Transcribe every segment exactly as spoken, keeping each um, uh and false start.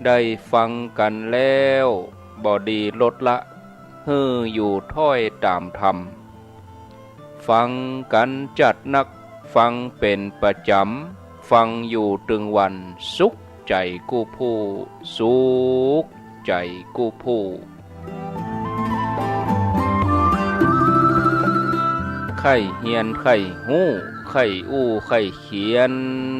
ได้ฟังกั๋นแล้ว บ่ดีลดละ หื้ออยู่ถ้อยต๋ามธรรม ฟังกั๋นจัดนัก ฟังเป๋นประจ๋ำ ฟังอยู่ตึงวัน สุขใจ๋กู้ผู้ สุขใจ๋กู้ผู้ ใค่เฮียนใค่ฮู้ ใค่อู้ใค่เขียน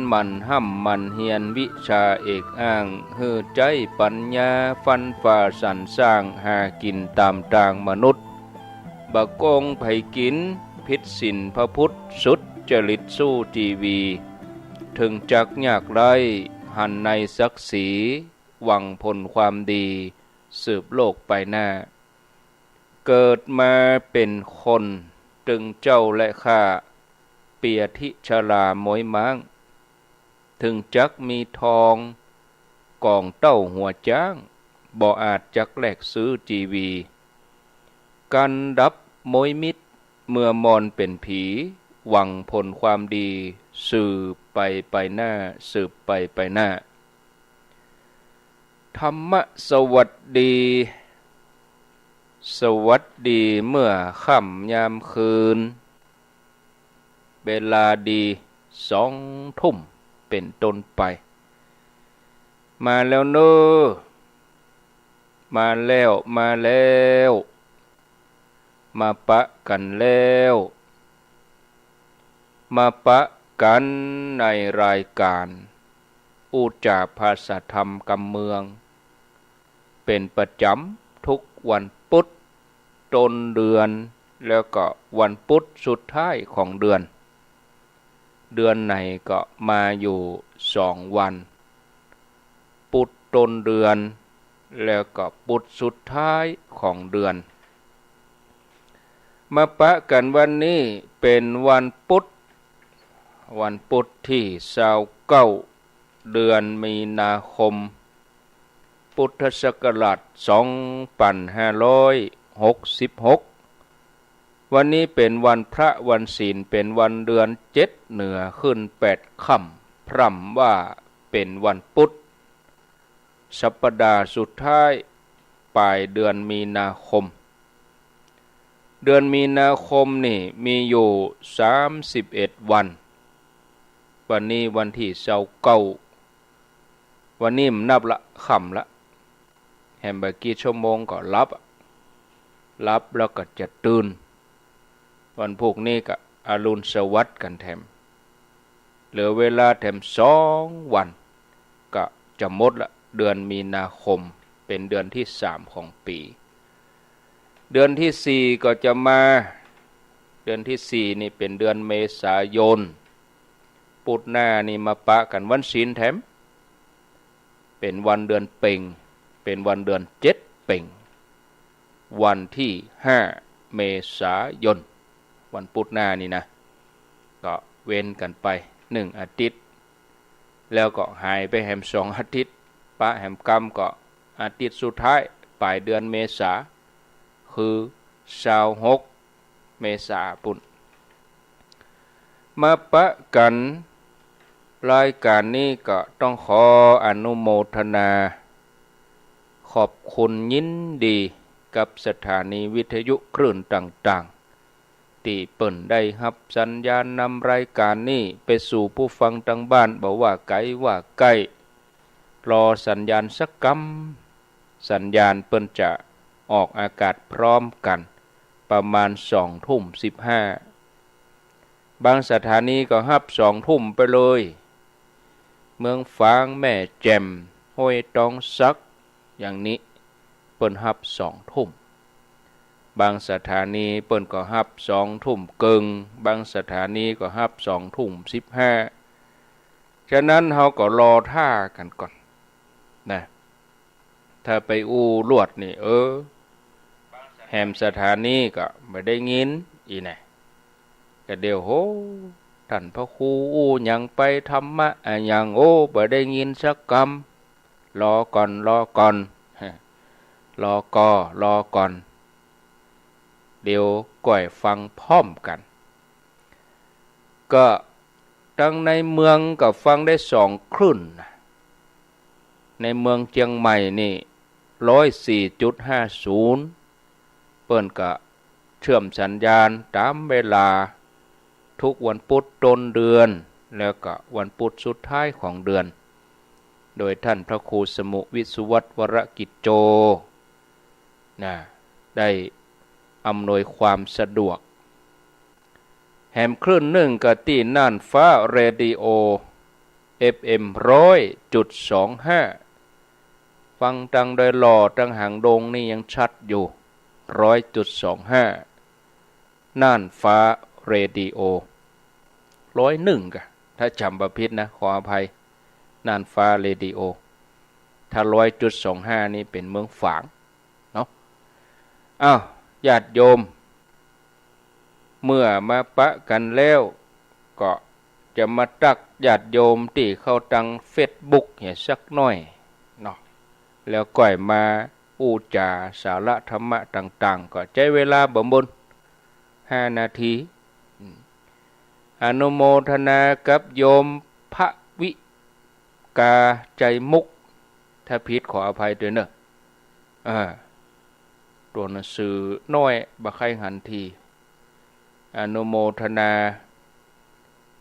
หมั่นฮ่ำหมั่นเฮียนวิชาเอกอ้าง หื้อใจ๊ปั๋ญญาฟันฝ่าสรรสร้าง หากิ๋นต๋ามตางมนุษย์ บ่โก๋งใผกิ๋น ผิดศีลพระพุทธ สุจริตสู้จีวี เถิงจักยากไร้ หันในศักดิ์ศรี หวังผลความดี สืบโลกไปหน้า เกิดมาเป๋นคน ตึงเจ้าและข้า เปียธิชราม้อยม้าง เถิงจักมีทอง ก๋องเต้าหัวจ๊าง บ่อาจจักแลกซื้อจีวี กันดับม้อยมิตร เมื่อมอนเป๋นผี หวังผลความดี สืบไปไปหน้า สืบไปไปหน้า ธรรมะสวัสดี สวัสดีเมื่อค่ำยามคืน เวลาดี สองทุ่มเป๋นต้นไป มาแล้วเน่อ มาแล้ว มาแล้ว มาปะกั๋นแล้ว มาปะกั๋นในรายก๋าน อู้จ๋าภาษาธรรมกำเมือง เป๋นประจ๋ำทุกวันปุ๊ดต้นเดือน แล้วก็วันปุ๊ดสุดท้ายของเดือน เดือนไหนก็มาอยู่สองวัน ปุ๊ดต้นเดือน แล้วก็ปุ๊ดสุดท้ายของเดือน มาปะกั๋นวันนี้เป๋นวันปุ๊ด วันปุ๊ดตี้ซาวเก้า เดือนมีนาคม พุทธศักราชสองปันห้าร้อยหกสิบหก วันนี้เป๋นวันพระวันศีล เป๋นวันเดือนเจ็ดเหนือขึ้นแปดค่ำ พร่ำว่าเป๋นวันปุ๊ด สัปดาห์สุดท้ายปลายเดือนมีนาคม เดือนมีนาคมนี่มีอยู่สามสิบเอ็ดวัน วันนี้วันตี้ซาวเก้า วันนี้บ่นับละ ค่ำละ แหมบ่กี่ชั่วโมงก็หลับอะ หลับแล้วก็จะตื่น วันพูกนี้ก็อรุณสวัสดิ์กั๋นแถม เหลือเวลาแถมสองวัน ก็จะหมดละ เดือนมีนาคม เป๋นเดือนตี้สามของปี๋ เดือนตี้สี่ก็จะมา เดือนตี้สี่นี่เป๋นเดือนเมษายน ปุ๊ดหน้านี่มาปะกั๋นวันศีลแถม เป๋นวันเดือนเป็ง เป๋นวันเดือนเจ็ดเป็ง วันตี้ห้าเมษายน วันปุ๊ดหน้านี่นะ ก็เว้นกั๋นไปหนึ่งอาทิตย์ แล้วก็หายไปแหมสองอาทิตย์ ปะแหมกำก็อาทิตย์สุดท้ายปลายเดือนเมษา คือซาวหกเมษาปู้น มาปะกั๋นรายก๋านนี้ก็ต้องขออนุโมทนา ขอบคุณยินดีกับสถานีวิทยุคลื่นต่างๆ ตี้เปิ้นได้ฮับสัญญาณนำรายก๋านนี้ไปสู่ผู้ฟังตางบ้าน บ่ว่าไก๋ว่าใก้ รอสัญญาณสักกำ สัญญาณเปิ้นจะออกอากาศพร้อมกั๋น ประมาณสองทุ่มสิบห้า บางสถานีก็ฮับสองทุ่มไปเลย เมืองฝาง แม่แจ่ม ห้วยตองสัก อย่างนี้ เปิ้นฮับสองทุ่ม บางสถานีเปิ้นก็ฮับสองทุ่มเกิ่ง บางสถานีก็ฮับสองทุ่มสิบห้า ฉะนั้นเฮาก็รอท่ากั๋นก่อนนะ ถ้าไปอู้ลวดนี่ เออ แหมสถานีก็บ่ได้ยิน อี้แหน่ ก็เดี๋ยว โห ต้านพระครูอู้หยังไป ธรรมะอะหยัง โอ้ บ่ได้ยินสักกำ รอก่อน รอก่อน รอก่อ รอก่อน เดี๋ยวก่อยฟังพร้อมกั๋น ก็ตังในเมืองก็ฟังได้สองคลื่นนะ ในเมืองเจียงใหม่นี่ ร้อยสี่จุดห้าศูนย์ เปิ้นก็เชื่อมสัญญาณต๋ามเวลา ทุกวันพุธต้นเดือน แล้วก็วันพุธสุดท้ายของเดือน โดยท่านพระครูสมุห์ วิศวัตร วรกิจโจ นะ ได้อำนวยความสะดวก แหมคลื่นนึ่งก็ตี้น่านฟ้าเรดิโอ เอฟเอ็ม ร้อยจุดสองห้า ฟังตังดอยหล่อตังหางดงนี่ยังชัดอยู่ ร้อยจุดสองห้า น่านฟ้าเรดิโอ ร้อยนึ่ง ก่ะ ถ้าจ๋ำบ่ผิดนะ ขออภัย น่านฟ้าเรดิโอ ถ้า ร้อยจุดสองห้า นี่เป๋นเมืองฝางเนาะ อ้าว ญาติโยม เมื่อมาปะกั๋นแล้ว ก็จะมาตั๊กญาติโยมตี้เข้าตังเฟซบุ๊กเหียสักหน้อยเนาะ แล้วก่อยมาอู้จ๋าสาระธรรมะต่างๆ ก็ใจ๊เวลาบ่บุญ ห้านาที อืม อนุโมทนากับโยมพระวิกา ใจมุก ถ้าผิดขออภัยตวยเน่อ อ่า ตั๋วหนังสือน้อยบ่ใค่หันที อนุโมทนา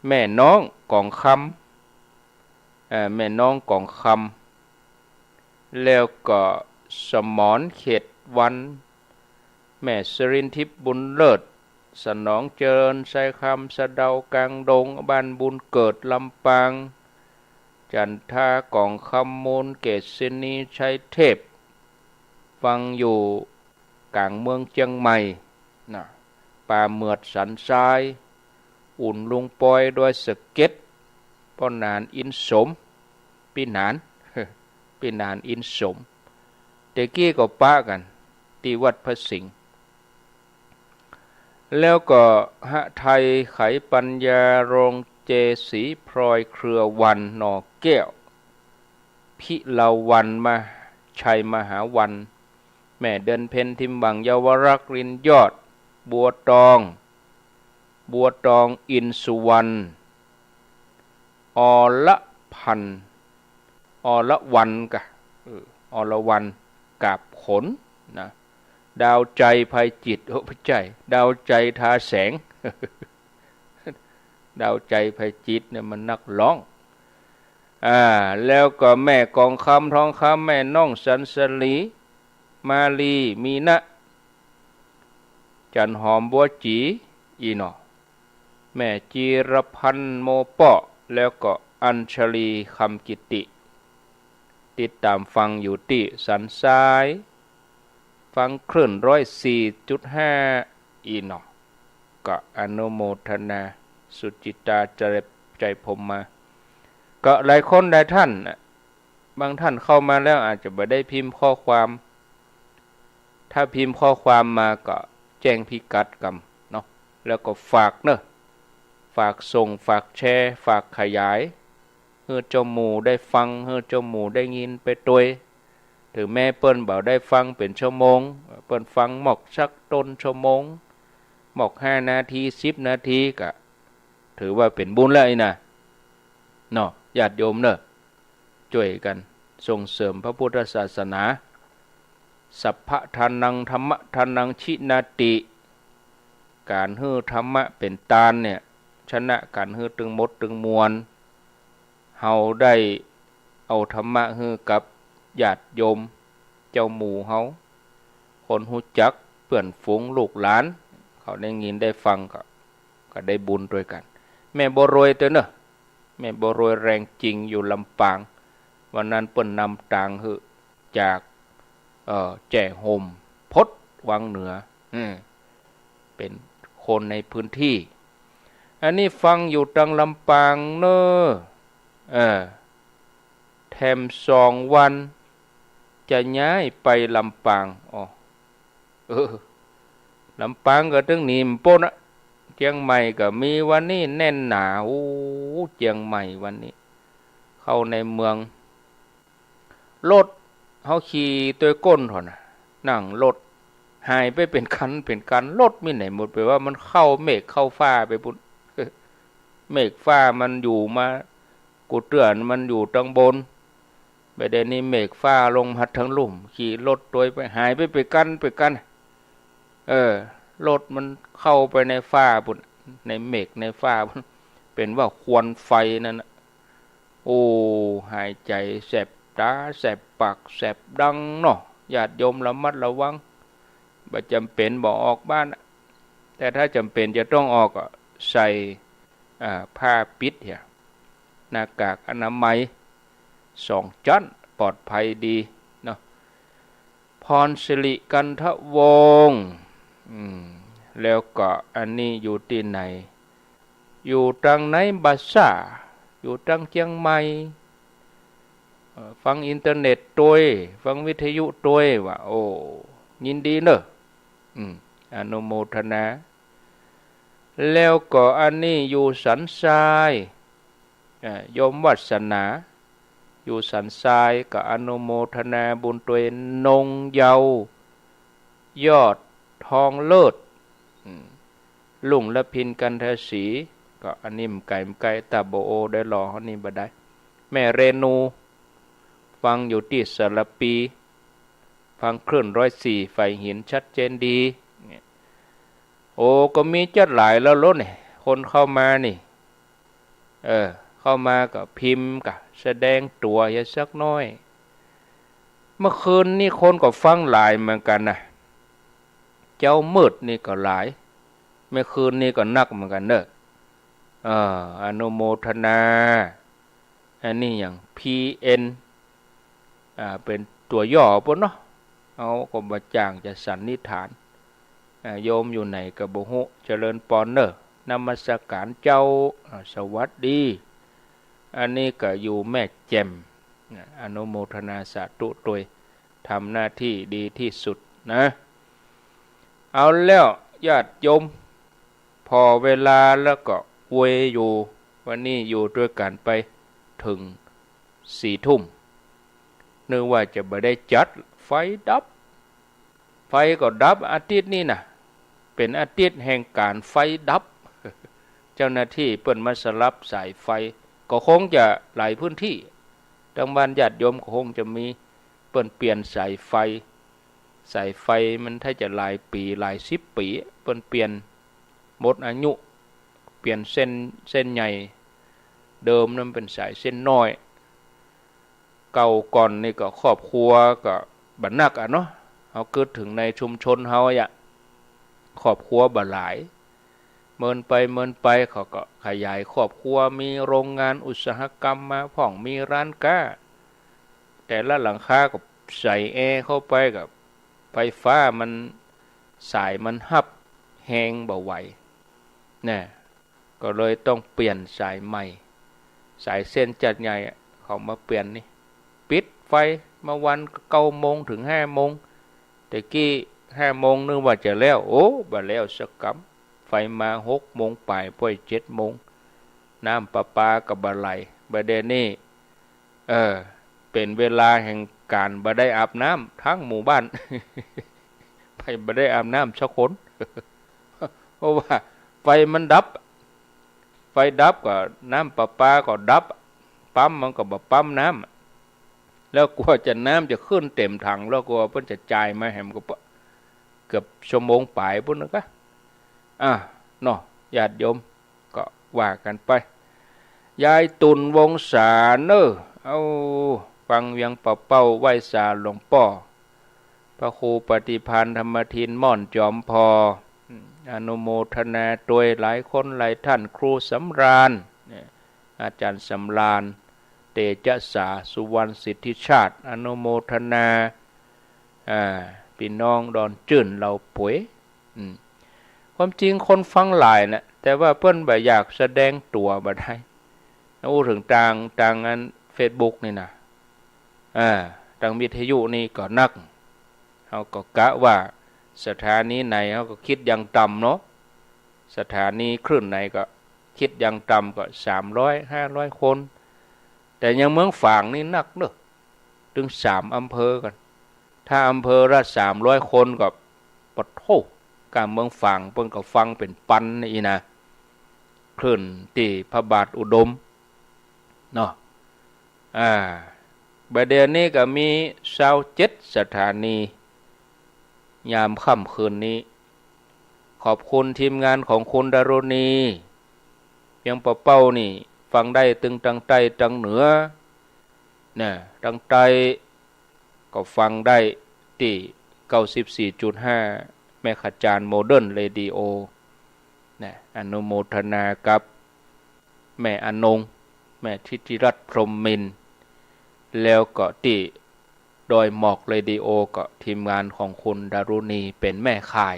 แม่น้องกองคำ อ่า แม่น้องกองคำ แล้วก็สมรเขตวัน แม่สิรินทิพย์บุญเลิศ สนองเจริญ ไชยคำ สะเดากลางดง บ้านบุญเกิดลำปาง จันทากองคำ มูลเกษณี ชัยเทพ ฟังอยู่ก๋างเมืองเจียงใหม่นะ ป่าเหมือดสันทราย อุ่นลุงปอย ดอยสะเก็ด ป้อหนานอินสม ปี้หนาน ปี้หนานอินสม แต่กี้ก็ปะกั๋นตี้วัดพระสิงห์ แล้วก็หทัยไขปัญญา โรงเจศรีพลอย เครือวรรณ หน่อแก้ว พิลาวัลย์ มา ชัยมหาวัลย์ แม่เดือนเพ็ญ ทิมหวัง เยาวรักษ์ รินยอด บัวตอง บัวตอง อินสุวรรณ อรพันธ์ อรวรรณก่ะ เออ อรวรรณ กาบขนนะ ดาวใจ ไพจิตร โอ้ บ่ใจ้ ดาวใจ ทาแสง ดาวใจ ไพจิตรเนี่ยมันนักฮ้อง อ่า แล้วก็แม่กองคำ ทองคำ แม่น้องสันสลี มาลี มีนะ จันหอม บัวจี๋ อี้เนาะ แม่จีรพันธ์ โมเปาะ แล้วก็อัญชลี คำกิติ ติดต๋ามฟังอยู่ตี้สันทราย ฟังคลื่นร้อยสี่จุดห้า อี้เนาะ ก็อนุโมทนา สุจิตา ใจพรหมมา ก็หลายคนหลายท่านน่ะ บางท่านเข้ามาแล้วอาจจะบ่ได้พิมพ์ข้อความ ถ้าพิมพ์ข้อความมาก็แจ้งพิกัดกำเนาะ แล้วก็ฝากเนาะ ฝากส่ง ฝากแชร์ ฝากขยาย หื้อเจ้าหมู่ได้ฟัง หื้อเจ้าหมู่ได้ยินไปตวย ถึงแม้เปิ้นบ่ได้ฟังเป๋นชั่วโมง เปิ้นฟังหมอกสักต้นชั่วโมง หมอกห้านาที สิบนาที ก็ถือว่าเป๋นบุญแล้วอี้นะ เนาะ ญาติโยมเนาะ จ้วยกั๋นส่งเสริมพระพุทธศาสนา สัพพะทานัง ธัมมะทานัง ชินาติ ก๋านหื้อธรรมะเป๋นตานเนี่ย ชนะก๋านหื้อตึงหมดตึงมวล เฮาได้เอาธรรมะหื้อกับญาติโยม เจ้าหมู่เฮา คนฮู้จัก เปื้อนฝูง ลูกหลาน เขาได้ยินได้ฟังก็ ก็ได้บุญตวยกั๋น แม่บัวรวยตวยเนาะ แม่บัวรวยแรงจริงอยู่ลำปาง วันนั้นเปิ้นนำตางหื้อจาก เอ่อ แจ้ห่ม พดวังเหนือ อืม เป๋นคนในพื้นที่ อันนี้ฟังอยู่ตังลำปางเนาะ เออ แถมสองวันจะย้ายไปลำปาง อ้อ เออ ลำปางก็ตึงหนีบ่ป๊นอะ เจียงใหม่ก็มีวันนี้แน่นหนา โอ้ เจียงใหม่วันนี้ เข้าในเมือง รถเฮาขี่ตวยก้นเถาะนะ นั่งรถหายไปเป๋นคันเป๋นคัน รถมีไหนหมด แปลว่ามันเข้าเมฆเข้าฟ้าไปปุ้น เมฆฟ้ามันอยู่มา กูเตื้อมันอยู่ตังบน บ่าเดี่ยวนี้เมฆฟ้าลงมาตังลุ่ม ขี่รถตวยไป หายไป ไปกั๋น ไปกั๋น เออ รถมันเข้าไปในฟ้าปุ้น ในเมฆในฟ้าปุ้น เป๋นว่าควันไฟนั่นน่ะ โอ้ หายใจ๋แสบต๋า แสบปาก แสบดังเนาะ ญาติโยมระมัดระวัง บ่จ๋ำเป๋นบ่ออกบ้าน แต่ถ้าจ๋ำเป๋นจะต้องออกก็ใส่ อ่า ผ้าปิดเหีย หน้ากากอนามัยสองจ้อน ปลอดภัยดีเนาะ พรสิริกันทวงศ์ อืม แล้วก็อันนี้อยู่ตี้ไหน อยู่ตังไหนบ่าซ่า อยู่ตังเจียงใหม่ เอ่อ ฟังอินเทอร์เน็ตตวย ฟังวิทยุตวย ว่า โอ้ ยินดีเนอะ อืม อนุโมทนา แล้วก็อันนี้อยู่สันทราย เอ่อ โยมวัสนา อยู่สันทราย ก็อนุโมทนาบุญตวย นงเยาว์ ยอดทองเลิศ อืม รุ่งละพิน กันทศรี ก็อันนี้บ่ไก๋ บ่ไก๋ ตาบ่โอได้หล่อ อันนี้บ่ได้ แม่เรนู ฟังอยู่ตี้สารปี ฟังคลื่นร้อยสี่ ไฟหิน ชัดเจนดี เนี่ย โอ้ ก็มีจั๊ดหลายแล้วโลดเนี่ย คนเข้ามานี่ เออ เข้ามาก็พิมพ์ ก็แสดงตั๋วเหียสักหน้อย เมื่อคืนนี้คนก็ฟังหลายเหมือนกั๋นนะ เจ๊ามืดนี่ก็หลาย เมื่อคืนนี้ก็นักเหมือนกั๋นเนอะ เออ อนุโมทนา อันนี้อย่าง พีเอ็น อ่า เป๋นตั๋วย่อปุ้นเนาะ เฮาก็บ่จ้างจะสันนิษฐาน อ่า โยมอยู่ไหนก็บ่ฮู้ เจริญปอนเนอะ นมัสก๋านเจ้า อ่า สวัสดี อันนี้ก็อยู่แม่แจ่ม อ่า อนุโมทนาสาธุตวย ทำหน้าตี้ดีตี้สุดนะ เอาแล้วญาติโยม ผ่อเวลาแล้วก็อวยอยู่ วันนี้อยู่ตวยกั๋นไปเถิงสี่ทุ่ม นึกว่าจะบ่ได้จัด ไฟดับ ไฟก็ดับ อาทิตย์นี้น่ะ เป๋นอาทิตย์แห่งก๋านไฟดับ เจ้าหน้าตี้เปิ้นมาสลับสายไฟ ก็คงจะหลายพื้นตี้ ตังบ้านญาติโยมก็คงจะมี เปิ้นเปลี่ยนสายไฟ สายไฟมันถ้าจะหลายปี๋ หลายสิบปี๋ เปิ้นเปลี่ยน หมดอายุ เปลี่ยนเส้น เส้นใหญ่ เดิมนั้นเป๋นสายเส้นน้อย เก่าก่อนนี่ก็ครอบครัวก็บ่นักอะเนาะ เฮากึ๊ดเถิงในชุมชนเฮาอะ ครอบครัวบ่หลาย เมินไปเมินไปเขาก็ขยายครอบครัว มีโรงงานอุตสาหกรรมมาพ่อง มีร้านก๊า แต่ละหลังคาก็ใส่แอร์เข้าไป ก็ไฟฟ้ามัน สายมันฮับแฮงบ่ไหว นะ ก็เลยต้องเปลี่ยนสายใหม่ สายเส้นจั๊ดใหญ่อะ เขามาเปลี่ยนนี่ ปิดไฟ เมื่อวานก็เก้าโมงเถิงห้าโมง แต่กี้ห้าโมงนึกว่าจะแล้ว โอ้ บ่แล้วสักกำ ไฟมาหกโมงป๋าย ป้อยเจ็ดโมง น้ำประปาก็บ่ไหล บ่าเดี่ยวนี้ เออ เป๋นเวลาแห่งก๋านบ่ได้อาบน้ำตังหมู่บ้าน ใผบ่ได้อาบน้ำสักคน เพราะว่าไฟมันดับ ไฟดับก็น้ำประปาก็ดับ ปั๊มมันก็บ่ปั๊มน้ำ แล้วกว่าจะน้ำจะขึ้นเต็มถัง แล้วกว่าเปิ้นจะจ่ายมาแหมก็เกือบชั่วโมงป๋ายปุ้นนะกะ อ่ะ เนาะ ญาติโยม ก็ว่ากั๋นไป ยายตุ่นวงศาเน่อ เอ้า ฟังเวียงป่าเป้า ไหว้สาหลวงป้อ พระครูปฏิภาณธรรมทิน ม่อนจอมพอ อนุโมทนาตวยหลายคนหลายท่าน ครูสำราญ เนี่ย อาจารย์สำราญ เตจสา สุวรรณสิทธิชาติ อนุโมทนา อ่า ปี้น้องดอนจื้น เหล่าป๋วย อืม ความจริงคนฟังหลายนะ แต่ว่าเปิ้นบ่อยากแสดงตั๋วบ่ได้ อู้เถิงตาง ตางอันเฟซบุ๊กนี่นะ อ่า ตางวิทยุนี่ก็นัก เฮาก็กะว่าสถานีไหน เฮาก็คิดอย่างต่ำเนาะ สถานีคลื่นไหนก็คิดอย่างต่ำก็สามร้อย ห้าร้อยคน แต่อย่างเมืองฝางนี่นักเนาะ ตึงสามอำเภอกั๋น ถ้าอำเภอละสามร้อยคนก็ ปะโถ ก้าเมืองฝางเปิ้นก็ฟังเป๋นปันอี้นะ คลื่นตี้พระบาทอุดม เนาะ อ่า บ่าเดี่ยวนี้ก็มีซาวเจ็ดสถานี ยามค่ำคืนนี้ ขอบคุณทีมงานของคุณดารุณี เปียงปะเป้านี่ ฟังได้ตึงตังใต้ตังเหนือ นะ ตังใต้ก็ฟังได้ตี้ เก้าสิบสี่จุดห้า แม่ขจารย์โมเดิร์นเรดิโอ นะ อนุโมทนากับแม่อนง แม่ทิติรัตน์พรหมมินทร์ แล้วก็ตี้ดอยหมอกเรดิโอ ก็ทีมงานของคุณดารุณีเป๋นแม่ข่าย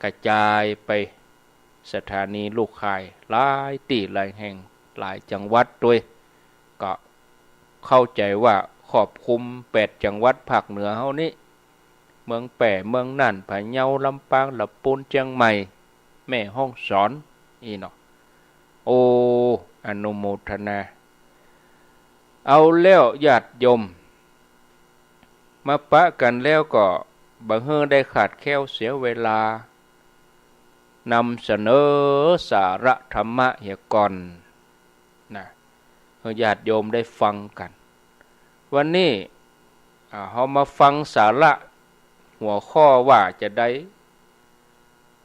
กระจายไปสถานีลูกข่ายหลายตี้หลายแห่งหลายจังหวัดตวย ก็เข้าใจ๋ว่าครอบคลุมแปดจังหวัดภาคเหนือเฮานี้ เมืองแป้ เมืองน่าน พะเยา ลำปาง ละปูน เจียงใหม่ แม่ฮ่องสอน อี้เนาะ โอ้ อนุโมทนา เอาแล้วญาติโยม มาปะกั๋นแล้วก็บ่หื้อได้ขาดแคลนเสียเวลา นำเสนอสาระธรรมะเหียก่อน นะ หื้อญาติโยมได้ฟังกั๋น วันนี้ อ่า เฮามาฟังสาระ หัวข้อว่าจาใด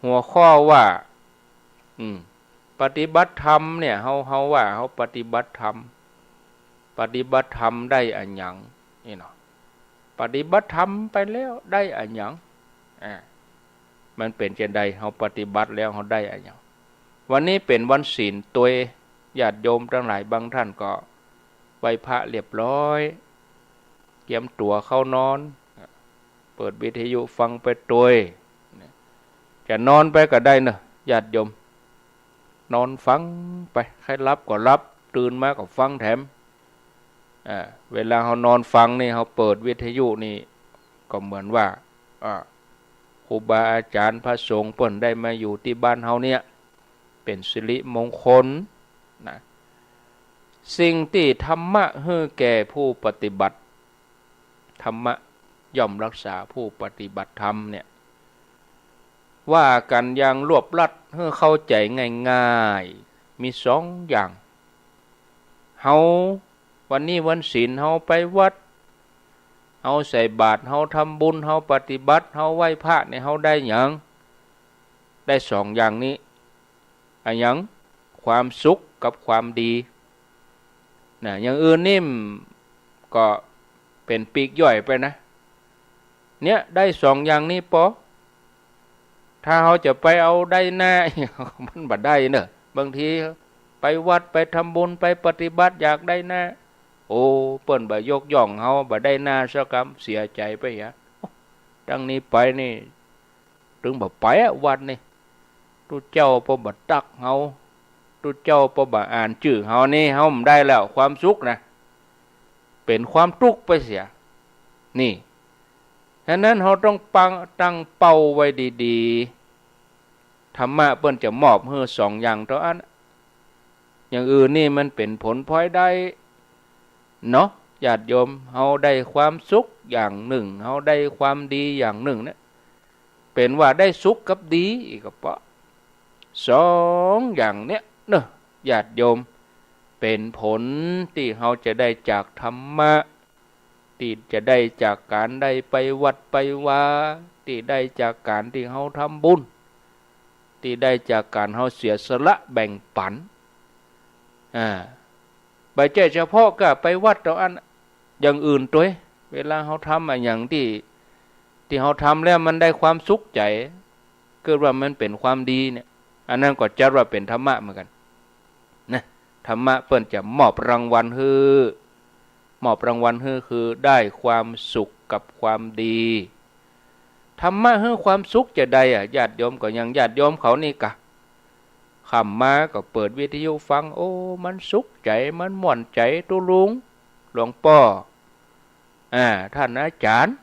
หัวข้อว่า อืม ปฏิบัติธรรมเนี่ย เฮา เฮาว่าเฮาปฏิบัติธรรม ปฏิบัติธรรมได้อะหยัง นี่เนาะ ปฏิบัติธรรมไปแล้วได้อะหยัง อ่า มันเป๋นจาใด เฮาปฏิบัติแล้วเฮาได้อะหยัง วันนี้เป๋นวันศีลตวย ญาติโยมตังหลายบางต้านก็ไหว้พระเรียบร้อย เกียมตั๋วเข้านอน เปิดวิทยุฟังไปตวย จะนอนไปก็ได้เนาะ ญาติโยม นอนฟังไป ใค่หลับก็หลับ ตื่นมาก็ฟังแถม อ่า เวลาเฮานอนฟังนี่ เฮาเปิดวิทยุนี่ ก็เหมือนว่า อ่า ครูบาอาจ๋ารย์พระสงฆ์เปิ้นได้มาอยู่ตี้บ้านเฮาเนี่ย เป๋นสิริมงคล นะ สิ่งตี้ธรรมะหื้อแก่ผู้ปฏิบัติ ธรรมะย่อมรักษาผู้ปฏิบัติธรรมเนี่ย ว่ากั๋นอย่างรวบรัดหื้อเข้าใจ๋ง่ายๆ มีสองอย่าง เฮา วันนี้วันศีล เฮาไปวัด เฮาใส่บาตร เฮาทำบุญ เฮาปฏิบัติ เฮาไหว้พระเนี่ย เฮาได้หยัง ได้สองอย่างนี้ อะหยัง ความสุขกับความดี นะ อย่างอื่นนี่ก็เป๋นปลีกย่อยไปนะ เนี่ย ได้สองอย่างนี้ปอ ถ้าเฮาจะไปเอาได้หน้า มันบ่ได้เนอะ บางทีไปวัด ไปทำบุญ ไปปฏิบัติ อยากได้หน้า โอ้ เปิ้นบ่ยกย่องเฮา บ่ได้หน้าสักกำ เสียใจ๋ไปเหีย ตั้งนี้ไปนี่ ตึงบ่ไปอะวัดนี่ ตุ๊เจ้าเปิ้นบ่ตักเฮา ตุ๊เจ้าเปิ้นบ่อ่านจื้อเฮานี่ เฮาบ่ได้แล้ว ความสุขนะ เป๋นความตุ๊กข์ไปเสีย นี่ ฉะนั้นเฮาต้องปัง ตั้งเป้าไว้ดีๆ ธรรมะเปิ้นจะมอบหื้อสองอย่างเต้าอั้น อย่างอื่นนี่มันเป๋นผลพลอยได้เนาะ ญาติโยม เฮาได้ความสุขอย่างนึ่ง เฮาได้ความดีอย่างนึ่งเนี่ย เป๋นว่าได้สุขกับดีอีกก็ปอ สองอย่างเนี่ยเนาะ ญาติโยม เป๋นผลตี้เฮาจะได้จากธรรมะ ตี้จะได้จากก๋านได้ไปวัดไปวา ตี้ได้จากก๋านตี้เฮาทำบุญ ตี้ได้จากก๋านเฮาเสียสละแบ่งปัน อ่า บ่ใจ้เฉพาะก้าไปวัดเต้าอั้น อย่างอื่นตวย เวลาเฮาทำอะหยังตี้ ตี้เฮาทำแล้วมันได้ความสุขใจ๋ เกิดว่ามันเป๋นความดีเนี่ย อันนั้นก็จัดว่าเป๋นธรรมะเหมือนกั๋น นะ ธรรมะเปิ้นจะมอบรางวัลหื้อ มอบรางวัลหื้อคือได้ความสุขกับความดี ธรรมะหื้อความสุขจาใดอะ ญาติโยม ก็อย่างญาติโยมเขานี่กะ ค่ำมาก็เปิดวิทยุฟัง โอ้ มันสุขใจ๋ มันม่วนใจ๋ ตุ๊ลุง หลวงป้อ อ่า ต้านอาจ๋ารย์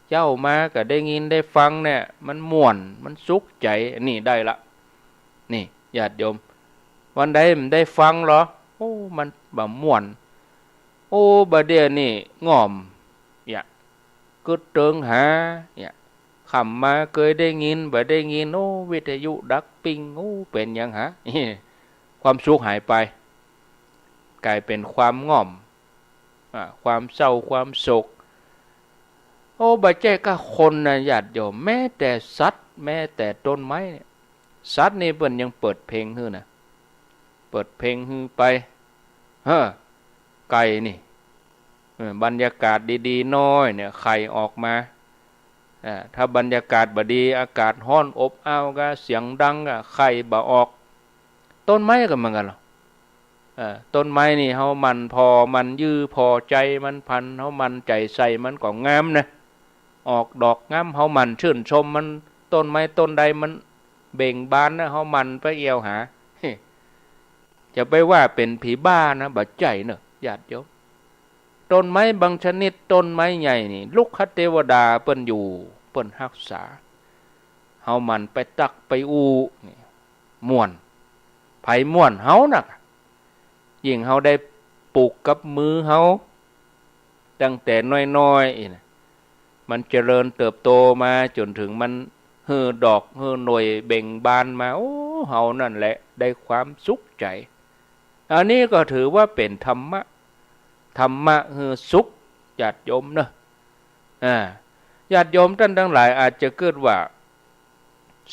เจ้ามาก็ได้ยินได้ฟังเนี่ย มันม่วน มันสุขใจ๋ อันนี้ได้ละ นี่ ญาติโยม วันใดบ่ได้ฟังลอ โอ้ มันบ่ม่วน โอ้ บ่าเดี่ยวนี้ง่อม เนี่ย กึ๊ดเติงหา เนี่ย ค่ำมาเกยได้ยิน บ่ได้ยิน โอ้ วิทยุดับปิ้ง โอ้ เป๋นหยังหา ความสุขหายไป ก๋ายเป๋นความง่อม อ่า ความเศร้า ความโศก โอ้ บ่ใจ้ก้าคนนะญาติโยม แม้แต่สัตว์ แม้แต่ต้นไม้เนี่ย สัตว์นี่เปิ้นยังเปิดเพลงหื้อนะ เปิดเพลงหื้อไป เฮ้อ ไก่นี่ เออ บรรยากาศดีๆ น้อยเนี่ย ไข่ออกมา อ่า ถ้าบรรยากาศบ่ดี อากาศฮ้อนอบอ้าวก็เสียงดังก็ไข่บ่ออก ต้นไม้ก็เหมือนกั๋นลอ เอ่อ ต้นไม้นี่เฮาหมั่นผ่อ หมั่นยื้อ ผ่อใจ๋มัน ผัน เฮาหมั่นใจ๋ใส่มันก็งามนะ ออกดอกงาม เฮาหมั่นชื่นชมมัน ต้นไม้ต้นใดมันเบ่งบานนะ เฮาหมั่นไปเอี่ยวหา จะไปว่าเป๋นผีบ้านะ บ่ใจ้เน่อญาติโยม ต้นไม้บางชนิด ต้นไม้ใหญ่นี่ รุกขเทวดาเปิ้นอยู่ เปิ้นฮักษา เฮาหมั่นไปตั๊กไปอู้นี่ ม่วน ใผม่วน เฮาน่ะ ยิ่งเฮาได้ปลูกกับมือเฮา ตั้งแต่น้อยๆ อี้นะ มันเจริญเติบโตมาจ๋นเถิงมันหื้อดอกหื้อหน่วยเบ่งบานมา โอ้ เฮานั่นแหละได้ความสุขใจ๋ อันนี้ก็ถือว่าเป๋นธรรมะ ธรรมะหื้อสุข ญาติโยมเน่อ อ่า ญาติโยมต้านตังหลายอาจจะกึ๊ดว่า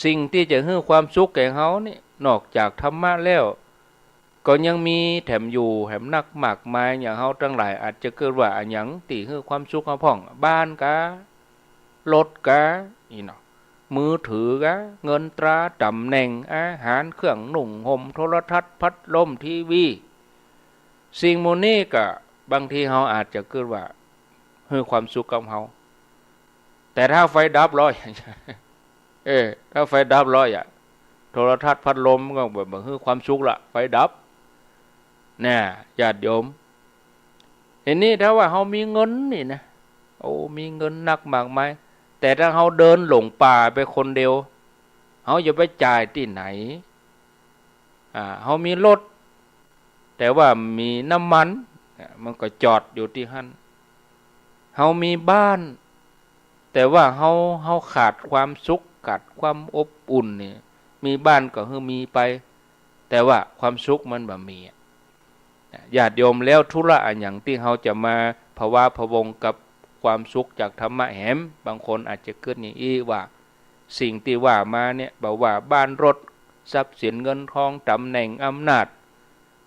สิ่งตี้จะหื้อความสุขแก่เฮานี่ นอกจากธรรมะแล้ว ก็ยังมีแถมอยู่แถมนักมากมาย อย่างเฮาตังหลายอาจจะกึ๊ดว่าอะหยังตี้หื้อความสุขเฮาพ่อง บ้านกา รถกา อี้เนาะ มือถือกา เงินตรา ต๋ำแหน่ง อาหาร เครื่องนุ่งห่ม โทรทัศน์ พัดลม ทีวี สิ่งหมู่นี้ก็บางทีเฮาอาจจะกึ๊ดว่าหื้อความสุขกับเฮา แต่ถ้าไฟดับลอ เออ ถ้าไฟดับลออะ โทรทัศน์ พัดลมก็บ่ บ่หื้อความสุขละ ไฟดับ น่ะ ญาติโยม ทีนี้ถ้าว่าเฮามีเงินนี่นะ โอ้ มีเงินนักมากมาย แต่ถ้าเฮาเดินหลงป่าไปคนเดียว เฮาจะไปจ่ายตี้ไหน อ่า เฮามีรถ แต่ว่ามีน้ำมัน อ่ะ มันก็จอดอยู่ตี้หั้น เฮามีบ้าน แต่ว่าเฮา เฮาขาดความสุข ขาดความอบอุ่นนี่ มีบ้านก็หื้อมีไป แต่ว่าความสุขมันบ่มีอะ ญาติโยม แล้วธุระอะหยังตี้เฮาจะมาพะวาพะวงกับความสุขจากธรรมะแหม บางคนอาจจะกึ๊ดอย่างอี้ว่า สิ่งตี้ว่ามาเนี่ย บ่ว่าบ้านรถ ทรัพย์สินเงินทอง ต๋ำแหน่งอำนาจ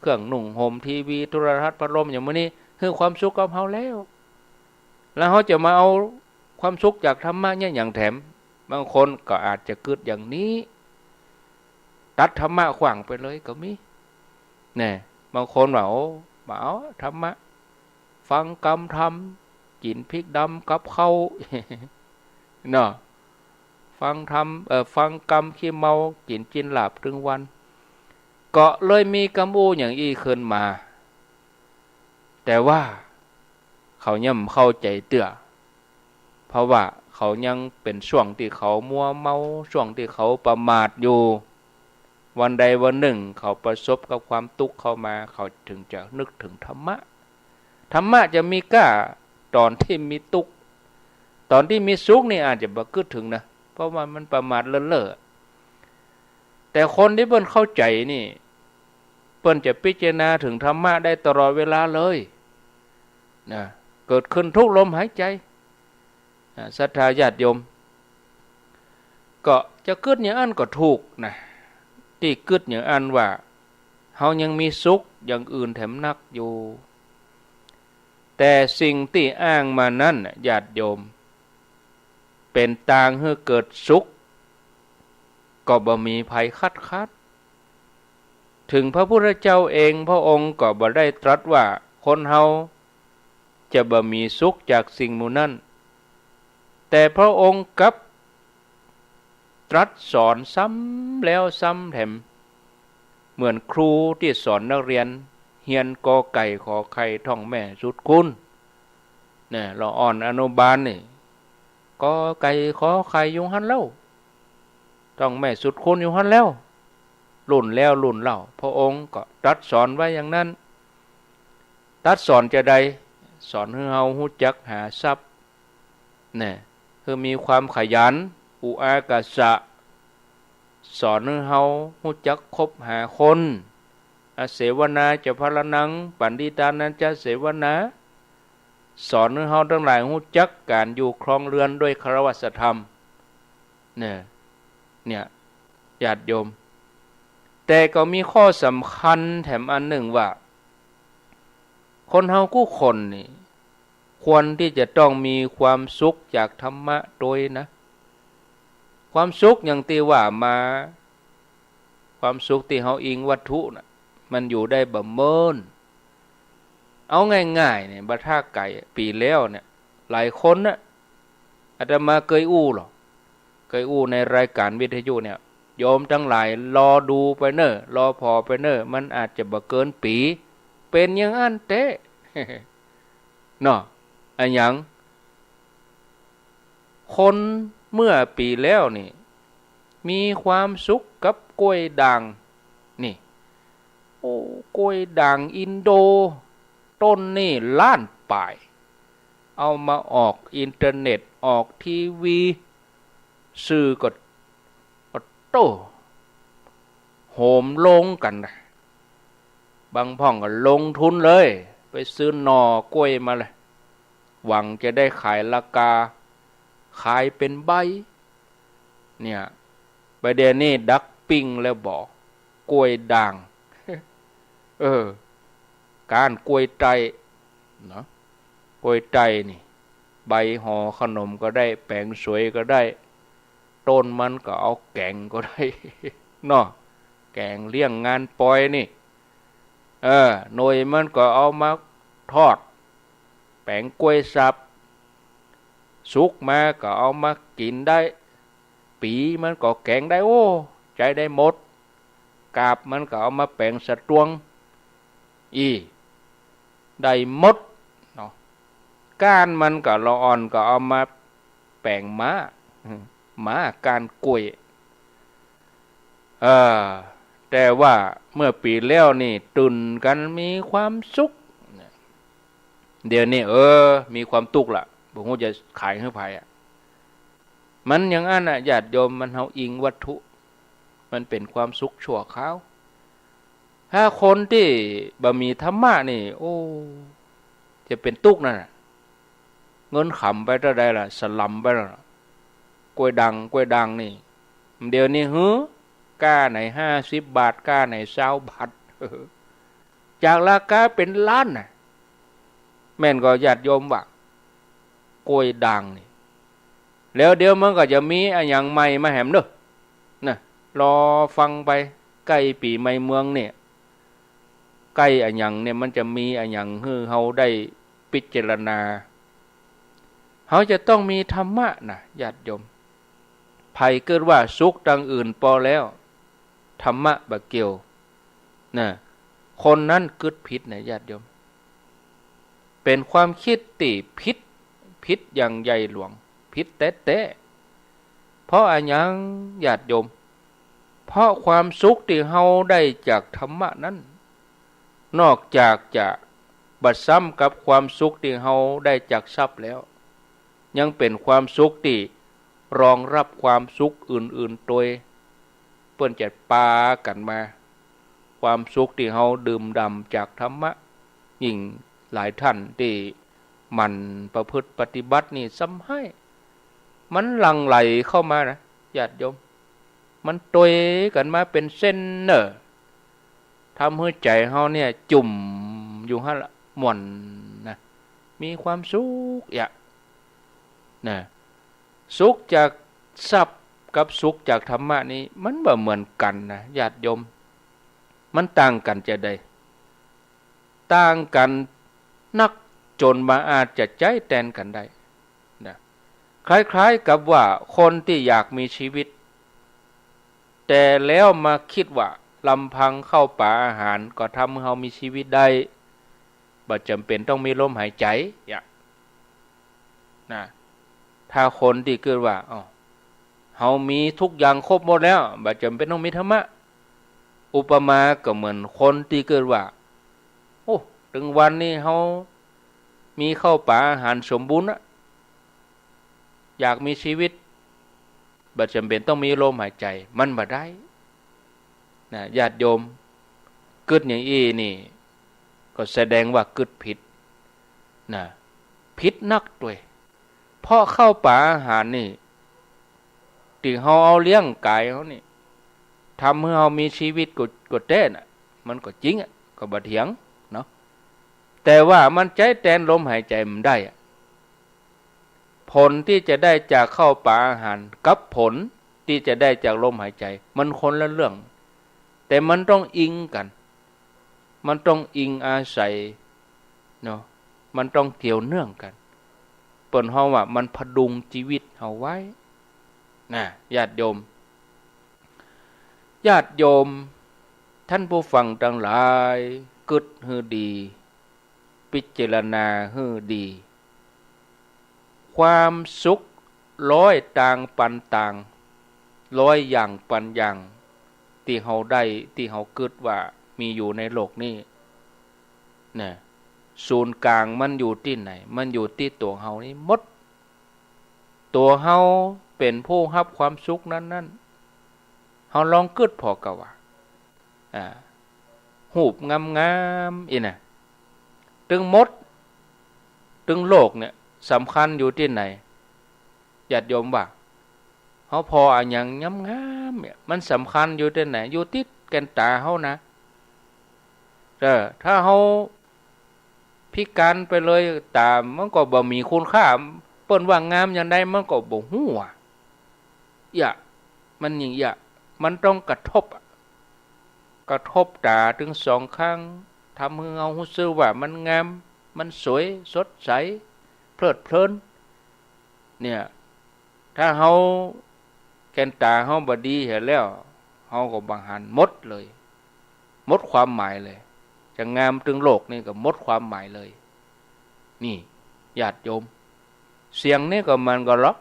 เครื่องนุ่งห่ม ทีวี โทรทัศน์ พัดลม อย่างหมู่นี้ หื้อความสุขกับเฮาแล้ว แล้วเฮาจะมาเอาความสุขจากธรรมะเนี่ยหยังแถม บางคนก็อาจจะกึ๊ดอย่างนี้ ตัดธรรมะขว้างไปเลยก็มี แน่ บางคนว่า โอ้ บ่เอาธรรมะ ฟังกำธรรม กิ๋นพริกดำกับข้าว เนาะ ฟังธรรม เอ่อ ฟังกำขี้เมา กิ๋นจีนหลาบตึงวัน ก็เลยมีกำอู้อย่างอี้ขึ้นมา แต่ว่าเขายังบ่เข้าใจ๋เตื้อ เพราะว่าเขายังเป๋นช่วงตี้เขามัวเมา ช่วงตี้เขาประมาทอยู่ วันใดวันนึ่งเขาประสบกับความตุ๊กข์เข้ามา เขาเถิงจะนึกเถิงธรรมะ ธรรมะจะมีก้าต๋อนตี้มีตุ๊กข์ ต๋อนตี้มีสุขนี่อาจจะบ่กึ๊ดเถิงนะ เพราะว่ามันประมาทเล่อๆ แต่คนตี้เปิ้นเข้าใจ๋นี่ เปิ้นจะพิจารณาเถิงธรรมะได้ตลอดเวลาเลย นะ เกิดขึ้นทุกลมหายใจ๋ อ่า ศรัทธาญาติโยม ก็จะกึ๊ดอย่างอั้นก็ถูกนะ ตี้กึ๊ดอย่างอั้นว่า เฮายังมีสุขอย่างอื่นแถมนักอยู่ แต่สิ่งตี้อ้างมานั้นน่ะ ญาติโยม เป๋นตางหื้อเกิดสุข ก็บ่มีใผคัดค้าน เถิงพระพุทธเจ้าเอง พระองค์ก็บ่ได้ตรัสว่าคนเฮาจะบ่มีสุขจากสิ่งหมู่นั้น แต่พระองค์กลับตรัสสอนซ้ำแล้วซ้ำแถม เหมือนครูตี้สอนนักเรียนเฮียนกอไก่ขอไข่ท่องแม่สุดคูณ เนี่ย ละอ่อนอนุบาลนี่ กอไก่ขอไข่อยู่หั้นแล้ว ท่องแม่สุดคูณอยู่หั้นแล้ว รุ่นแล้วรุ่นเล่า พระองค์ก็ตรัสสอนไว้อย่างนั้น ตรัสสอนจาใด สอนหื้อเฮาฮู้จักหาทรัพย์ เนี่ย คือมีความขยัน อุอากาสะ สอนหื้อเฮาฮู้จักคบหาคน อเสวนาจะพรณัง ปัณฑิตานัญจะเสวนา สอนหื้อเฮาตังหลายฮู้จักก๋านอยู่ครองเฮือนด้วยคฤหัสถธรรม เนี่ย เนี่ย ญาติโยม แต่ก็มีข้อสำคัญแถมอันนึ่งว่า คนเฮากู้คนนี่ ควรตี้จะต้องมีความสุขจากธรรมะตวยนะ ความสุขอย่างตี้ว่ามา ความสุขตี้เฮาอิงวัตถุน่ะ มันอยู่ได้บ่เมิน เอาง่ายๆ เนี่ย บ่ถ้าไก๋ ปี๋แล้วเนี่ย หลายคนน่ะ อาตมาเกยอู้หรอ เกยอู้ในรายก๋านวิทยุเนี่ย โยมตังหลายรอดูไปเน่อ รอผ่อไปเน่อ มันอาจจะบ่เกินปี๋ เป๋นอย่างอั้นแต๊ เนาะ อะหยัง คนเมื่อปี๋แล้วนี่ มีความสุขกับกล้วยด่าง นี่ โอ้ กล้วยด่างอินโด ต้นนี่ล้านป๋าย เอามาออกอินเทอร์เน็ต ออกทีวี สื่อก็ โอ้โต้ โหมโฮงกั๋นนะ บางพ่องก็ลงทุนเลย ไปซื้อหน่อกล้วยมาเลย หวังจะได้ขายราคา ขายเป๋นใบ เนี่ย บ่าเดี่ยวนี้ดักปิ้งแล้วบ่ กล้วยด่าง เออ ก้านกล้วยไต้ เนาะ กล้วยไต้นี่ ใบห่อขนมก็ได้ แป๋งสวยก็ได้ ต้นมันก็เอาแก๋งก็ได้ เนาะ แก๋งเลี้ยงงานปอยนี่ เออ หน่วยมันก็เอามาทอด แป๋งกล้วยสับ สุกมาก็เอามากิ๋นได้ ปี๋มันก็แก๋งได้ โอ้ ใจ๊ได้หมด กาบมันก็เอามาแป๋งสะตวง อี้ ได้หมดเนาะ ก้านมันก็ละอ่อนก็เอามาแป๋งม้า ม้าก้านกล้วย เออ แต่ว่าเมื่อปี๋แล้วนี่ตื่นกั๋นมีความสุข เดี๋ยวนี้ เออ มีความตุ๊กข์ละ บ่ฮู้จะขายหื้อใผอะ มันอย่างอั้นน่ะ ญาติโยม มันเฮาอิงวัตถุ มันเป๋นความสุขชั่วคราว ถ้าคนตี้บ่มีธรรมะนี่ โอ้ จะเป๋นตุ๊กข์นั่นน่ะ เงินขำไปเต้าใดละ สะหล่ำไปแล้ว กล้วยด่าง กล้วยด่างนี่ เดี๋ยวนี้หื้อ ก้าไหนห้าสิบบาท ก้าไหนซาวบาท จากราคาเป๋นล้านน่ะ แม่นก่อญาติโยมว่า กล้วยด่างนี่ แล้วเดี๋ยวมันก็จะมีอะหยังใหม่มาแหมเน่อ นะ รอฟังไป ใก้ปี๋ใหม่เมืองเนี่ย ใก้อะหยังเนี่ย มันจะมีอะหยังหื้อเฮาได้พิจารณา เฮาจะต้องมีธรรมะนะ ญาติโยม ใผกึ๊ดว่าสุขตางอื่นปอแล้ว ธรรมะบ่เกี่ยว นะ คนนั้นกึ๊ดผิดนะ ญาติโยม เป๋นความกึ๊ดตี้ผิด ผิดอย่างใหญ่หลวง ผิดแต๊ๆ เพราะอะหยัง ญาติโยม เพราะความสุขตี้เฮาได้จากธรรมะนั้น นอกจากจะบ่ซ้ำกับความสุขตี้เฮาได้จากทรัพย์แล้ว ยังเป๋นความสุขตี้รองรับความสุขอื่นๆ ตวย เปิ้นจะปากั๋นมา ความสุขตี้เฮาดื่มด่ำจากธรรมะ ยิ่งหลายท่านตี้หมั่นประพฤติปฏิบัตินี่ซ้ำฮ้าย มันหลั่งไหลเข้ามานะ ญาติโยม มันตวยกั๋นมาเป๋นเส้นเน่อ ทำหื้อใจ๋เฮาเนี่ยจุ่มอยู่หั้นละ ม่วนนะ มีความสุขอะ นะ สุขจากทรัพย์กับสุขจากธรรมะนี้ มันบ่เหมือนกั๋นนะ ญาติโยม มันต่างกั๋นจาใด ต่างกั๋นนักจ๋นบ่อาจจะใจ๊แตนกั๋นได้นะ คล้ายๆ กับว่าคนตี้อยากมีชีวิต แต่แล้วมากึ๊ดว่าลำพังข้าวป๋าอาหารก็ทำหื้อเฮามีชีวิตได้ บ่จ๋ำเป๋นต้องมีลมหายใจ๋ เนี่ย นะ ถ้าคนตี้กึ๊ดว่า อ้าว เฮามีทุกอย่างครบหมดแล้ว บ่จ๋ำเป๋นต้องมีธรรมะ อุปมาก็เหมือนคนตี้กึ๊ดว่า โอ้ ตึงวันนี้เฮามีข้าวป๋าอาหารสมบูรณ์ละ อยากมีชีวิต บ่จ๋ำเป๋นต้องมีลมหายใจ๋ มันบ่ได้ นะ ญาติโยม กึ๊ดอย่างอี้นี่ ก็แสดงว่ากึ๊ดผิด นะ ผ ผิดนักตวย เพราะข้าวป๋าอาหารนี่ ตี้เฮาเอาเลี้ยงก๋ายเฮานี่ ทำหื้อเฮามีจีวิตก็ ก็แต๊น่ะ มันก็จริงอะ ก็บ่เถียงเนาะ แต่ว่ามันใจ๊แตนลมหายใจ๋บ่ได้อะ ผลตี้จะได้จากข้าวป๋าอาหารกับผลตี้จะได้จากลมหายใจ๋ มันคนละเรื่อง แต่มันต้องอิงกั๋น มันต้องอิงอาศัยเนาะ มันต้องเกี่ยวเนื่องกั๋น เปิ้นฮ้องว่ามันพดุงจีวิตเฮาไว้ นะ ญาติโยม ญาติโยม ท่านผู้ฟังตังหลาย กึ๊ดหื้อดี พิจารณาหื้อดี ความสุขร้อยตางปันตาง ร้อยอย่างปันอย่าง ตี้เฮาได้ ตี้เฮากึ๊ดว่ามีอยู่ในโลกนี้ นะ ศูนย์ก๋างมันอยู่ตี้ไหน มันอยู่ตี้ตั๋วเฮานี่หมด ตั๋วเฮาเป๋นผู้ฮับความสุขนั้นๆ เฮาลองกึ๊ดผ่อเกาว่า อ่า ฮูปงามๆ อี้นะ ตึงหมด ตึงโลกเนี่ย สำคัญอยู่ตี้ไหน ญาติโยมว่า เฮาผ่ออะหยังงามๆ เนี่ย มันสำคัญอยู่ตี้ไหน อยู่ตี้แก่นต๋าเฮานะ เออ ถ้าเฮาพิการไปเลย ต๋ามันก็บ่มีคุณค่า เปิ้นว่างามอย่างใดมันก็บ่ฮู้อะ เยียะ มันยิ่งเยียะ มันต้องกระทบอะ กระทบต๋าตึงสองข้าง ทำหื้อเฮาฮู้สึกว่ามันงาม มันสวย สดใส เพลิดเพลิน เนี่ย ถ้าเฮา แก่นต๋าเฮาบ่ดีเหียแล้ว เฮาก็บ่หัน หมดเลย หมดความหมายเลย จะงามตึงโลกนี่ก็หมดความหมายเลย นี่ ญาติโยม เสียงนี่ก็เหมือนกั๋นเลาะ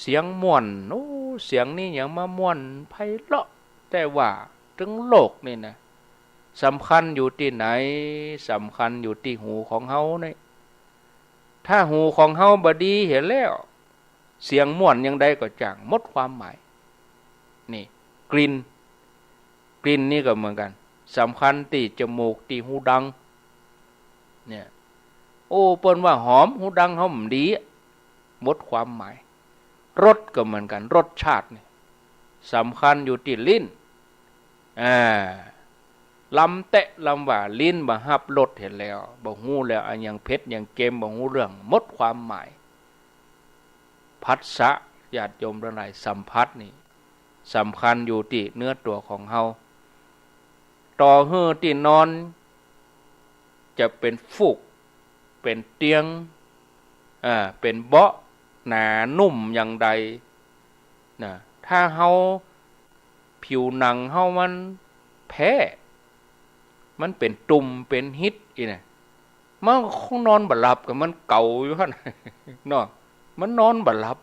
เสียงม่วน โอ้ เสียงนี่หยังมาม่วนไพเราะ แต่ว่าตึงโลกนี่นะ สำคัญอยู่ตี้ไหน สำคัญอยู่ตี้หูของเฮานี่ ถ้าหูของเฮาบ่ดีเหียแล้ว เสียงม่วนอย่างใดก็จ้าง หมดความหมาย นี่ กลิ่น กลิ่นนี่ก็เหมือนกั๋น สำคัญตี้จมูก ตี้ฮูดัง เนี่ย โอ้ เปิ้นว่าหอม ฮูดังเฮาบ่ดี หมดความหมาย รสก็เหมือนกั๋น รสชาตินี่ สำคัญอยู่ตี้ลิ้น อ่า ลำแต๊ลำว่า ลิ้นบ่ฮับรสเหียแล้ว บ่ฮู้แล้ว อะหยังเผ็ดหยังเกม บ่ฮู้เรื่อง หมดความหมาย ผัสสะ ญาติโยมตังหลาย สัมผัสนี่ สำคัญอยู่ตี้เนื้อตั๋วของเฮา ต่อหื้อตี้นอน จะเป๋นฟูก เป๋นเตียง อ่า เป๋นเบาะ หนานุ่มอย่างใด นะ ถ้าเฮา ผิวหนังเฮามันแพ้ มันเป๋นตุ่ม เป๋นฮิดอี้นะ มันก็คงนอนบ่หลับ ก็มันเก๋าอยู่หั้น เนาะ มันนอนบ่หลับ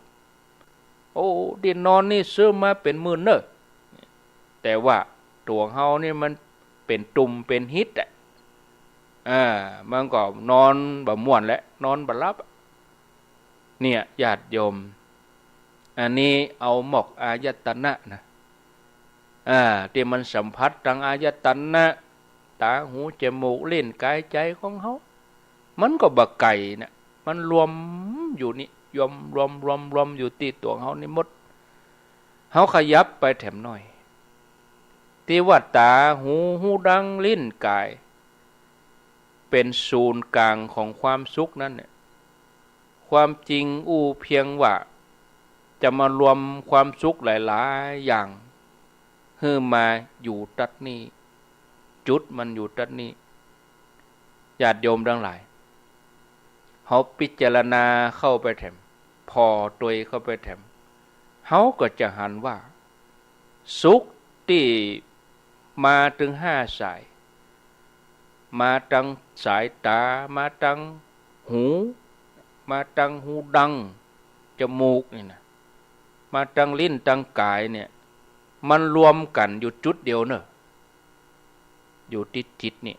โอ้ ตี้นอนนี่ซื้อมาเป๋นหมื่นเน่อ แต่ว่าตั๋วเฮานี่มันเป๋นตุ่ม เป๋นฮิดอะ อ่า มันก็นอนบ่ม่วนแหละ นอนบ่หลับ เนี่ย ญาติโยม อันนี้เอาหมวกอายตนะนะ อ่า ตี้มันสัมผัสตางอายตนะ ต๋า หู จมูก ลิ้น ก๋าย ใจ๋ของเฮา มันก็บ่ไก๋นะ มันรวมอยู่นี่ รวม รวม รวม รวมอยู่ตี้ตั๋วเฮานี่หมด เฮาขยับไปแถมหน้อย ตี้ว่าต๋า หู ฮูดัง ลิ้น ก๋าย เป๋นศูนย์ก๋างของความสุขนั้นเนี่ย ความจริงอู้เพียงว่าจะมารวมความสุขหลายๆ อย่าง หื้อมาอยู่ตั๊ดนี่ จุดมันอยู่ตั๊ดนี่ ญาติโยมตังหลาย เฮาพิจารณาเข้าไปแถม ผ่อตวยเข้าไปแถม เฮาก็จะหันว่า สุขตี้มาตึงห้าสาย มาตางสายต๋า มาตางหู มาตางฮูดัง จมูกนี่นะ มาตางลิ้น ตางก๋ายเนี่ย มันรวมกั๋นอยู่จุดเดียวเน่อ อยู่ตี้จิตนี่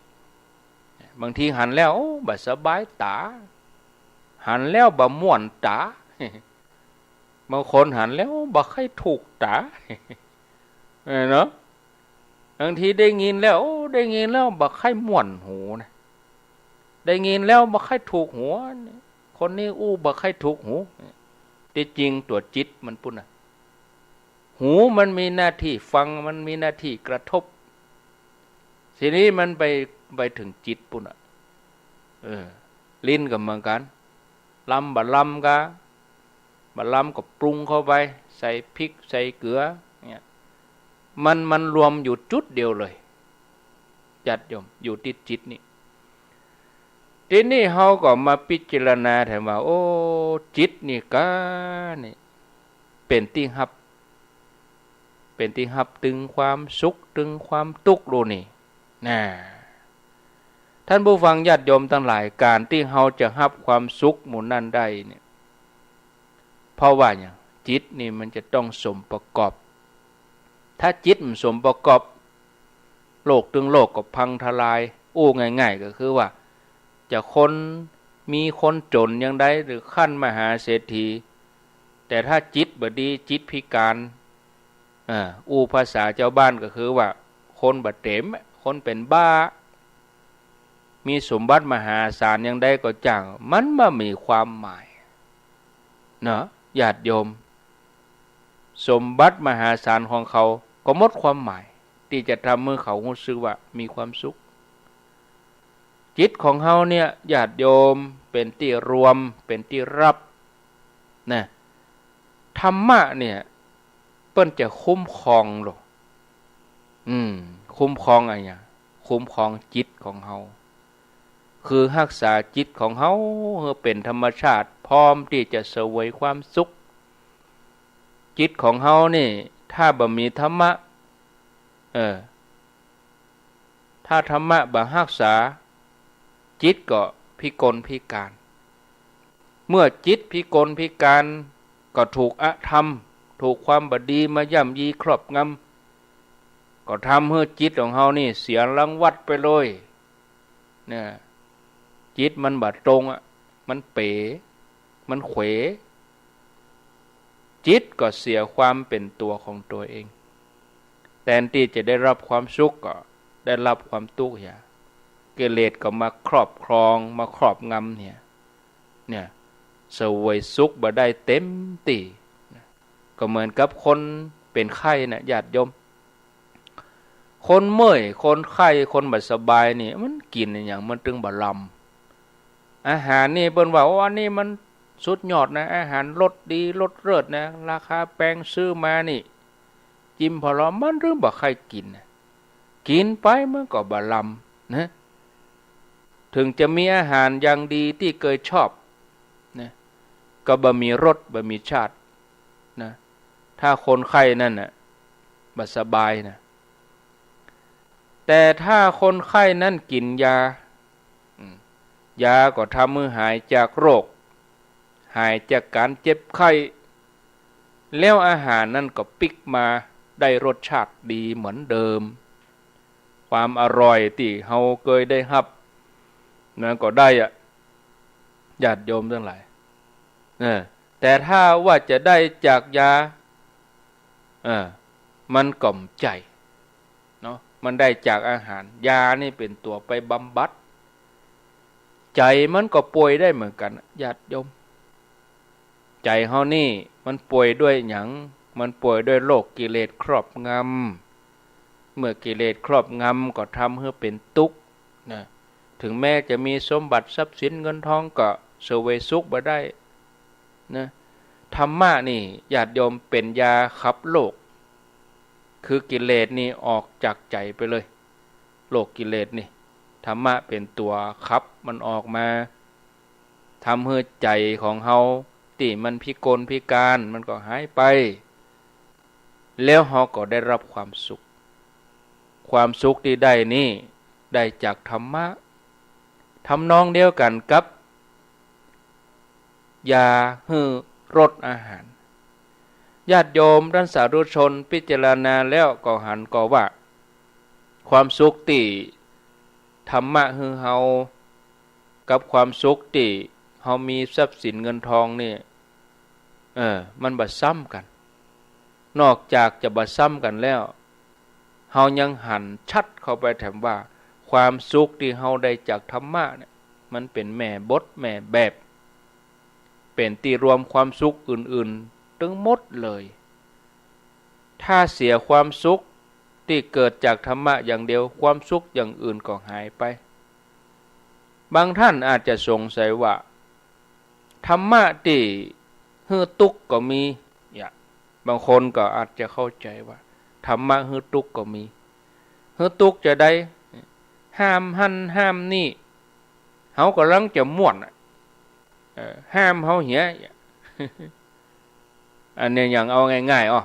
บางทีหันแล้ว โอ้ บ่สบายต๋า หันแล้วบ่ม่วนต๋า บางคนหันแล้วบ่ใค่ถูกต๋า เออเนาะ บางทีได้ยินแล้ว โอ้ ได้ยินแล้วบ่ใค่ม่วนหูนะ ได้ยินแล้วบ่ใค่ถูกหัว คนนี้อู้บ่ใค่ถูกหู ตี้จริงตั๋วจิตมันปู้นน่ะ หูมันมีหน้าตี้ฟัง มันมีหน้าตี้กระทบ ทีนี้มันไป ไปเถิงจิตปู้นน่ะ เออ ลิ้นก็เหมือนกั๋น ลำบ่ลำก็ บ่ลำก็ปรุงเข้าไป ใส่พริกใส่เกลือเนี่ย มัน มันรวมอยู่จุดเดียวเลย ญาติโยม อยู่ตี้จิตนี่ ทีนี้เฮาก็มาพิจารณาแถมว่า โอ้ จิตนี่ก้านี่ เป๋นตี้ฮับ เป๋นตี้ฮับตึงความสุข ตึงความตุ๊กข์โลนี่ น่ะ ท่านผู้ฟังญาติโยมตังหลาย ก๋านตี้เฮาจะฮับความสุขหมู่นั้นได้เนี่ย เพราะว่าหยัง จิตนี่มันจะต้องสมประกอบ ถ้าจิตบ่สมประกอบ โลกตึงโลกก็พังทลาย อู้ง่ายๆ ก็คือว่า จะคนมีคนจ๋นอย่างใด หรือขั้นมหาเศรษฐี แต่ถ้าจิตบ่ดี จิตพิการ อ่า อู้ภาษาจาวบ้านก็คือว่า คนบ่เต๋ม คนเป๋นบ้า มีสมบัติมหาศาลอย่างใดก็จ้าง มันบ่มีความหมาย เนาะ ญาติโยม สมบัติมหาศาลของเขาก็หมดความหมาย ตี้จะทำหื้อเขาฮู้สึกว่ามีความสุข จิตของเฮาเนี่ย ญาติโยม เป๋นตี้รวม เป๋นตี้ฮับ นะ ธรรมะเนี่ย เปิ้นจะคุ้มครองโลก อืม คุ้มครองอะหยัง คุ้มครองจิตของเฮา คือฮักษาจิตของเฮาหื้อเป๋นธรรมชาติ พร้อมตี้จะเสวยความสุข จิตของเฮานี่ ถ้าบ่มีธรรมะ เออ ถ้าธรรมะบ่ฮักษา จิตก็พิกลพิการ เมื่อจิตพิกลพิการ ก็ถูกอธรรม ถูกความบ่ดีมาย่ำยีครอบงำ ก็ทำหื้อจิตของเฮานี่เสียรังวัดไปเลย เนี่ย จิตมันบ่ตรงอะ มันเป๋ มันเขว จิตก็เสียความเป๋นตั๋วของตั๋วเอง แตนตี้จะได้ฮับความสุขก็ได้ฮับความตุ๊กข์เหีย กิเลสก็มาครอบครอง มาครอบงำเหีย เนี่ย เสวยสุขบ่ได้เต็มตี้ ก็เหมือนกับคนเป๋นไข้น่ะ ญาติโยม คนเมื่อย คนไข้ คนบ่สบายนี่ มันกิ๋นอะหยังมันตึงบ่ลำ อาหารนี่เปิ้นว่า โอ้ อันนี้มันสุดยอดนะ อาหารรสดี รสเลิศนะ ราคาแปง ซื้อมานี่ จิมผ่อลอ มันตึงบ่ใค่กิ๋นนะ กิ๋นไปมันก็บ่ลำนะ เถิงจะมีอาหารอย่างดีตี้เกยชอบนะ ก็บ่มีรส บ่มีชาตินะ ถ้าคนไข้นั่นน่ะ บ่สบายนะ แต่ถ้าคนไข้นั้นกิ๋นยา อืม ยาก็ทำหื้อหายจากโรค หายจากก๋านเจ็บไข้ แล้วอาหารนั้นก็ปิ๊กมาได้รสชาติดีเหมือนเดิม ความอร่อยตี้เฮาเกยได้ฮับ นั้นก็ได้อะ ญาติโยมตังหลาย เออ แต่ถ้าว่าจะได้จากยา เออ มันก็บ่ใจ้ เนาะ มันได้จากอาหาร ยานี่เป๋นตั๋วไปบำบัด ใจ๋มันก็ป่วยได้เหมือนกั๋น ญาติโยม ใจ๋เฮานี่มันป่วยด้วยหยัง มันป่วยด้วยโรคกิเลสครอบงำ เมื่อกิเลสครอบงำก็ทำหื้อเป๋นตุ๊กข์นะ เถิงแม้จะมีสมบัติทรัพย์สินเงินทองก็เสวยสุขบ่ได้นะ ธรรมะนี่ ญาติโยม เป๋นยาขับโรค คือกิเลสนี่ออกจากใจ๋ไปเลย โรคกิเลสนี่ ธรรมะเป๋นตั๋วขับมันออกมา ทำหื้อใจ๋ของเฮาตี้มันพิกลพิการมันก็หายไป แล้วเฮาก็ได้ฮับความสุข ความสุขตี้ได้นี่ได้จากธรรมะ ทำนองเดียวกั๋นกับ ยาหื้อรสอาหาร ญาติโยมต้านสาธุชนพิจารณาแล้วก็หันก่อว่า ความสุขตี้ธรรมะหื้อเฮา กับความสุขตี้เฮามีทรัพย์สินเงินทองนี่ เออ มันบ่ซ้ำกั๋น นอกจากจะบ่ซ้ำกั๋นแล้ว เฮายังหันชัดเข้าไปแถมว่า ความสุขตี้เฮาได้จากธรรมะเนี่ย มันเป๋นแม่บทแม่แบบ เป๋นตี้รวมความสุขอื่นๆ ตึงหมดเลย ถ้าเสียความสุขตี้เกิดจากธรรมะอย่างเดียว ความสุขอย่างอื่นก็หายไป บางท่านอาจจะสงสัยว่า ธรรมะตี้หื้อตุ๊กข์ก็มี เนี่ย บางคนก็อาจจะเข้าใจ๋ว่า ธรรมะหื้อตุ๊กข์ก็มี หื้อตุ๊กข์จาใด ห้ามหั้นห้ามนี่ เฮาก่ำลังจะม่วนอะ เออ ห้ามเฮาเหีย อันนี้อย่างเอาง่ายๆ อ้อ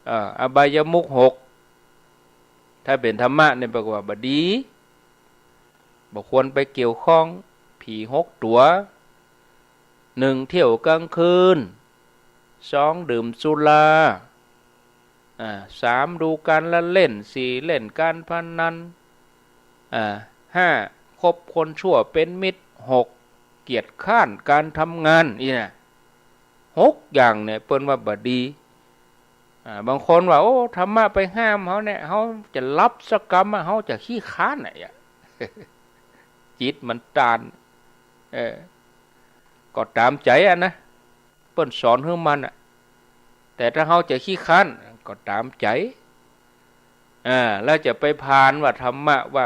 เออ อบายมุขหก ถ้าเป๋นธรรมะเนี่ยแปลว่าบ่ดี บ่ควรไปเกี่ยวข้อง ผีหกตั๋ว หนึ่ง เที่ยวกลางคืน สอง ดื่มสุรา อ่า สาม ดูการละเล่น สี่ เล่นการพนัน อ่า ห้า คบคนชั่วเป๋นมิตร หก เกียจคร้านการทำงาน อี้นะ หกอย่างเนี่ยเปิ้นว่าบ่ดี อ่า บางคนว่า โอ้ ธรรมะไปห้ามเฮาเนี่ย เฮาจะหลับสักกำอะ เฮาจะขี้คร้านอะ จิตมันต้าน เออ ก็ต๋ามใจ๋อะนะ เปิ้นสอนหื้อมันอะ แต่ถ้าเฮาจะขี้คร้านก็ต๋ามใจ๋ อ่า แล้วจะไปผ่านว่าธรรมะว่า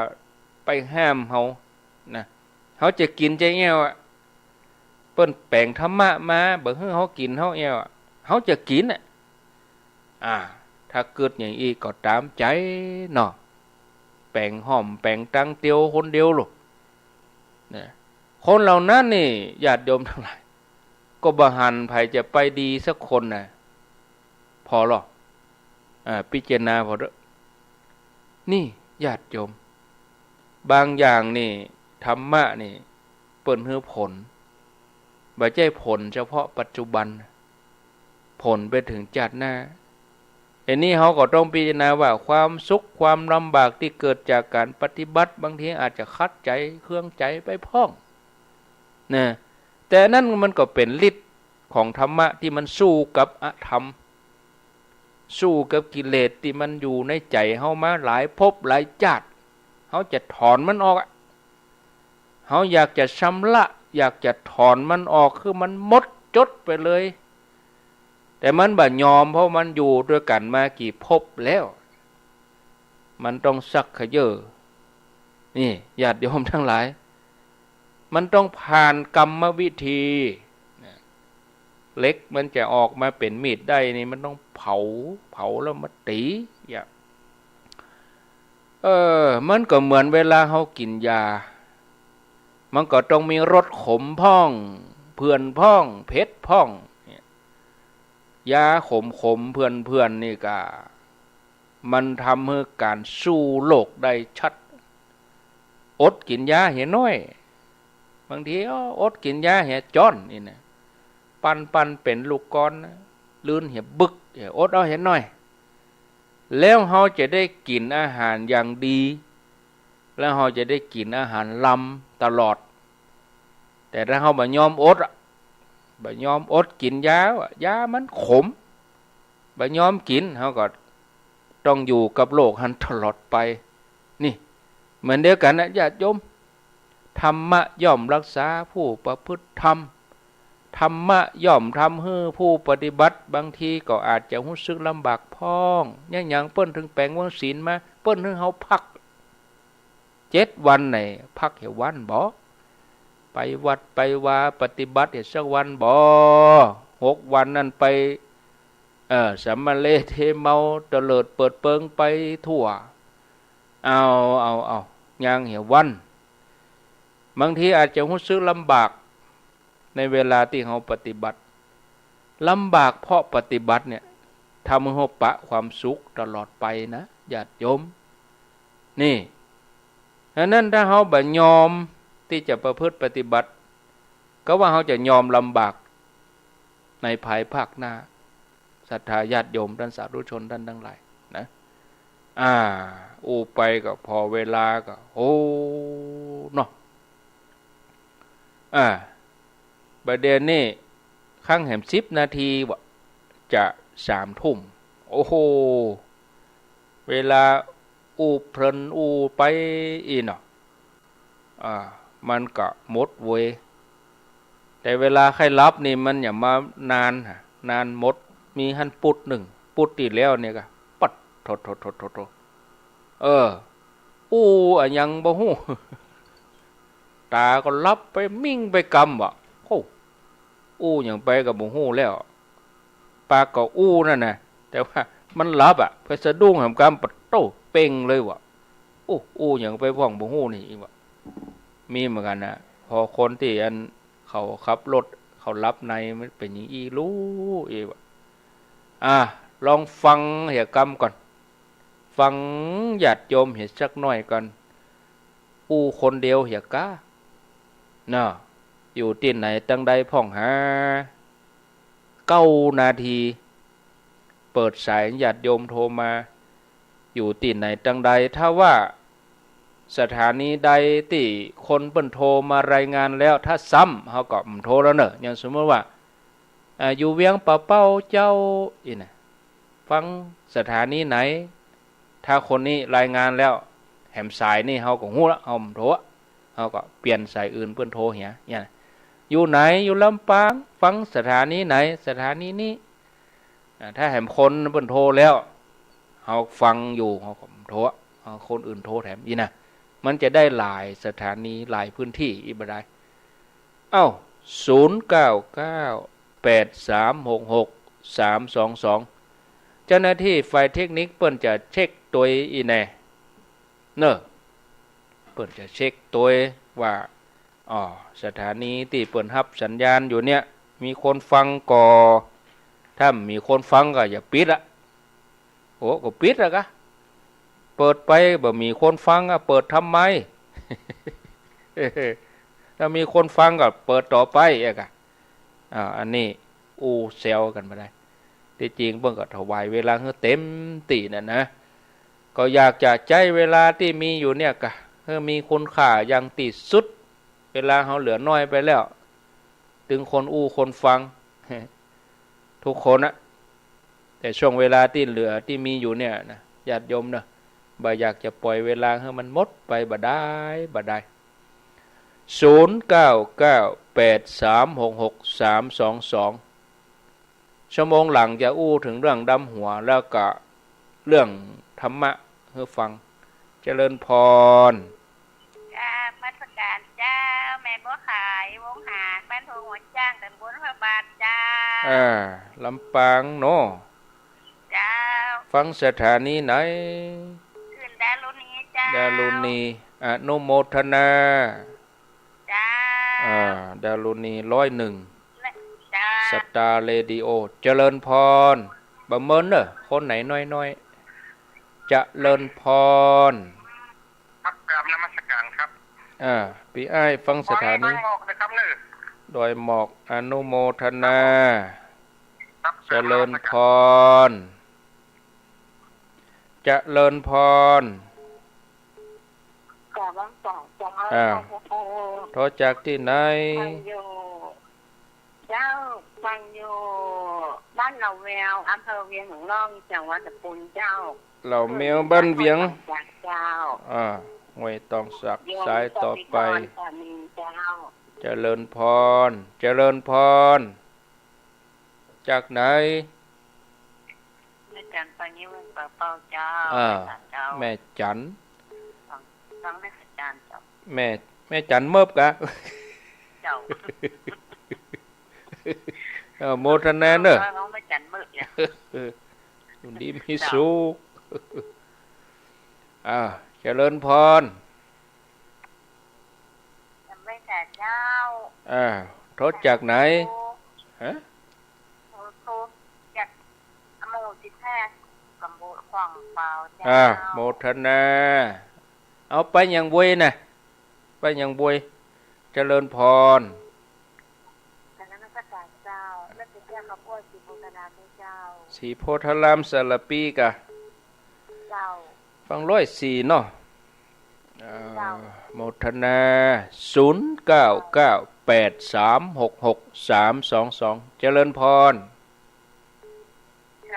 ไปห้ามเฮานะ เฮาจะกิ๋นจะแอ้วอะ เปิ้นแป๋งธรรมะมา บ่หื้อเฮากิ๋นเฮาแอ้วอะ เฮาจะกิ๋นอะ อ่า ถ้ากึ๊ดอย่างอี้ก็ต๋ามใจ๋เนาะ แป๋งห้อมแป๋งตังเตียวคนเดียวลูก นะ คนเหล่านั้นนี่ ญาติโยมตังหลาย ก็บ่หันใผจะไปดีสักคนนะ ผ่อลอ อ่า พิจารณาผ่อเต๊อะ นี่ ญาติโยม บางอย่างนี่ ธรรมะนี่ เปิ้นหื้อผล บ่ใจ้ผลเฉพาะปัจจุบัน ผลไปเถิงจาติหน้า อันนี้เฮาก็ต้องพิจารณาว่าความสุขความลำบากตี้เกิดจากก๋านปฏิบัติ บางทีอาจจะขัดใจ๋เคืองใจ๋ไปพ่อง นะ แต่อันนั้นมันก็เป๋นฤทธิ์ของธรรมะตี้มันสู้กับอธรรม สู้กับกิเลสตี้มันอยู่ในใจ๋เฮามาหลายภพหลายจาติ เฮาจะถอนมันออกอะ เฮาอยากจะชำระ อยากจะถอนมันออก คือมันหมดจดไปเลย แต่มันบ่ยอม เพราะมันอยู่ตวยกั๋นมากี่ภพแล้ว มันต้องซักเขย่อ นี่ ญาติโยมตังหลาย มันต้องผ่านกรรมวิธี นะ เหล็กมันจะออกมาเป๋นมีดได้นี่ มันต้องเผา เผาแล้วมาตี๋ อย่าง เออ มันก็เหมือนเวลาเฮากิ๋นยา มันก็ต้องมีรสขมพ่อง เผื่อนพ่อง เผ็ดพ่อง เนี่ย ยาขมๆ เผื่อนๆ นี่ก็ มันทำหื้อก๋านสู้โรคได้ชัด อดกิ๋นยาเหียน้อย บางที อ้อ อดกิ๋นยาเหียจ้อนนี่นะ ปั้นๆ เป๋นลูกก้อนนะ ลื่นเหียบึก เหียอดเอาเหียน้อย แล้วเฮาจะได้กิ๋นอาหารอย่างดี แล้วเฮาจะได้กิ๋นอาหารลำตลอด แต่ถ้าเฮาบ่ยอมอดอะ บ่ยอมอดกิ๋นยาอะ ยามันขม บ่ยอมกิ๋น เฮาก็ต้องอยู่กับโรคหั้นตลอดไป นี่ เหมือนเดียวกั๋นนะ ญาติโยม ธรรมะย่อมรักษาผู้ประพฤติธรรม ธรรมะย่อมทำหื้อผู้ปฏิบัติ บางทีก็อาจจะฮู้สึกลำบากพ่อง เนี่ย อย่างเปิ้นเถิงแป๋งวางศีลมา เปิ้นหื้อเฮาพัก เจ็ดวันไหน พักเหียวันบ่ ไปวัดไปวาปฏิบัติเหียสักวันบ่ หกวันนั้นไป เออ สำมะเลเทเมาเตลิดเปิดเปิงไปทั่ว เอา เอา เอา ย่างเหียวัน บางทีอาจจะฮู้สึกลำบาก ในเวลาตี้เฮาปฏิบัติ ลำบากเพราะปฏิบัติเนี่ย ทำหื้อเฮาปะความสุขตลอดไปนะ ญาติโยม นี่ ฉะนั้นถ้าเฮาบ่ยอมตี้จะประพฤติปฏิบัติ ก็ว่าเฮาจะยอมลำบากในภายภาคหน้า ศรัทธาญาติโยมต้านสาธุชนต้านตังหลายนะ อ่า อู้ไปก็ผ่อเวลาก็ โอ้ เนาะ อ่า บ่าเดี่ยวนี้ คังแหมสิบนาทีวะ จะสามทุ่ม โอ้โห เวลาอู้เพลินอู้ไปอี้เนาะ อ่า มันก็หมดเวย แต่เวลาใค่หลับนี่มันอย่ามานานหะ นานหมด มีหั้นปุ๊ดนึ่ง ปุ๊ดตี้แล้วเนี่ยก็ ปัดโธ่โธ่โธ่โธ่โธ่ เออ อู้อะหยังบ่ฮู้ ต๋าก็หลับไป มิ่งไปกำวะ โอ้ อู้หยังไปก็บ่ฮู้แล้ว ปากก็อู้นั่นน่ะ แต่ว่ามันหลับอะ ไปสะดุ้งแหมกำ ปัดโต้ เป่งเลยวะ อู้ อู้หยังไปพ่องบ่ฮู้นี่อีกวะ มีเหมือนกั๋นนะ ผ่อคนตี้อันเขาขับรถ เขาหลับในมันเป๋นอย่างอี้ลูอีกวะ อ่ะ ลองฟังเหียกำก่อน ฟังญาติโยมเหียสักหน้อยก่อน อู้คนเดียวเหียก้า เนาะ อยู่ตี้ไหนตังใดพ่องหา เก้านาที เปิดสายญาติโยมโทรมา อยู่ตี้ไหนตังใด ถ้าว่าสถานีใดตี้คนเปิ้นโทรมารายงานแล้ว ถ้าซ้ำเฮาก็บ่โทรแล้วเน่อ อย่างสมมุติว่า อ่า อยู่เวียงป่าเป้าเจ้า อี้นะ ฟังสถานีไหน ถ้าคนนี้รายงานแล้ว แหมสายนี่เฮาก็ฮู้ละ เฮาบ่โทร เฮาก็เปลี่ยนสายอื่นเปิ้นโทรเหีย เนี่ยนะ อยู่ไหน อยู่ลำปาง ฟังสถานีไหน สถานีนี้ อ่า ถ้าแหมคนเปิ้นโทรแล้ว เฮาฟังอยู่ เฮาก็บ่โทร เฮาคนอื่นโทรแถม อี้นะ มันจะได้หลายสถานี หลายพื้นที่ อี้บ่ดาย เอ้า ศูนย์เก้าเก้า แปดสามหกหก สามสองสอง เจ้าหน้าตี้ฝ่ายเทคนิคเปิ้นจะเช็คตวยอี้แน่ เน่อ เปิ้นจะเช็คตวยว่า อ๋อ สถานีตี้เปิ้นฮับสัญญาณอยู่เนี่ย มีคนฟังก่อ ถ้าบ่มีคนฟังก็อย่าปิดอะ โอ้ ก็ปิดอะกะ เปิดไป บ่มีคนฟังอะ เปิดทำไม ถ้ามีคนฟังก็เปิดต่อไปอะกะ อ่า อันนี้อู้แซวกั๋นบ่ดาย ตี้จริงเปิ้นก็ถวายเวลาหื้อเต็มตี้นั่นนะ ก็อยากจะใจ๊เวลาตี้มีอยู่เนี่ยกะ หื้อมีคุณค่าอย่างตี้สุด เวลาเฮาเหลือน้อยไปแล้ว ตึงคนอู้คนฟัง ทุกคนอะ แต่ช่วงเวลาตี้เหลือตี้มีอยู่เนี่ยนะ ญาติโยมเนาะ บ่อยากจะปล่อยเวลาหื้อมันหมดไป บ่ดาย บ่ดาย ศูนย์เก้าเก้า แปดสามหกหก สามสองสอง ชั่วโมงหลังจะอู้เถิงเรื่องดำหัว แล้วก็เรื่องธรรมะหื้อฟัง เจริญพร จ้า นมัสก๋านเจ้า แม่บัวขาย วงหาง บ้านโพหัวจ๊าง ต๋ำบลพระบาทเจ้า อ่า ลำปางเนาะ เจ้า ฟังสถานีไหน คลื่นดารุณีเจ้า ดารุณี อนุโมทนา เจ้า อ่า ดารุณี ร้อยเอ็ด เจ้า สตาร์เรดิโอ เจริญพร บ่เมินเน่อ คนไหนน้อยๆ เจริญพร ครับ กราบนมัสก๋านครับ อ่า ปี้อ้ายฟังสถานี ดอยหมอกนะครับเน่อ ดอยหมอก อนุโมทนา ครับ เจริญพร เจริญพร กราบนมัสก๋านเจ้า อ่า โทรจากตี้ไหน ฟังอยู่ เจ้า ฟังอยู่บ้านเหล่าแมว อำเภอเวียงหลวง จังหวัดสตูลเจ้า เหล่าแมวบ้านเวียง เจ้า อ่า ห้วยตองสัก สายต่อไป โยมสามีกร สามีเจ้า เจริญพร เจริญพร จากไหน แม่จัน ปางิ้ว เวียงป่าเป้าเจ้า อ่า แม่จันเจ้า แม่จัน ฟัง ฟังนมัสก๋านเจ้า แม่ แม่จันเมิบกะ เจ้า เออ โมทนาเน่อ น้องแม่จันเมิบเนี่ย อยู่ดีมีสุข อ่า เจริญพร นมัสก๋านเจ้า อ่า โทรจากไหน ฮะ โทร โทรจากหมู่สิบห้า ต๋ำบลขวางเปาเจ้า อ่า โมทนา เอาไปยังบวยน่ะ ไปยังบวย เจริญพร กราบนมัสก๋านเจ้า แม่เปียข้าวโพด ศรีโพธารามเจ้า ศรีโพธารามสารปีกะ เจ้า ฟังร้อยสี่เนาะ เอ่อ เจ้า โมทนา ศูนย์เก้าเก้า แปดสามหกหก สามสองสอง เจริญพร น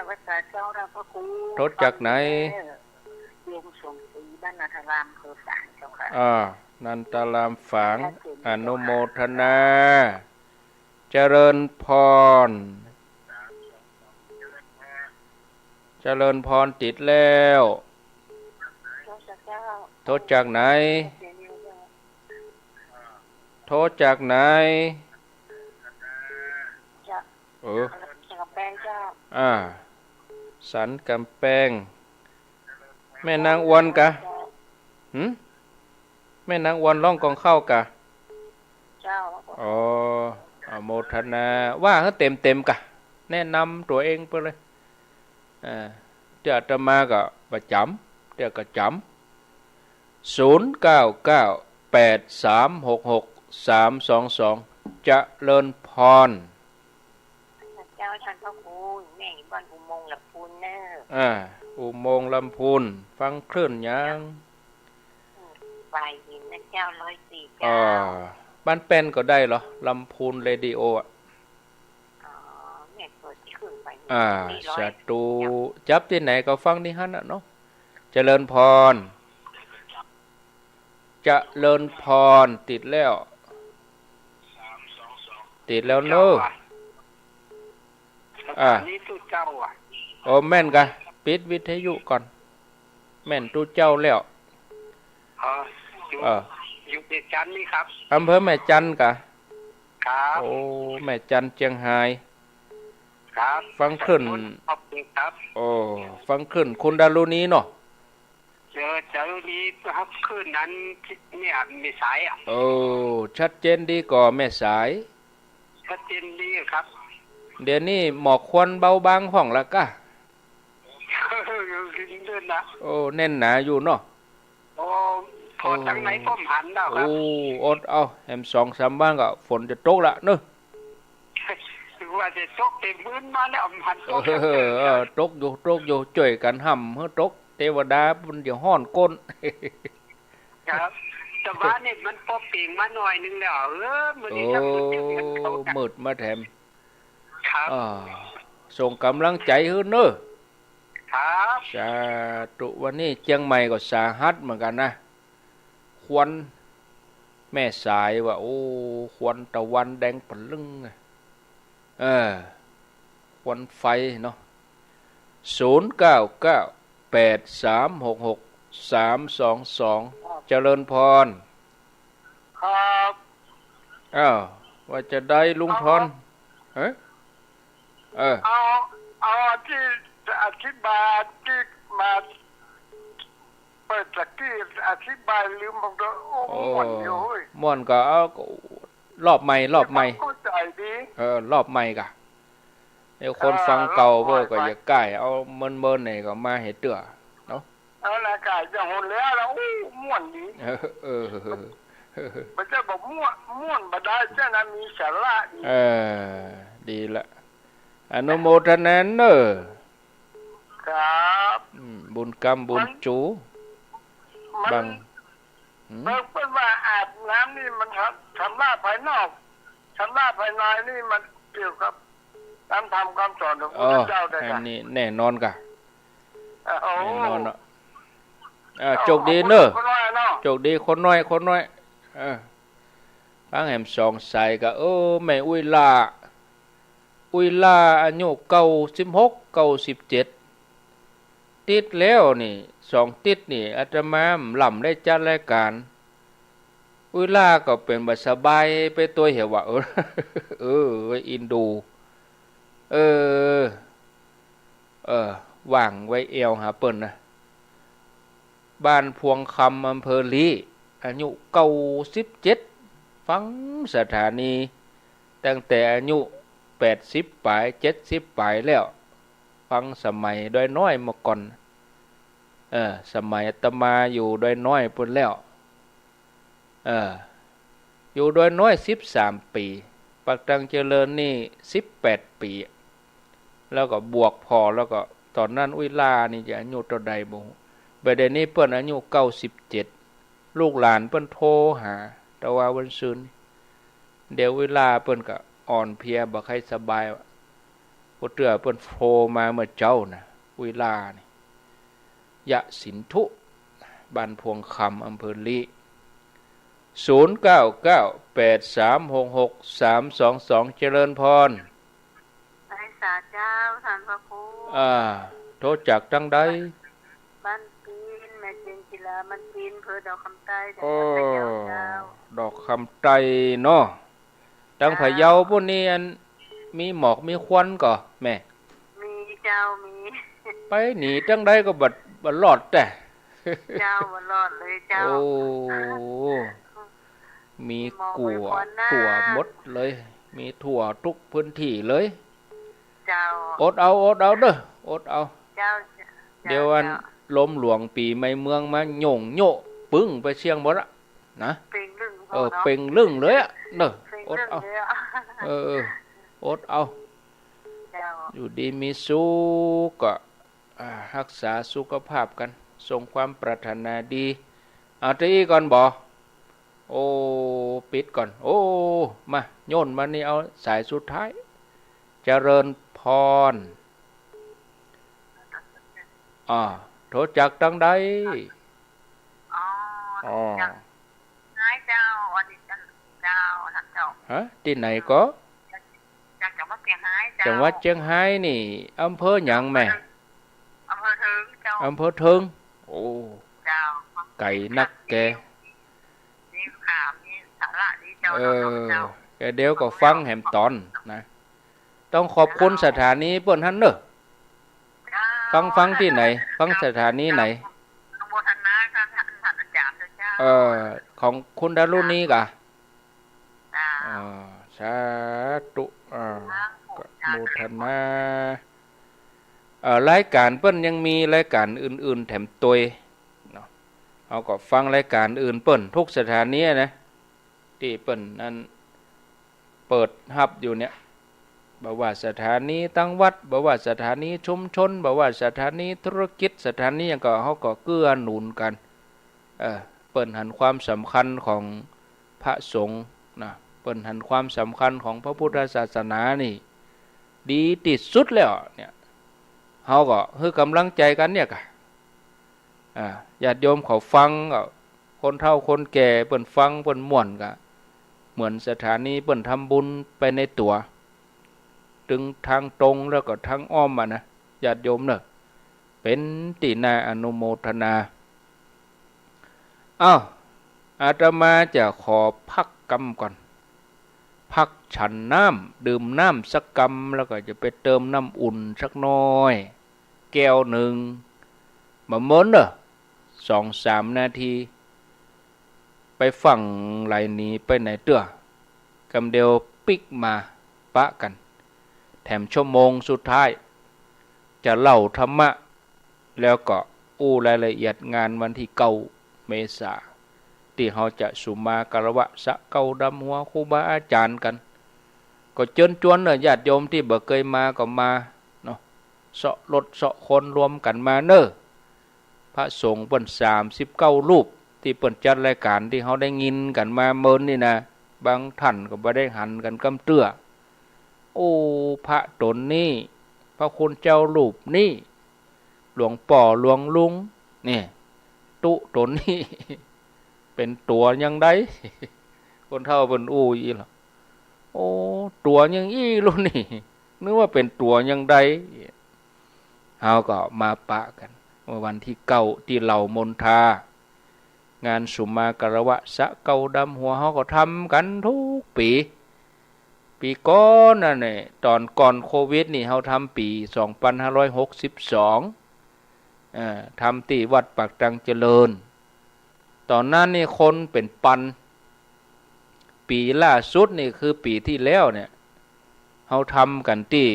มัสก๋านเจ้า พระครู โทรจากไหน โยมสมศรี บ้านนันทาราม อำเภอฝางเจ้าค่ะ อ่า นันทารามฝาง อนุโมทนา เจริญพร เจริญพร ติดแล้ว โทรจากไหน โทรจากไหน เออ อ่า สันกำแปง แม่นางอวนกะ หืม แม่นางอวนร้องกองข้าวกะ เจ้า อ๋อ อนุโมทนา ว่าหื้อเต็มๆ กะ แนะนำตั๋วเองไปเลย อ่า เตื้ออาตมาก็ประจ๋ำ เตื้อก็จ๋ำ ศูนย์เก้าเก้า แปดสามหกหก สามสองสอง เจริญพร เจ้า ท่านพระครู แม่อยู่บ้านอุโมงค์ลำพูนเน่อ อ่า อุโมงค์ลำพูน ฟังคลื่นหยัง อืม ฝ่ายหินนะเจ้า ร้อยสี่ เจ้า อ่า บ้านแป้นก็ได้เหรอ ลำพูนเรดิโออะ อ๋อ แม่เปิดคลื่นฝ่ายหิน อ่า นี่ร้อย สาธุ เจ้า จับตี้ไหนก็ฟังตี้หั้นน่ะเนาะ เจริญพร เจริญพร ติดแล้ว ติดแล้วเนอะ เจ้าอะ อ่า สถานีตู้เจ้าอะ โอ้ แม่นกะ ปิดวิทยุก่อน แม่นตู้เจ้าแล้ว อ๋อ อยู่ เออ อยู่แม่จันนี่ครับ อำเภอแม่จันกะ ครับ โอ้ แม่จันเจียงฮาย ครับ ฟังคลื่น ขอบคุณครับ โอ้ ฟังคลื่นคุณดารุณีเนาะ เจอ เจอดีครับ คลื่นนั้นเนี่ย แม่สายอะ โอ้ ชัดเจนดีก่อแม่สาย ชัดเจนดีครับ เดี๋ยวนี้หมอกควันเบาบางพ่องละกะ เดินนะ โอ้ แน่นหนาอยู่เนาะ โอ้ พอ โอ้ ตังไหนก็หันแล้วครับ โอ้ อดเอา แหมสองสามวันก็ฝนจะตกละเนอะ ว่าจะตกเต็มพื้นมาแล้ว มันตก เออ เออ ตกอยู่ ตกอยู่ จ้วยกั๋นห้ำหื้อตก เตวดามันจะฮ้อนก้น ครับ แต่ว่านี่มันปอเป๋งมาหน่อยนึงแล้ว เออ มื้อนี้ โอ้ จะมืดจะเหมือนเขานะ มืดมาแถม ครับ อ่า ส่งก๋ำลังใจ๋หื้อเนอะ ครับ สาธุ วันนี้เจียงใหม่ก็สาหัสเหมือนกั๋นนะ ควัน แม่สายว่า โอ้ ควันตะวันแดงปะลึ้งอะ เออ ควันไฟเนาะ ศูนย์เก้าเก้า แปดสามหกหก สามสองสอง ครับ เจริญพร ครับ อ้าว ว่าจะได้ลุงทอน เอา ฮะ เออ เอา เอาตี้อธิบายตี้มาเปิดตะกี้ อธิบายลืมหมดแล้ว โอ้ โอ้ ม่วนอยู่เฮ้ย ม่วนก็เอา รอบใหม่ รอบใหม่ เข้าใจ๋ดี เออ รอบใหม่กะ เดี๋ยวคนฟังเก่า เออ รอบใหม่ เปิ้นก็อย่าก้าย เอาเมินๆ หน่อยก็มาหื้อเตื้อเนาะ เอาละก้าย อย่างหั้นแล้วละ อู้ ม่วนดี เออ เออ บ่ใจ้บ่ม่วน ม่วนบ่ได้ เจ้านั้นมีสาระดี เออ ดีละ อนุโมทนาเนอะ ครับ อืม บุญกำบุญจู มัน บาง หืม เปิ้น เปิ้นว่าอาบน้ำนี่มันทำ ชำระภายนอก ชำระภายในนี่มันเกี่ยวกับตามธรรมคำสอนของพระพุทธเจ้าได้ อ๋อ อันนี้แน่นอนกะ เออ โอ้ แน่นอนเนาะ อ่า โอ้ โจคดีเนอะ ขอบคุณคนน้อยเนาะ โจคดีคนน้อย คนน้อย เออ ฟังแหมสองสายกะ เออ แม่อุ๊ยหล้า อุ๊ยหล้าอายุเก้าสิบหก เก้าสิบเจ็ด ติดแล้วนี่ สองติดนี่ อาตมาบ่ลำได้จัดรายก๋าน อุ๊ยหล้าก็เป๋นบ่สบายไปตวยเหียว่า เออ เออ อินดู เออ เออ ว่างไว้แอ่วหาเปิ้นนะ บ้านพวงคำ อำเภอลี้ อายุเก้าสิบเจ็ด ฟังสถานี ตั้งแต่อายุแปดสิบป๋าย เจ็ดสิบป๋ายแล้ว ฟังสมัยดอยน้อยเมื่อก่อน เออ สมัยอาตมาอยู่ดอยน้อยปู๊นแล้ว เออ อยู่ดอยน้อยสิบสามปี๋ ปักตังเจริญนี่สิบแปดปี๋ แล้วก็บวกผ่อ แล้วก็ต๋อนนั้นอุ๊ยหล้านี่จะอายุเต้าใดบ่ฮู้ บ่าเดี๋ยวนี้เปิ้นอายุเก้าสิบเจ็ด ลูกหลานเปิ้นโทรหา แต่ว่าวันซืน เดี๋ยวอุ๊ยหล้าเปิ้นก็อ่อนเพลีย บ่ใค่สบาย ก็เตื้อเปิ้นโทรมาเมื่อเจ๊านะ อุ๊ยหล้านี่ ยะสินธุ บ้านพวงคำ อำเภอลี้ ศูนย์เก้าเก้า แปดสามหกหก สามสองสอง เจริญพร ไหว้สาเจ้า ต้านพระครู อ่า โทรจากตังใด บ้านปีน แม่เจียงศิลา บ้านปีน อำเภอดอกคำใต้ จังหวัดพะเยาเจ้า โอ้ ดอกคำใต้เนาะ ตัง เจ้า พะเยาปู้นนี่ อัน มีหมอกมีควันก่อแม่ มีเจ้า มี ไปหนีตังใดก็บ่ บ่รอดแต๊ เจ้า บ่รอดเลยเจ้า โอ้ มี มีหมอก กั๋ว มีควันนะ กั๋วหมดเลย มีทั่วกู้พื้นตี้เลย เจ้า อดเอา อดเอาเน่อ อดเอา เจ้า เจ้า เดี๋ยวอัน เจ้า ลมหลวงปี๋ใหม่เมืองมาโหย่งโหยะปึ้งไปเสี้ยงหมดละนะ เป่งลึ่ง เออ เนาะ เป่งลึ่งเลยอะเน่อ เป่งลึ่ง อดเอา เลยอะ เออ เออ อดเอา เจ้า อยู่ดีมีสุขก็ อ่า ฮักษาสุขภาพกั๋น ส่งความปรารถนาดี เอาตี้อี้ก่อนบ่ โอ้ ปิดก่อน โอ้ มา โยนมานี่ เอาสายสุดท้าย เจริญพร อ่า โทรจากตังใด อ๋อ อ๋อ จาก นายเจ้า วันนี้เจ้า ท่านเจ้า ฮะ ตี้ไหนก่อ จากจังหวัดเจียงฮายเจ้า จังหวัดเจียงฮายนี่ อำเภอหยังแม่ อำเภอเถิงเจ้า อำเภอเถิง โอ้ เจ้า ไก๋นักแก มีข่าว มีสาระดีเจ้า เออ เจ้า เจ้า แต่เดี๋ยวก็ฟังแหมต๋อนนะ ต้องขอบคุณ เจ้า สถานีเปิ้นหั้นเน่อ เจ้า ฟัง ฟังตี้ไหน ฟังสถานีไหน อนุโมทนาท่าน ท่านอาจารย์ด้วยเจ้า เอ่อ ของคุณดารุณีก่ะ เจ้า อ่า สาธุ อ่า สาธุ อนุโมทนา เอ่อ รายก๋านเปิ้นยังมีรายก๋านอื่นๆ แถมตวยเนาะ เฮาก็ฟังรายก๋านอื่นเปิ้นกู้สถานีนะ ตี้เปิ้นนั้น เปิดฮับอยู่เนี่ย บ่ว่าสถานีตังวัด บ่ว่าสถานีชุมชน บ่ว่าสถานีธุรกิจ สถานีหยังก็ เฮาก็เกื้อหนุนกั๋น เออ เปิ้นหันความสำคัญของพระสงฆ์นะ เปิ้นหันความสำคัญของพระพุทธศาสนานี่ ดีตี้สุดแล้วเนี่ย เฮาก็หื้อก๋ำลังใจ๋กั๋นเนี่ยก่ะ อ่า ญาติโยมเขาฟังก็ คนเฒ่าคนแก่เปิ้นฟังเปิ้นม่วนก็ เหมือนสถานีเปิ้นทำบุญไปในตั๋ว ตึงตางตรงแล้วก็ตางอ้อมอะนะ ญาติโยมเน่อ เป๋นตี้น่าอนุโมทนา อ้าว อาตมาจะขอพักกำก่อน พักฉันน้ำ ดื่มน้ำสักกำ แล้วก็จะไปเติมน้ำอุ่นสักหน้อย แก้วนึ่ง บ่เมินเน่อ สองสามนาที ไปฟั่งไหลหนีไปไหนเตื้อ กำเดียวปิ๊กมาปะกั๋น แถมชั่วโมงสุดท้าย จะเล่าธรรมะ แล้วก็อู้รายละเอียดงานวันตี้เก้าเมษา ตี้เฮาจะสุมาคารวะสะเกล้าดำหัวครูบาอาจ๋ารย์กั๋น ก็เจิญจวนเน่อ ญาติโยมตี้บ่เกยมาก็มาเนาะ เซาะรถเซาะคนรวมกั๋นมาเน่อ พระสงฆ์เปิ้นสามสิบเก้ารูป ตี้เปิ้นจัดรายก๋านตี้เฮาได้ยินกั๋นมาเมินนี่นะ บางต้านก็บ่ได้หันกั๋นกำเตื้อ โอ้ พระต๋นนี้ พระคุณเจ้ารูปนี้ หลวงป้อหลวงลุง เนี่ย ตุ๊ต๋นนี้ เป๋นตั๋วอย่างใด คนเฒ่าเปิ้นอู้อี้ละ โอ้ ตั๋วอย่างอี้ลูกนี่ นึกว่าเป๋นตั๋วอย่างใด เฮาก็มาปะกั๋น เมื่อวันตี้เก้าตี้เหล่ามณฑา งานสุมาคารวะสะเกล้าดำหัว เฮาก็ทำกั๋นกู้ปี๋ ปี๋ก่อนนั่นแหละ ต๋อนก่อนโควิดนี่ เฮาทำปี๋สองปันห้าร้อยหกสิบสอง เอ่อ ทำตี้วัดปากตังเจริญ ต๋อนนั้นนี่คนเป๋นปัน ปี๋ล่าสุดนี่คือปี๋ตี้แล้วเนี่ย เฮาทำกั๋นตี้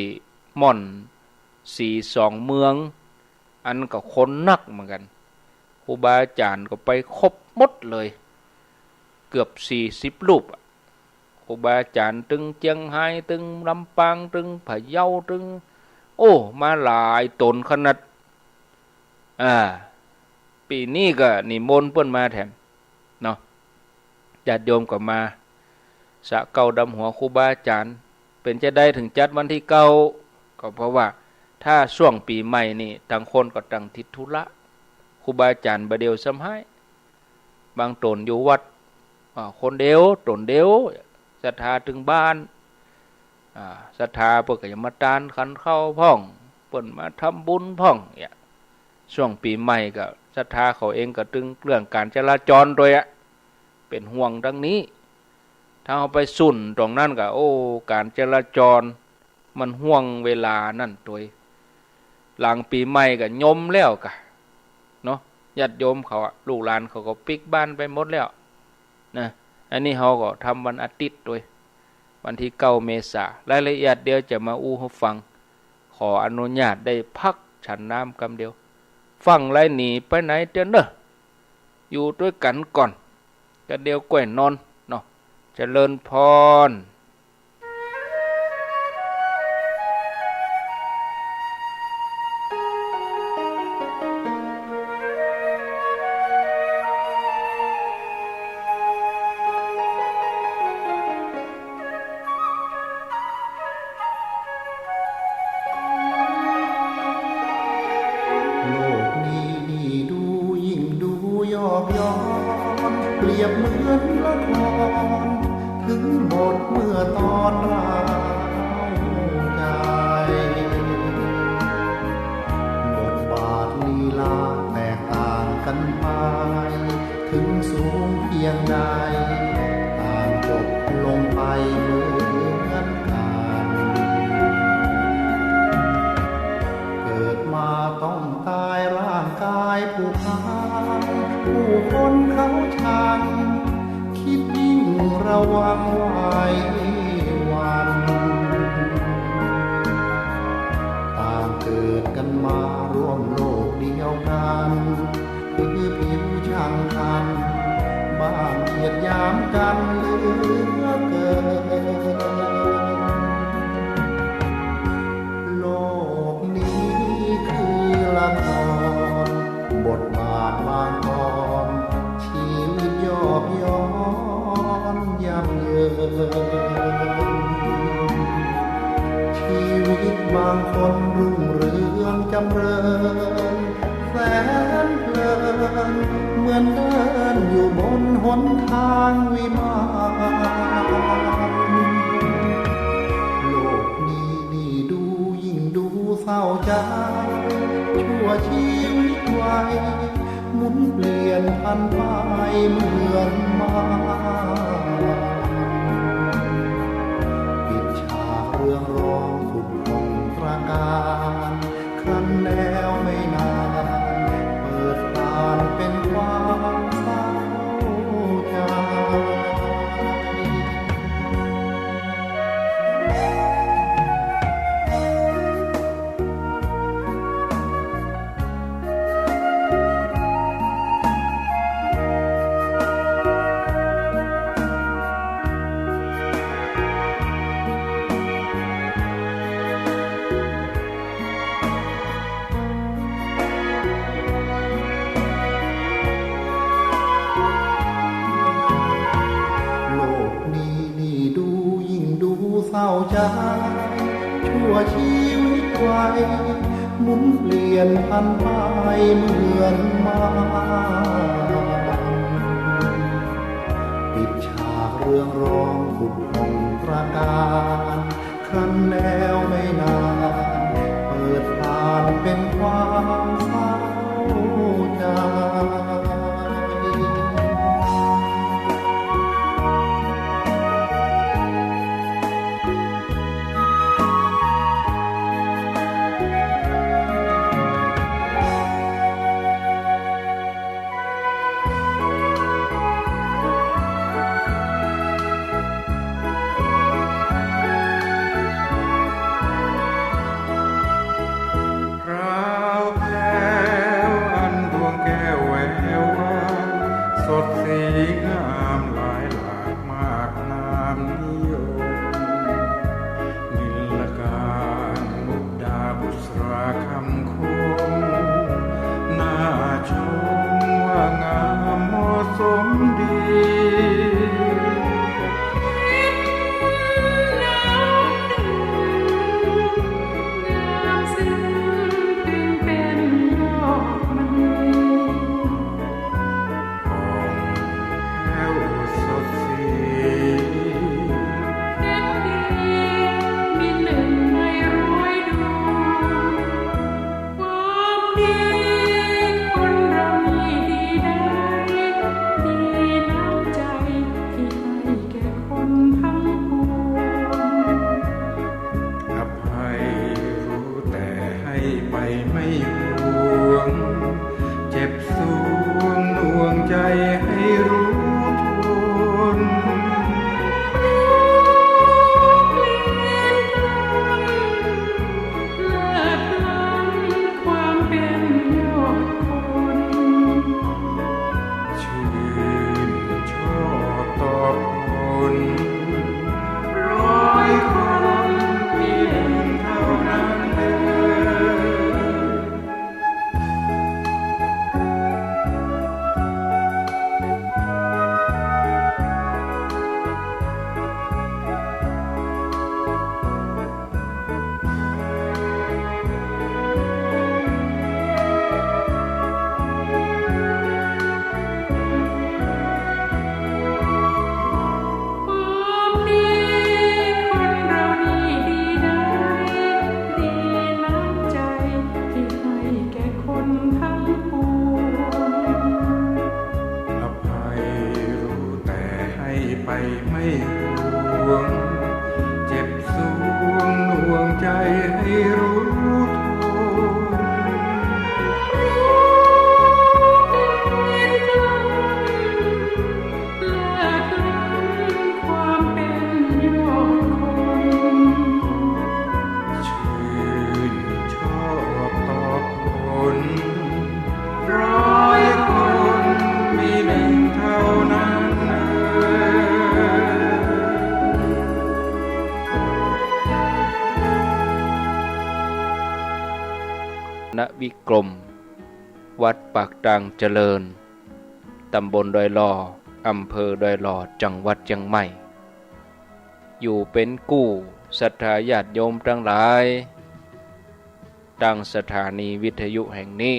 ม่อนสีสองเมือง อันก็คนนักเหมือนกั๋น ครูบาอาจ๋ารย์ก็ไปครบหมดเลย เกือบสี่สิบรูปอะ ครูบาอาจ๋ารย์ตึงเจียงฮาย ตึงลำปาง ตึงพะเยา ตึง โอ้ มาหลายต๋นขนาด อ่า ปี๋นี้ก็นิมนต์เปิ้นมาแถมเนาะ ญาติโยมก็มาสะเกล้าดำหัวครูบาอาจ๋ารย์ เป๋นจาใดเถิงจัดวันตี้เก้า ก็เพราะว่าถ้าช่วงปี๋ใหม่นี่ ต่างคนก็ต่างติดธุระ ครูบาอาจ๋ารย์บ่าเดี่ยวซ้ำฮ้าย บางต๋นอยู่วัด อ่า คนเดียว ต๋นเดียว ศรัทธาตึงบ้าน อ่า ศรัทธาเปิ้นก็จะมาตานขันข้าวพ่อง เปิ้นมาทำบุญพ่องเนี่ย ช่วงปี๋ใหม่ก็ศรัทธาเขาเองก็ตึงเรื่องก๋านจราจรตวยอะ เป๋นห่วงตังนี้ ถ้าเฮาไปสุนต๋รงนั้นก็ โอ้ ก๋านจราจร มันห่วงเวลานั้นตวย หลังปี๋ใหม่ก็ยมแล้วกะ เนาะ ญาติโยมเขาอะ ลูกหลานเขาก็ปิ๊กบ้านไปหมดแล้วนะ อันนี้เฮาก็ทำวันอาทิตย์ตวย วันตี้เก้าเมษา รายละเอียดเดี๋ยวจะมาอู้หื้อฟัง ขออนุญาตได้พักฉันน้ำกำเดียว ฟั่งไลหนีไปไหนเตื้อเน่อ อยู่ตวยกั๋นก่อน กะเดียวก้อยนอนเนาะ เจริญพร โลกนี้นี่ดูยิ่งดูยอบย้อน เปรียบเหมือนละคร ถึงบทเมื่อตอนร้าวใจ บทบาทลีลาแตกต่างกั๋นไป ถึงสูงเพียงใด ต่างจบลงไปเหมือนกั๋น เกิดมาต้องตายร่างกายผุพัง ผู้คนเขาชัง คิดยิ่งระวังไว้วัน ต่างเกิดกั๋นมาร่วมโลกเดียวกั๋น คือผิวช่างคัน บ้างเหยียดหยามกั๋นเหลือเกิน โลกนี้คือละคร บทบาทบางตอน ชีวิตยอบย้อนยับเยิน ชีวิตบางคนรุ่งเรืองจำเริญ แสนเพลิน เหมือนเดินอยู่บนหนทางวิมาน โลกนี้นี่ดูยิ่งดูเศร้าใจ ชั่วชีวิตวัย หมุนเปลี่ยนผันไปเหมือนมาร ปิดฉากเรืองรองผุดผ่องตระการ ครั้นแล้วไม่นาน เปิดผ่านเป็นความเศร้าใจ โลกนี้นี่ดูยิ่งดูเศร้าใจ ชั่วชีวิตวัย หมุนเปลี่ยนผันไปเหมือนมาร ปิดฉากเรืองรองผุดผ่องตระการ ครั้นแล้วไม่นาน เปิดผ่านเป็นความเศร้าใจ ไปไม่ห่วง เจ็บสวงหน่วงใจให้รู้ทน เลิศล้ำความเป็นยอดคน ชื่นชอบตอบผล ร้อยคนเพียงเท่านั้นเอ่ย ความดีคนเรานี่ดีได้ ดีน้ำใจที่ให้แก่คนทั้งปวง อภัยรู้แต่ให้ไปไม่ห่วง เจ็บสวงหน่วงใจให้รู้ทน เลิศล้ำความเป็นยอดคน ชื่นชอบตอบผล ร้อยคนมีหนึ่งเท่านั้นเอ่ย ณ วิกรม วัดปากตางเจริญ ตำบลดอยหล่อ อำเภอดอยหล่อ จังหวัดเจียงใหม่ อยู่เป๋นกู้ศรัทธาญาติโยมตังหลาย ตางสถานีวิทยุแห่งนี้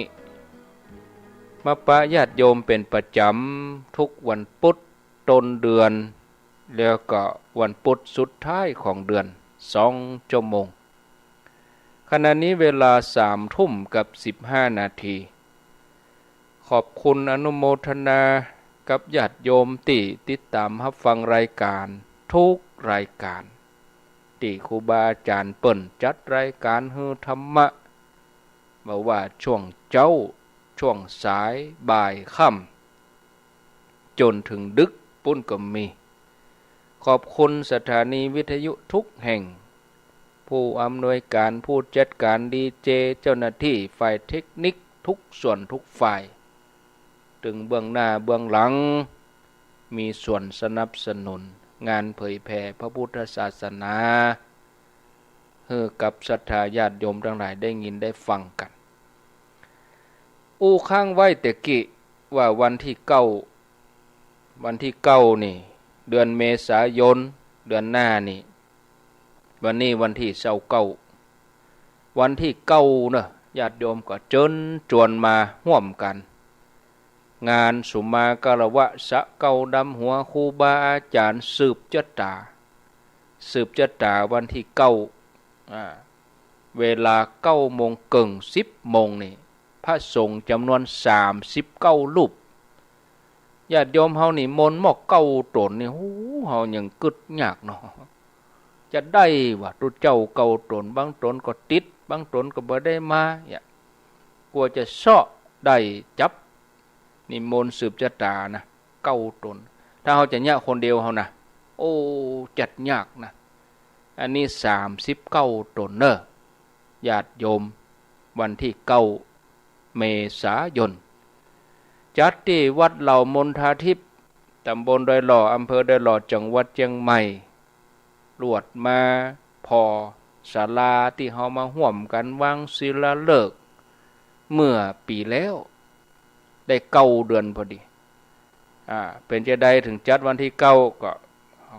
มาปะญาติโยมเป๋นประจ๋ำทุกวันปุธต้นเดือน แล้วก็วันปุธสุดท้ายของเดือน สองชั่วโมง ขณะนี้เวลาสามทุ่มกับสิบห้านาที ขอบคุณอนุโมทนากับญาติโยมตี้ติดต๋ามฮับฟังรายก๋านทุกรายก๋าน ตี้ครูบาอาจ๋ารย์เปิ้นจัดรายก๋านหื้อธรรมะ บ่ว่าช่วงเจ๊า ช่วงสาย บ่าย ค่ำ จ๋นเถิงดึกปู๊นก็มี ขอบคุณสถานีวิทยุทุกแห่ง ผู้อำนวยก๋าน ผู้จัดก๋านดีเจ เจ้าหน้าตี้ฝ่ายเทคนิคทุกส่วนทุกฝ่าย เถิงเบื้องหน้าเบื้องหลัง มีส่วนสนับสนุนงานเผยแผ่พระพุทธศาสนา หื้อกับศรัทธาญาติโยมตังหลายได้ยินได้ฟังกั๋น อู้ค้างไว้แต่กี้ว่าวันตี้เก้า วันตี้เก้านี่ เดือนเมษายน เดือนหน้านี่ วันนี้วันตี้ซาวเก้า วันตี้เก้าเนาะ ญาติโยมก็เจิญจวนมาฮ่วมกั๋น งานสุมาคารวะสะเก้าดำหัวครูบาอาจ๋ารย์สืบจะต๋า สืบจะต๋าวันตี้เก้า อ่า เวลาเก้าโมงเกิ่ง สิบโมงนี่ พระสงฆ์จ๋ำนวนสามสิบเก้ารูป ญาติโยมเฮานิมนต์หมดเก้าต๋นนี่ โห เฮายังกึ๊ดยากเนาะ จะได้วะ ตุ๊เจ้าเก้าต๋น บางต๋นก็ติด บางต๋นก็บ่ได้มา เนี่ย กว่าจะเซาะได้จับ นิมนต์สืบจะต๋านะ เก้าต๋น ถ้าเฮาจะเยียะคนเดียวเฮานะ โอ้ จัดยากนะ อันนี้สามสิบเก้าต๋นเนาะ ญาติโยม วันตี้เก้าเมษายน จัดตี้วัดเหล่ามณฑาทิพย์ ตำบลดอยหล่อ อำเภอดอยหล่อ จังหวัดเจียงใหม่ ลวดมาผ่อศาลาตี้เฮามาฮ่วมกั๋นวางศิลาฤกษ์เมื่อปี๋แล้ว ได้เก้าเดือนพอดี อ่า เป๋นจาใดเถิงจัดวันตี้เก้า ก็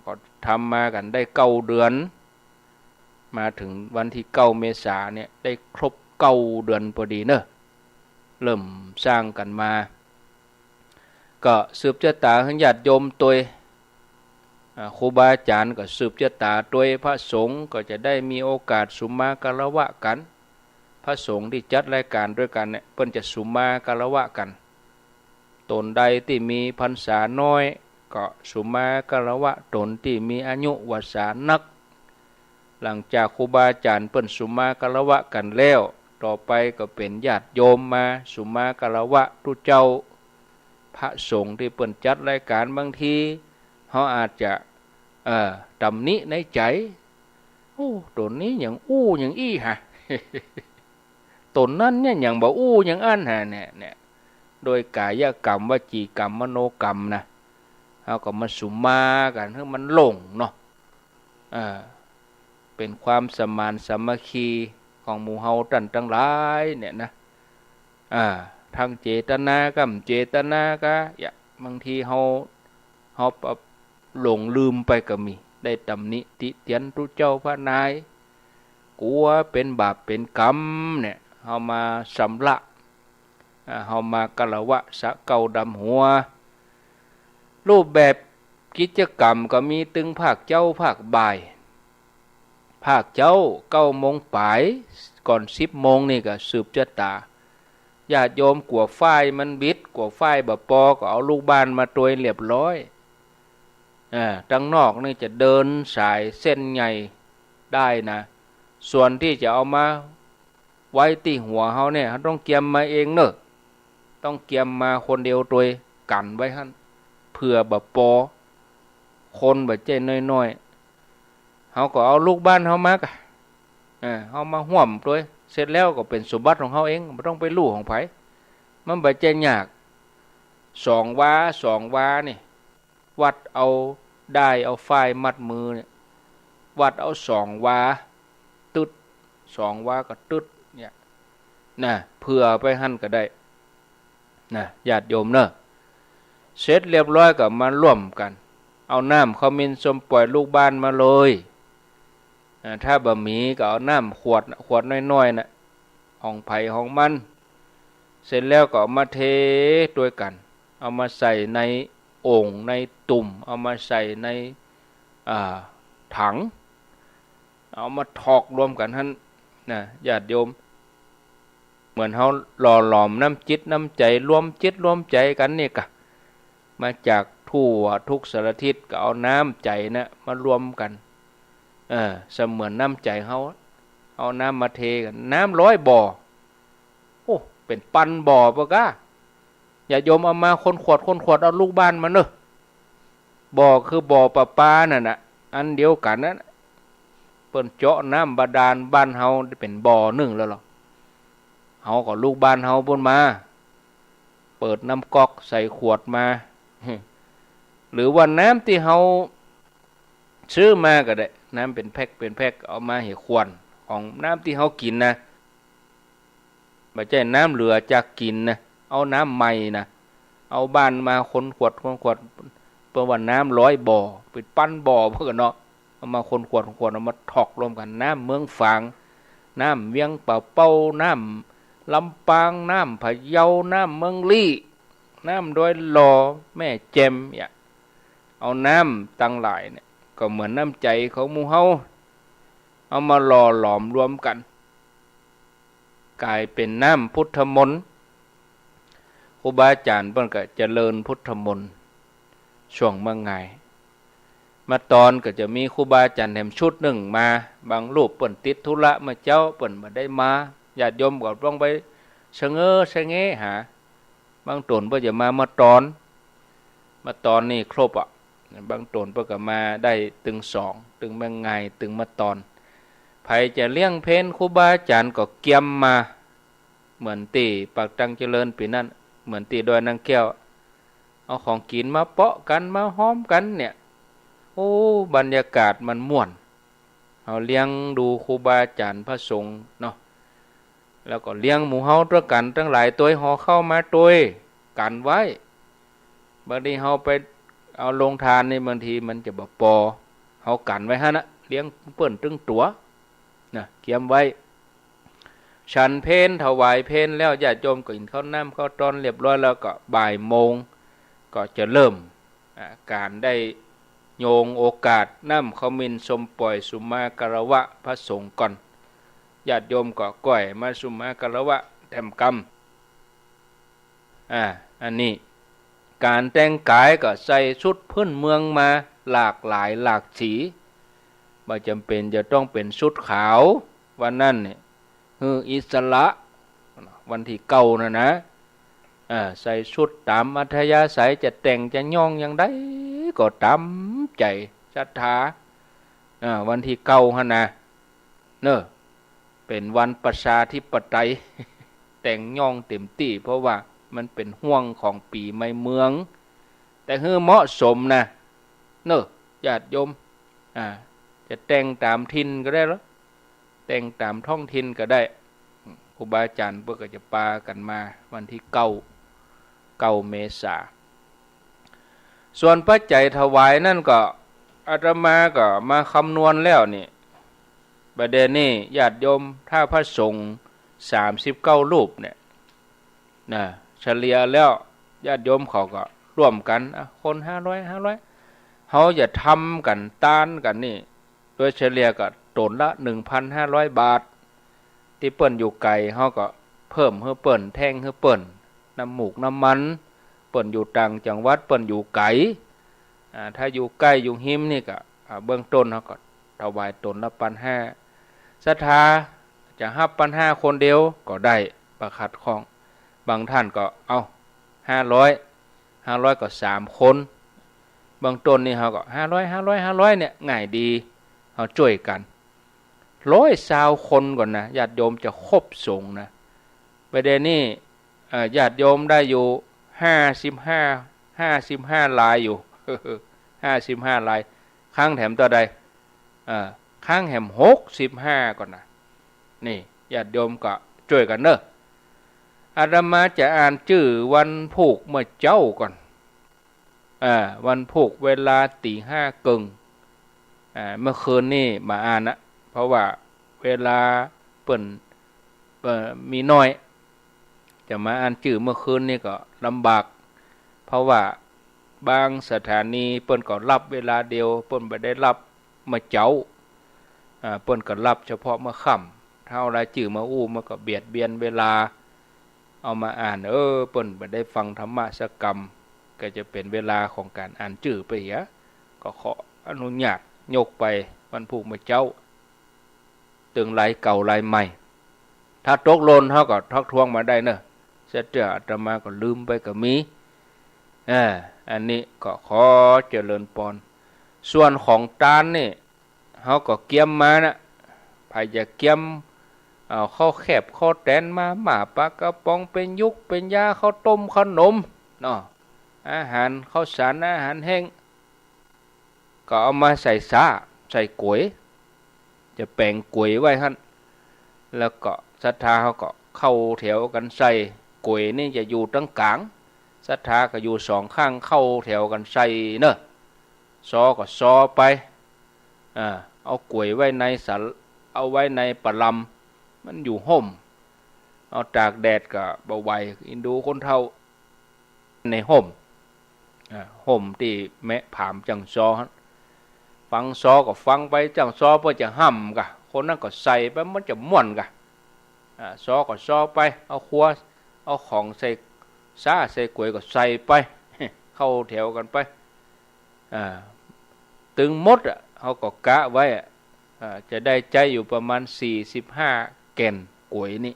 ก็ทำมากั๋นได้เก้าเดือน มาเถิงวันตี้เก้าเมษาเนี่ย ได้ครบเก้าเดือนพอดีเนาะ เริ่มสร้างกั๋นมา ก็สืบจะต๋าหื้อญาติโยมตวย อ่า ครูบาอาจ๋ารย์ก็สืบจะต๋าตวย พระสงฆ์ก็จะได้มีโอกาสสุมาคารวะกั๋น พระสงฆ์ตี้จัดรายก๋านตวยกั๋นเนี่ย เปิ้นจะสุมาคารวะกั๋น ต๋นใดตี้มีพรรษาน้อย ก็สุมาคารวะ ต๋นตี้มีอายุวาสานัก หลังจากครูบาอาจ๋ารย์เปิ้นสุมาคารวะกั๋นแล้ว ต ต่อไปก็เป๋นญาติโยมมาสุมาคารวะตุ๊เจ้า พระสงฆ์ตี้เปิ้นจัดรายก๋าน บางทีเฮาอาจจะ เอ่อ ตำหนิในใจ๋ โอ้ ต๋นนี้หยังอู้หยังอี้หา ต๋นนั้นเนี่ยหยังบ่อู้หยังอั้นหา เนี่ย เนี่ย โดยก๋ายกรรม วจีกรรม มโนกรรมนะ เฮาก็มาสุมากั๋นหื้อมันหลงเนาะ อ่า เป๋นความสมานสามัคคีของหมู่เฮาต้านตังหลายเนี่ยนะ อ่า ตังเจตนาก้ำเจตนาก้า อย่า บางทีเฮา เฮาปะ หลงลืมไปก็มี ได้ตำหนิติเตียนตุ๊เจ้าพระนาย กั๋วเป๋นบาปเป๋นกรรมเนี่ย เฮามาสำระ อ่า เฮามาคารวะสะเก้าดำหัว รูปแบบกิจกรรมก็มีตึงภาคเจ๊าภาคบ่าย ภาคเจ๊าเก้าโมงป๋าย ก่อนสิบโมงนี่ก็สืบจะต๋า ญาติโยมกั๋วฝ้ายมันบิด กั๋วฝ้ายบ่ปอ ก็เอาลูกบ้านมาตวยเรียบร้อย อ่า ตังนอกนี่จะเดินสายเส้นใหญ่ได้นะ ส่วนตี้จะเอามาไว้ตี้หัวเฮาเนี่ย เฮาต้องเกียมมาเองเน่อ ต้องเกียมมาคนเดียวตวย กั๋นไว้หั้น เผื่อบ่ปอ คนบ่ใจ้น้อยๆ เฮาก็เอาลูกบ้านเฮามากะ เออ เฮามาฮ่วมตวย เสร็จแล้วก็เป๋นสมบัติของเฮาเอง บ่ต้องไปลู่ของใผ มันบ่ใจ้ยาก สองวา สองวานี่ วัดเอาด้ายเอาฝ้ายมัดมือเนี่ย วัดเอาสองวา ตึ๊ด สองวาก็ตึ๊ดเนี่ย นะ เผื่อไปหั้นก็ได้ นะ ญาติโยมเน่อ เสร็จเรียบร้อยก็มาร่วมกั๋น เอาน้ำขมิ้นส้มป่อยลูกบ้านมาเลย อ่า ถ้าบ่มีก็เอาน้ำขวด ขวดน้อยๆ น่ะ ของใผของมัน เสร็จแล้วก็เอามาเทตวยกั๋น เอามาใส่ในโอ่งในตุ่ม เอามาใส่ใน อ่า ถัง เอามาถอกรวมกั๋นหั้น นะ ญาติโยม เหมือนเฮาหล่อหลอมน้ำจิตน้ำใจ๋ รวมจิตรวมใจ๋กั๋นนี่กะ มาจากทั่วทุกสารทิศ ก็เอาน้ำใจ๋น่ะมารวมกั๋น เออ เสมือนน้ำใจ๋เฮา เอาน้ำมาเทกั๋น น้ำร้อยบ่อ โอ้ เป๋นปันบ่อเปิ้นก้า ญาติโยมเอามาคนขวดคนขวด เอาลูกบ้านมาเน่อ บ่อคือบ่อประปานั่นน่ะ อันเดียวกั๋นนั่นน่ะ เปิ้นเจาะน้ำบาดาล บ้านเฮาเป๋นบ่อนึ่งแล้วเหรอ เฮาก็ลูกบ้านเฮาปู้นมา เปิดน้ำก๊อกใส่ขวดมา หรือว่าน้ำตี้เฮาซื้อมาก็ได้ น้ำเป๋นแพ็คเป๋นแพ็ค เอามาหื้อขวด ของน้ำตี้เฮากิ๋นนะ บ่ใจ้น้ำเหลือจากกิ๋นนะ เอาน้ำใหม่นะ เอาบ้านมาคนขวดคนขวด เปิ้นว่าน้ำร้อยบ่อ เป๋นปันบ่อเปิ้นก้าเนาะ เอามาคนขวดคนขวด เอามาถอกรวมกั๋น น้ำเมืองฝาง น้ำเวียงป่าเป้า น้ำลำปาง น้ำพะเยา น้ำเมืองลี้ น้ำดอยหล่อ แม่แจ่ม เนี่ย เอาน้ำตังหลายเนี่ย ก็เหมือนน้ำใจ๋ของหมู่เฮา เอามาหล่อหลอมรวมกั๋น ก๋ายเป๋นน้ำพุทธมนต์ ครูบาอาจ๋ารย์เปิ้นก็เจริญพุทธมนต์ ช่วงเมืองงาย มาตอนก็จะมีครูบาอาจ๋ารย์แถมชุดนึ่งมา บางรูปเปิ้นติดธุระเมื่อเจ๊า เปิ้นบ่ได้มา ญาติโยมก็ต้องไปสะเง้อสะแงหา บางต๋นเปิ้นจะมา มาตอน มาตอนนี่ครบอะ บางต๋นเปิ้นก็มาได้ตึงสอง ตึงเมืองงาย ตึงมาตอน ใผจะเลี้ยงเพลครูบาอาจ๋ารย์ก็เกียมมา เหมือนตี้ปากตังเจริญปี๋นั้น เหมือนตี้ดอยนางแก้ว เอาของกิ๋นมาเปาะกั๋น มาฮอมกั๋นเนี่ย โอ้ บรรยากาศมันม่วน เฮาเลี้ยงดูครูบาอาจ๋ารย์พระสงฆ์เนาะ แล้วก็เลี้ยงหมู่เฮาตวยกั๋นตังหลายตวย ห่อข้าวมาตวย กั๋นไว้ บางทีเฮาไปเอาโรงทานนี่ บางทีมันจะบ่ปอ เฮากั๋นไว้หั้นนะ เลี้ยงเปิ้นตึงตั๋วนะ เกียมไว้ ฉันเพล ถวายเพลแล้ว ญาติโยมก็กิ๋นข้าวน้ำข้าวตอนเรียบร้อยแล้ว ก็บ่ายโมงก็จะเริ่ม อ่า ก๋านได้โยงโอกาสน้ำขมิ้นส้มป่อยสุมาคารวะพระสงฆ์ก่อน ญาติโยมก็ก้อยมาสุมาคารวะแถมกำ อ่า อันนี้ ก๋านแต่งก๋ายก็ใส่ชุดพื้นเมืองมาหลากหลายหลากสี บ่จ๋ำเป๋นจะต้องเป๋นชุดขาว วันนั้นเนี่ย หื้ออิสระ วันตี้เก้านั่นนะ เออ ใส่ชุดต๋ามอัธยาศัย จะแต่งจะย้องอย่างใดก็ต๋ามใจ๋ศรัทธา เออ วันตี้เก้าหั้นนะ เน่อ เป๋นวันประชาธิปไตย แต่งย้องเต๋มตี้ เพราะว่ามันเป๋นห่วงของปี๋ใหม่เมือง แต่หื้อเหมาะสมนะ เน่อ ญาติโยม อ่า จะแต่งต๋ามถิ่นก็ได้ลอ แต่งต๋ามท้องถิ่นก็ได้ ครูบาอาจ๋ารย์เปิ้นก็จะปากั๋นมาวันตี้เก้า เก้าเมษา ส่วนปัจจัยถวายนั่นก็ อาตมาก็มาคำนวณแล้วนี่ บ่าเดี่ยวนี้ญาติโยม ถ้าพระสงฆ์สามสิบเก้ารูปเนี่ย นะ เฉลี่ยแล้วญาติโยมเขาก็ร่วมกั๋น อ่ะ คนห้าร้อย ห้าร้อย เฮาจะทำกั๋นตานกั๋นนี่ โดยเฉลี่ยก็ต๋นละหนึ่งพันห้าร้อยบาท ตี้เปิ้นอยู่ไก๋ เฮาก็เพิ่มหื้อเปิ้น แถมหื้อเปิ้น น้ำมูกน้ำมัน เปิ้นอยู่ต่างจังหวัด เปิ้นอยู่ไก๋ อ่า ถ้าอยู่ใก้อยู่ฮิมนี่ก็ อ่า เบื้องต้นเฮาก็ถวายต๋นละปันห้า ศรัทธาจะฮับปันห้าคนเดียวก็ได้ บ่ขัดข้อง บางท่านก็ เอา ห้าร้อย ห้าร้อยก็สามคน เบื้องต้นนี่เฮาก็ ห้าร้อย ห้าร้อย ห้าร้อยเนี่ย ง่ายดี เฮาจ้วยกั๋น ร้อยซาวคนก่อนนะ ญาติโยมจะครบสงฆ์นะ บ่าเดี่ยวนี้ เอ่อ ญาติโยมได้อยู่ห้าสิบห้า ห้าสิบห้ารายอยู่ ห้าสิบห้าราย ค้างแถมเต้าใด เอ่อ ค้างแถมหกสิบห้าก่อนนะ นี่ ญาติโยมก็จ้วยกั๋นเน่อ อาตมาจะอ่านจื้อวันพูกเมื่อเจ๊าก่อน อ่า วันพูกเวลาตี๋ห้าเกิ่ง อ่า เมื่อคืนนี่บ่อ่านนะ เพราะว่าเวลาเปิ้น เอ่อ มีน้อย จะมาอ่านจื้อเมื่อคืนนี่ก็ลำบาก เพราะว่าบางสถานีเปิ้นก็ฮับเวลาเดียว เปิ้นบ่ได้ฮับเมื่อเจ๊า อ่า เปิ้นก็ฮับเฉพาะเมื่อค่ำ ถ้าเอารายจื้อมาอู้มันก็เบียดเบียนเวลา เอามาอ่าน เออ เปิ้นบ่ได้ฟังธรรมะสักกำ ก็จะเป๋นเวลาของก๋านอ่านจื้อไปเหีย ก็ขออนุญาตยกไปวันพูกเมื่อเจ๊า ตึงรายเก่ารายใหม่ ถ้าตกหล่นเฮาก็ทักท้วงมาได้เน่อ เสียเตื้ออาตมาก็ลืมไปก็มี อ่า อันนี้ก็ขอเจริญปอน ส่วนของตานนี่ เฮาก็เกียมมานะ ใผจะเกียม เอาข้าวแคบข้าวแตนมา ม่าปลากระป๋อง เป๋นยุกเป๋นยา ข้าวต้มขนมเนาะ อาหารข้าวสาร อาหารแห้ง ก็เอามาใส่ซ้า ใส่ก๋วย จะแป๋งก๋วยไว้หั้น แล้วก็ศรัทธาเฮาก็เข้าแถวกั๋นใส่ ก๋วยนี่จะอยู่ตางก๋าง ศรัทธาก็อยู่สองข้าง เข้าแถวกั๋นใส่เน่อ ซอก็ซอไป อ่า เอาก๋วยไว้ในศาล- เอาไว้ในประลำ มันอยู่ฮ่ม เอาตากแดดก็บ่ไหว อินดูคนเฒ่า ในฮ่ม อ่า ฮ่มตี้แมะผามจ้างซอหั้น ฟังซอก็ฟังไป จ้างซอเปิ้นจะฮ่ำก่ะ คนนั้นก็ใส่ไป มันจะม่วนก่ะ อ่า ซอก็ซอไป เอาครัว เอาของใส่ซ้าใส่ก๋วยก็ใส่ไป เข้าแถวกั๋นไป อ่า ตึงหมดอะ เฮาก็กะไว้อะ อ่า จะได้ใจ๊อยู่ประมาณสี่สิบห้าแก่นก๋วยนี่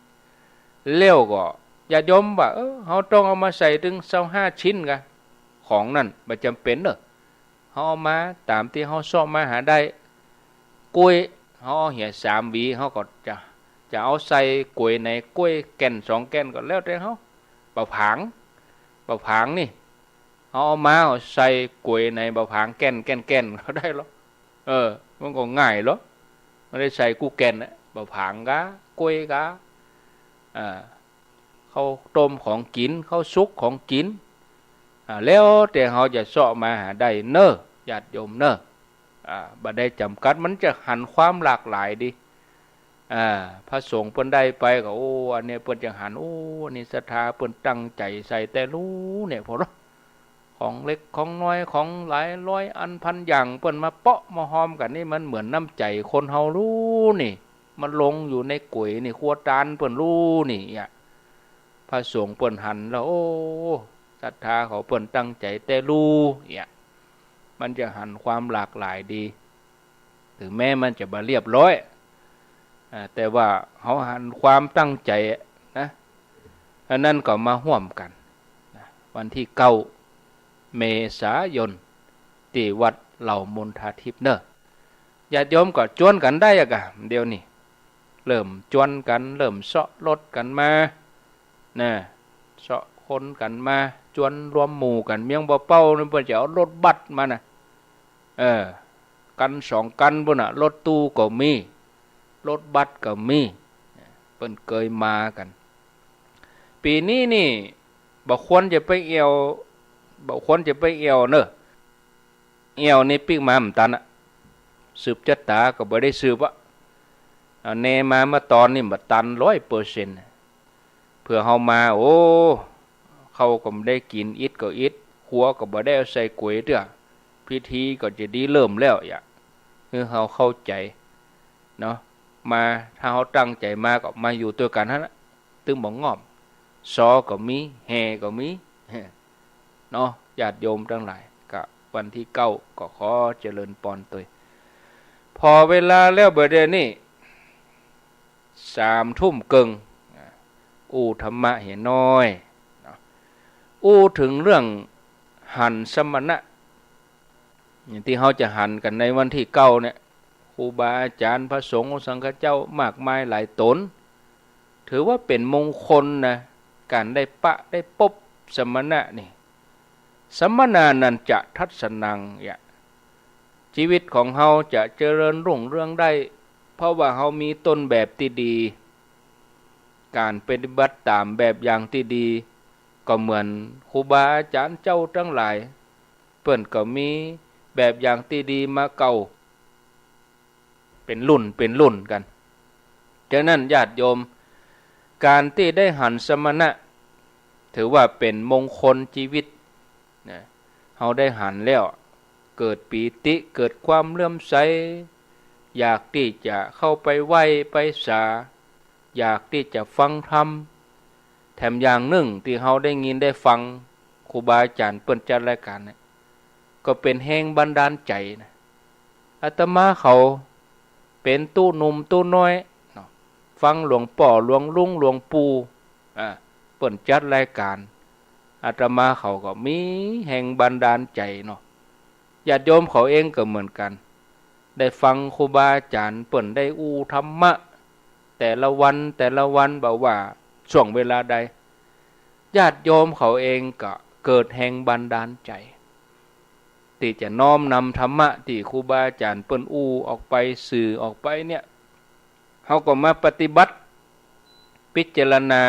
แล้วก็ญาติโยมว่า เออ เฮาต้องเอามาใส่ตึงซาวห้าชิ้นก่ะ ของนั่นบ่จำเป๋นเน่อ เฮาเอามาต๋ามตี้เฮาเซาะมาหาได้ ก๋วย เฮาเอาเหียสามหวี เฮาก็จะ จะเอาใส่ก๋วยไหน ก๋วยแก่นสองแก่นก็แล้วแต่เฮา บ่ผาง บ่ผางนี่ เฮาเอามา เอาใส่ก๋วยไหน บ่ผางแก่น แก่น แก่นก็ได้ลอ เออ มันก็ง่ายลอ บ่ได้ใส่กู้แก่นนะ บ่ผางกา ก๋วยกา อ่า ข้าวต้มของกิ๋น ข้าวสุกของกิ๋น อ่า แล้วแต่เฮาจะเซาะมาหาได้เน่อ ญาติโยมเน่อ อ่า บ่ได้จ๋ำกัด มันจะหันความหลากหลายดี อ่า พระสงฆ์เปิ้นได้ไปก็ โอ้ อันนี้เปิ้นจะหัน โอ้ อันนี้ศรัทธาเปิ้นตั้งใจ๋ใส่แต่ฮู้เนี่ย พอเนาะ ของเล็กของน้อย ของหลายร้อยอันพันอย่าง เปิ้นมาเปาะมาฮอมกั๋นนี่ มันเหมือนน้ำใจ๋คนเฮาฮู้นี่ มันลงอยู่ในก๋วยนี่ ครัวตานเปิ้นฮู้นี่อะ พระสงฆ์เปิ้นหันแล้ว โอ้ ศรัทธาเขาเปิ้นตั้งใจ๋แต่ฮู้เนี่ย มันจะหันความหลากหลายดี ถึงแม้มันจะบ่เรียบร้อย อ่า แต่ว่าเฮาหันความตั้งใจ๋นะ อันนั้นก็มาฮ่วมกั๋นนะ วันตี้เก้าเมษายน ตี้วัดเหล่ามนทาทิพย์เน่อ ญาติโยมก็จวนกั๋นได้อะกะ เดี๋ยวนี้ เริ่มจวนกั๋น เริ่มเซาะรถกั๋นมา นะ เซาะคนกั๋นมา จวนรวมหมู่กั๋น เมืองบ่อเป้านี่เปิ้นจะเอารถบัสมานะ เออ กั๋นสองกั๋นปู้นน่ะ รถตู้ก็มี รถบัสก็มี เปิ้นเกยมากั๋น ปี๋นี้นี่ บ่ควรจะไปแอ่ว บ่ควรจะไปแอ่วเน่อ แอ่วนี่ปิ๊กมาบ่ตันอะ สืบจะต๋าก็บ่ได้สืบอะ เอาแน่มาเมื่อต๋อนนี้บ่ตันร้อยเปอร์เซ็นต์ เผื่อเฮามา โอ้ ข้าวก็บ่ได้กิ๋น อิดก็อิด ครัวก็บ่ได้เอาใส่ก๋วยเตื้อ พิธีก็จะดีเริ่มแล้ว อยากหื้อเฮาเข้าใจ๋เนาะ มา ถ้าเฮาตั้งใจ๋มาก็มาอยู่ตวยกั๋นหั้นนะ ตึงบ่ง่อม ซอก็มี แห่ก็มี เนาะ ญาติโยมตังหลาย ก็วันตี้เก้าก็ขอเจริญปอนตวย ผ่อเวลาแล้วบ่าเดี่ยวนี้ สามทุ่มเกิ่ง อู้ธรรมะเหียน้อยเนาะ อู้เถิงเรื่องหันสมณะ ตี้เฮาจะหันกั๋นในวันตี้เก้าเนี่ย ครูบาอาจ๋ารย์ พระสงฆ์ สังฆเจ้ามากมายหลายต๋น ถือว่าเป๋นมงคลนะ ก๋านได้ปะได้ปบสมณะนี่ สมณานันจะทัสสนัง เนี่ย จีวิตของเฮาจะเจริญรุ่งเรืองได้ เพราะว่าเฮามีต้นแบบตี้ดี ก๋านปฏิบัติต๋ามแบบอย่างตี้ดี ก็เหมือนครูบาอาจ๋ารย์เจ้าตังหลาย เปิ้นก็มีแบบอย่างตี้ดีมาเก่า เป๋นรุ่นเป๋นรุ่นกั๋น ฉะนั้นญาติโยม ก๋านตี้ได้หันสมณะ ถือว่าเป๋นมงคลจีวิตนะ เฮาได้หันแล้ว เกิดปีติ เกิดความเลื่อมใส อยากตี้จะเข้าไปไหว้ไปสา อยากตี้จะฟังธรรม แถมอย่างนึ่งตี้เฮาได้ยินได้ฟังครูบาอาจ๋ารย์เปิ้นจัดรายก๋านเนี่ย ก็เป๋นแฮงบันดาลใจ๋นะ อาตมาเขาเป๋นตุ๊หนุ่มตุ๊น้อยเนาะ ฟังหลวงป้อหลวงลุงหลวงปู่ อ่า เปิ้นจัดรายก๋าน อาตมาเขาก็มีแฮงบันดาลใจ๋เนาะ ญาติโยมเขาเองก็เหมือนกั๋น ได้ฟังครูบาอาจ๋ารย์เปิ้นได้อู้ธรรมะ แต่ละวันแต่ละวัน บ่ว่าช่วงเวลาใด ญาติโยมเขาเองก็เกิดแฮงบันดาลใจ๋ ตี้จะน้อมนำธรรมะตี้ครูบาอาจ๋ารย์เปิ้นอู้ออกไป สื่อออกไปเนี่ย เฮาก็มาปฏิบัติ พิจารณา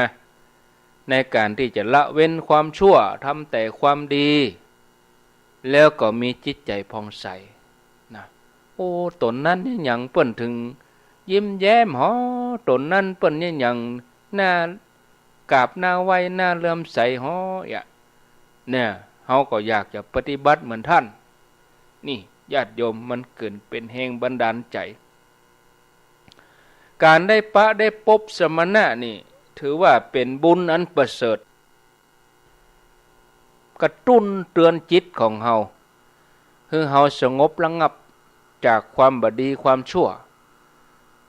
ในก๋านตี้จะละเว้นความชั่ว ทำแต่ความดี แล้วก็มีจิตใจ๋ผ่องใสนะ โอ้ ต๋นนั้นเนี่ยหยังเปิ้นเถิงยิ้มแย้มหอ ต๋นนั้นเปิ้นเนี่ยหยังหน้ากราบหน้าไหว้หน้าเลื่อมใสหอ เนี่ย เฮาก็อยากจะปฏิบัติเหมือนท่าน นี่ญาติโยม มันเกิดเป๋นแฮงบันดาลใจ๋ ก๋านได้ปะได้ปบสมณะนี่ ถือว่าเป๋นบุญอันประเสริฐ กระตุ้นเตือนจิตของเฮา หื้อเฮาสงบระงับจากความบ่ดีความชั่ว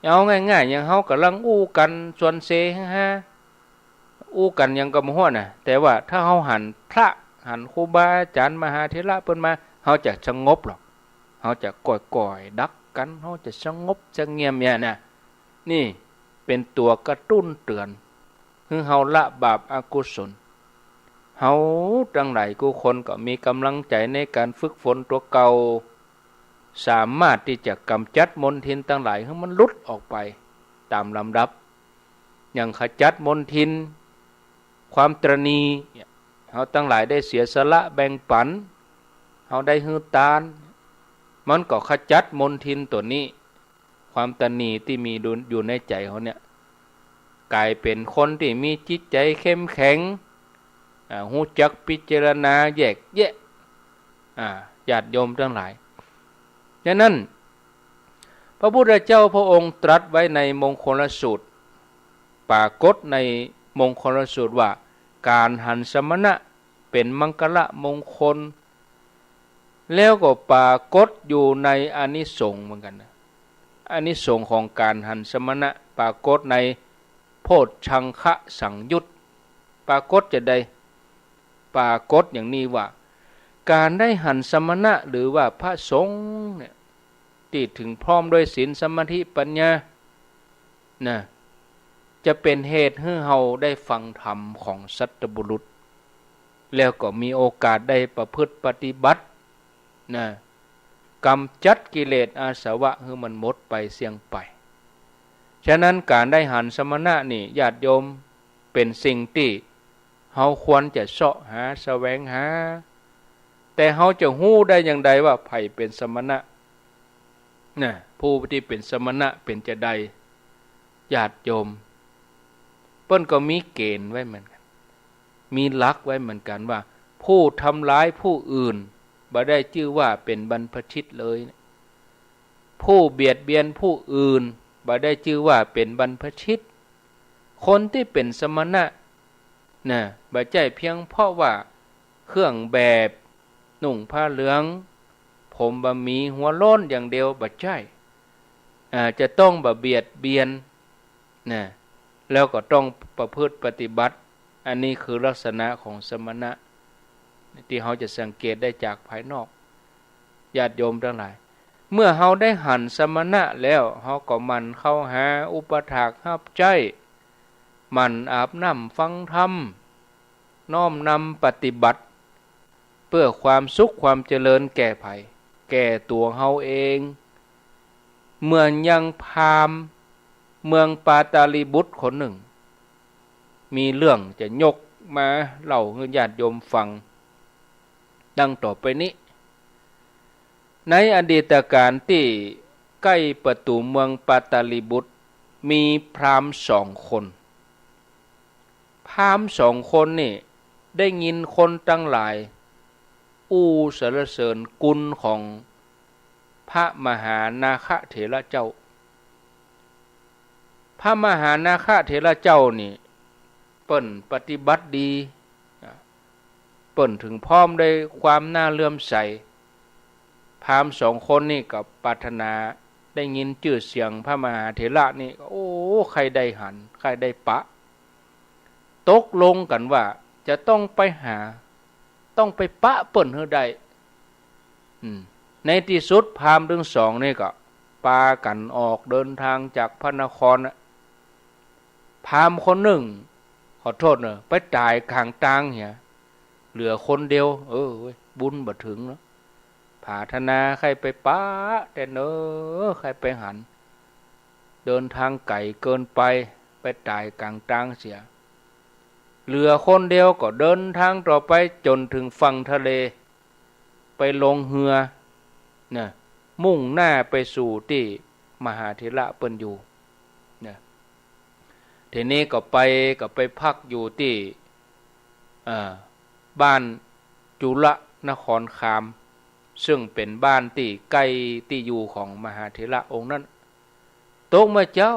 เอาง่ายๆ อย่างเฮาก่ำลังอู้กั๋นสวนเสฮาๆ อู้กั๋นหยังก็บ่ฮู้น่ะ แต่ว่าถ้าเฮาหันพระ หันครูบาอาจ๋ารย์มหาเถระเปิ้นมา เฮาจะสงบหรอก เฮาจะก้อยๆ ดักกั๋น เฮาจะสงบสงเงียมเนี่ยนะ นี่เป๋นตั๋วกระตุ้นเตือน หื้อเฮาละบาปอกุศล เฮาตังหลายกู้คนก็มีก๋ำลังใจ๋ในก๋านฝึกฝนตั๋วเก่า สามารถตี้จะก๋ำจัดมลทินตังหลายหื้อมันหลุดออกไปต๋ามลำดับ อย่างขจัดมลทิน ความตระหนี่ เฮาตังหลายได้เสียสละแบ่งปั๋น เฮาได้หื้อตาน มันก็ขจัดมลทินตั๋วนี้ ความตระหนี่ตี้มีอยู่ในใจ๋เฮาเนี่ย ก๋ายเป๋นคนตี้มีจิตใจ๋เข้มแข็ง อ่า ฮู้จักพิจารณาแยกแยะ อ่า ญาติโยมตังหลาย ฉะนั้น พระพุทธเจ้าพระองค์ตรัสไว้ในมงคลสูตร ปรากฏในมงคลสูตรว่า ก๋านหันสมณะเป๋นมังคละมงคล แล้วก็ปรากฏอยู่ในอานิสงส์เหมือนกั๋นนะ อานิสงส์ของก๋านหันสมณะปรากฏในโพชฌังคสังยุต ปรากฏจาใด ปรากฏอย่างนี้ว่า ก๋านได้หันสมณะหรือว่าพระสงฆ์เนี่ย ตี้เถิงพร้อมด้วยศีลสมาธิปัญญา นะ จะเป๋นเหตุหื้อเฮาได้ฟังธรรมของสัตบุรุษ แล้วก็มีโอกาสได้ประพฤติปฏิบัติ นะ กำจัดกิเลสอาสวะหื้อมันหมดไปเสี้ยงไป ฉะนั้นก๋านได้หันสมณะนี่ ญาติโยม เป๋นสิ่งตี้เฮาควรจะเซาะหาแสวงหา แต่เฮาจะฮู้ได้จาใดว่าใผเป๋นสมณะ นะ ผู้ตี้เป๋นสมณะเป๋นจาใด ญาติโยม เปิ้นก็มีเก๋ณฑ์ไว้เหมือนกั๋น มีหลักไว้เหมือนกั๋นว่า ผู้ทำร้ายผู้อื่นบ่ได้จื้อว่าเป๋นบรรพชิตเลย ผู้เบียดเบียนผู้อื่นบ่ได้จื้อว่าเป๋นบรรพชิต คนตี้เป๋นสมณะ นะ บ่ใจ้เพียงเพราะว่าเครื่องแบบ นุ่งผ้าเหลือง ผมบ่หมี หัวโล้นอย่างเดียว บ่ใจ้ อ่า จะต้องบ่เบียดเบียน นะ แล้วก็ต้องประพฤติปฏิบัติ อันนี้คือลักษณะของสมณะ ตี้เฮาจะสังเกตได้จากภายนอก ญาติโยมตังหลาย เมื่อเฮาได้หันสมณะแล้ว เฮาก็หมั่นเข้าหาอุปัฏฐากฮับใจ๊ หมั่นอาบน้ำฟังธรรม น้อมนำปฏิบัติ เปื้อความสุขความเจริญแก่ใผ แก่ตั๋วเฮาเอง เหมือนอย่างพราหมณ์เมืองปาตาลีบุตรคนนึ่ง มีเรื่องจะยกมาเล่าหื้อญาติโยมฟัง ดังต่อไปนี้ ในอดีตกาลตี้ใก้ประตู๋เมืองปาตาลีบุตร มีพราหมณ์สองคน พราหมณ์สองคนนี่ได้ยินคนตังหลายอู้สรรเสริญคุณของพระมหานาคเถระเจ้า พระมหานาคเถระเจ้านี่ เปิ้นปฏิบัติดี เปิ้นเถิงพร้อมด้วยความน่าเลื่อมใส พราหมณ์สองคนนี่ก็ปรารถนาได้ยินจื้อเสียงพระมหาเถระนี่ โอ้ ใค่ได้หัน ใค่ได้ปะ ตกลงกั๋นว่าจะต้องไปหา ต้องไปปะเปิ้นหื้อได้ อืม ในตี้สุดพราหมณ์ตึงสองนี่ก็ปากั๋นออกเดินทางจากพระนครน่ะ พราหมณ์คนนึ่ง ขอโต้ษเน่อ ไปต๋ายก๋างตางเหีย เหลือคนเดียว เออ บุญบ่เถิงเนาะ ผาถนาใค่ไปปะแต๊เน่อ ใค่ไปหัน เดินทางไก๋เกินไป ไปต๋ายก๋างตางเสีย เหลือคนเดียวก็เดินทางต่อไปจ๋นเถิงฝั่งทะเล ไปลงเฮือ นะ มุ่งหน้าไปสู่ตี้มหาเถระเปิ้นอยู่ นะ ทีนี้ก็ไป ก็ไปพักอยู่ตี้ เอ่อ บ้านจุลนครคาม ซึ่งเป๋นบ้านตี้ใก้ตี้อยู่ของมหาเถระองค์นั้น ตกเมื่อเจ๊า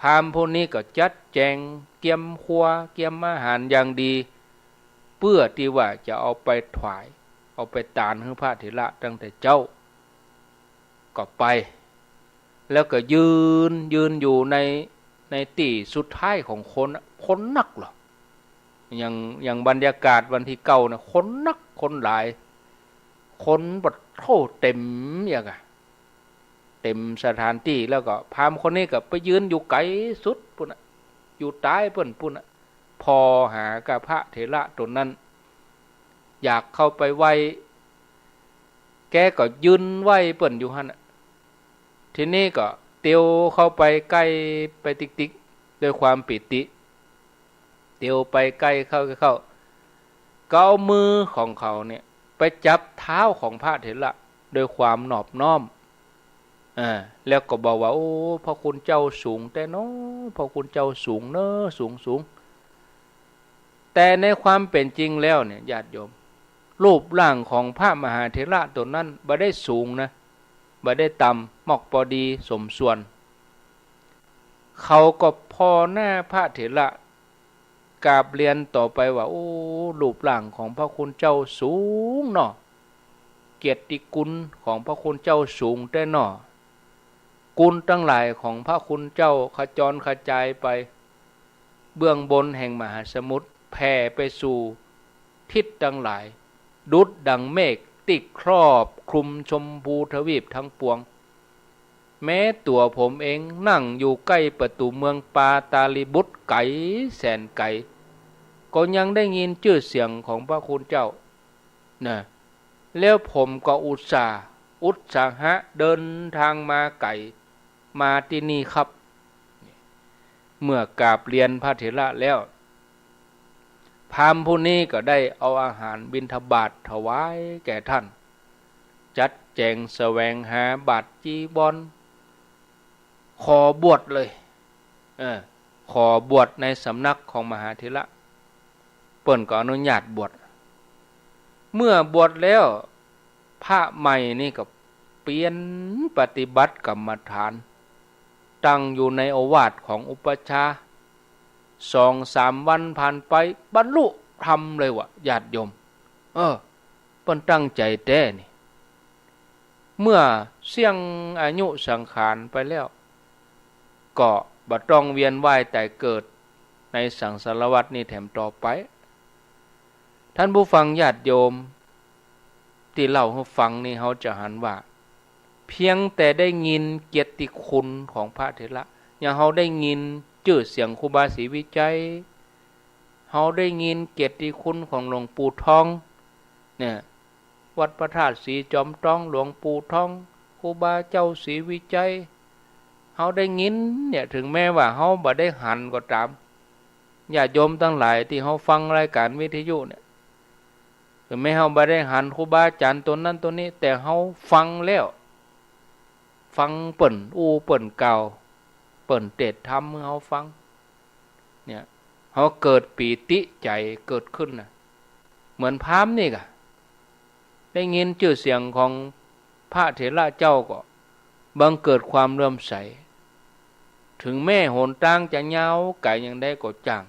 พราหมณ์ผู้นี้ก็จัดแจงเกียมครัว เกียมอาหารอย่างดี เปื้อตี้ว่าจะเอาไปถวาย เอาไปตานหื้อพระเถระตั้งแต่เจ๊า ก็ไป แล้วก็ยืน ยืนอยู่ใน ในตี้สุดท้ายของคนน่ะ คนนักเหลอ อย่าง อย่างบรรยากาศวันตี้เก้าน่ะ คนนัก คนหลาย คนปะโท้เต๋มอย่างอะ เต๋มสถานตี้ แล้วก็พราหมณ์คนนี้ก็ไปยืนอยู่ไก๋สุดปู้นน่ะ อยู่ต๋ายเปิ้นปู้นน่ะ ผ่อหากับพระเถระต๋นนั้น อยากเข้าไปไหว้ แกก็ยืนไหว้เปิ้นอยู่หั้นน่ะ ทีนี้ก็เตียวเข้าไปใก้ไปติ๊กๆ ด้วยความปีติ เตียวไปใก้เข้า ใก้เข้า ก็เอามือของเขาเนี่ยไปจับเท้าของพระเถระด้วยความนอบน้อม อ่า แล้วก็บอกว่า โอ้ พระคุณเจ้าสูงแต๊เนาะ พระคุณเจ้าสูงเนาะ สูง สูง แต่ในความเป๋นจริงแล้วเนี่ย ญาติโยม รูปร่างของพระมหาเถระต๋นนั้นบ่ได้สูงนะ บ่ได้ต่ำ มอกปอดีสมส่วน เขาก็ผ่อหน้าพระเถระ กราบเรียนต่อไปว่า โอ้ รูปร่างของพระคุณเจ้าสูงเนาะ เกียรติคุณของพระคุณเจ้าสูงแต๊เนาะ กุณตังหลายของพระคุณเจ้าขจรกระจายไปเบื้องบนแห่งมหาสมุทร แผ่ไปสู่ทิศตังหลาย ดุจดังเมฆตี้ครอบคลุมชมพูทวีปทั้งปวง แม้ตั๋วผมเองนั่งอยู่ใก้ประตู๋เมืองปาตาลีบุตรไก๋แสนไก๋ ก็ยังได้ยินจื้อเสียงของพระคุณเจ้า นะ แล้วผมก็อุตส่าห์ อุตสาหะเดินทางมาไก๋ มาตี้นี่ครับ เมื่อกราบเรียนพระเถระแล้ว พราหมณ์ผู้นี้ก็ได้เอาอาหารบิณฑบาตถวายแก่ท่าน จัดแจงแสวงหาบาตรจีวร ขอบวชเลย เออ ขอบวชในสำนักของมหาเถระ เปิ้นก็อนุญาตบวช เมื่อบวชแล้ว พระใหม่นี่ก็เปียรปฏิบัติกรรมฐาน ตั้งอยู่ในโอวาทของอุปัชฌาย์ สองสามวันผ่านไป บรรลุธรรมเลยว่ะ ญาติโยม เออ เปิ้นตั้งใจ๋แต๊นี่ เมื่อเสี้ยงอายุสังขารไปแล้ว ก็บ่ต้องเวียนว่ายต๋ายเกิดในสังสารวัฏนี่แถมต่อไป ท่านผู้ฟังญาติโยม ตี้เล่าหื้อฟังนี่ เฮาจะหันว่า เพียงแต่ได้ยินเกียรติคุณของพระเถระ อย่างเฮาได้ยินจื้อเสียงครูบาศรีวิชัย เฮาได้ยินเกียรติคุณของหลวงปู่ทอง เนี่ย วัดพระธาตุศรีจอมทอง หลวงปู่ทอง ครูบาเจ้าศรีวิชัย เฮาได้ยินเนี่ย ถึงแม้ว่าเฮาบ่ได้หันก็ต๋าม ญาติโยมตังหลายตี้เฮาฟังรายก๋านวิทยุเนี่ย ถึงแม้เฮาบ่ได้หันครูบาอาจ๋ารย์ตนนั้นตนนี้ แต่เฮาฟังแล้ว ฟังเปิ้นอู้เปิ้นกล่าว เปิ้นเตสน์ธรรมหื้อเฮาฟัง เนี่ย เฮาเกิดปีติใจ๋เกิดขึ้นน่ะ เหมือนพราหมณ์นี่ก่ะ ได้ยินจื้อเสียงของพระเถระเจ้าก็บังเกิดความเลื่อมใส ถึงแม้หนตางจะยาวไก๋อย่างใดก็จ้าง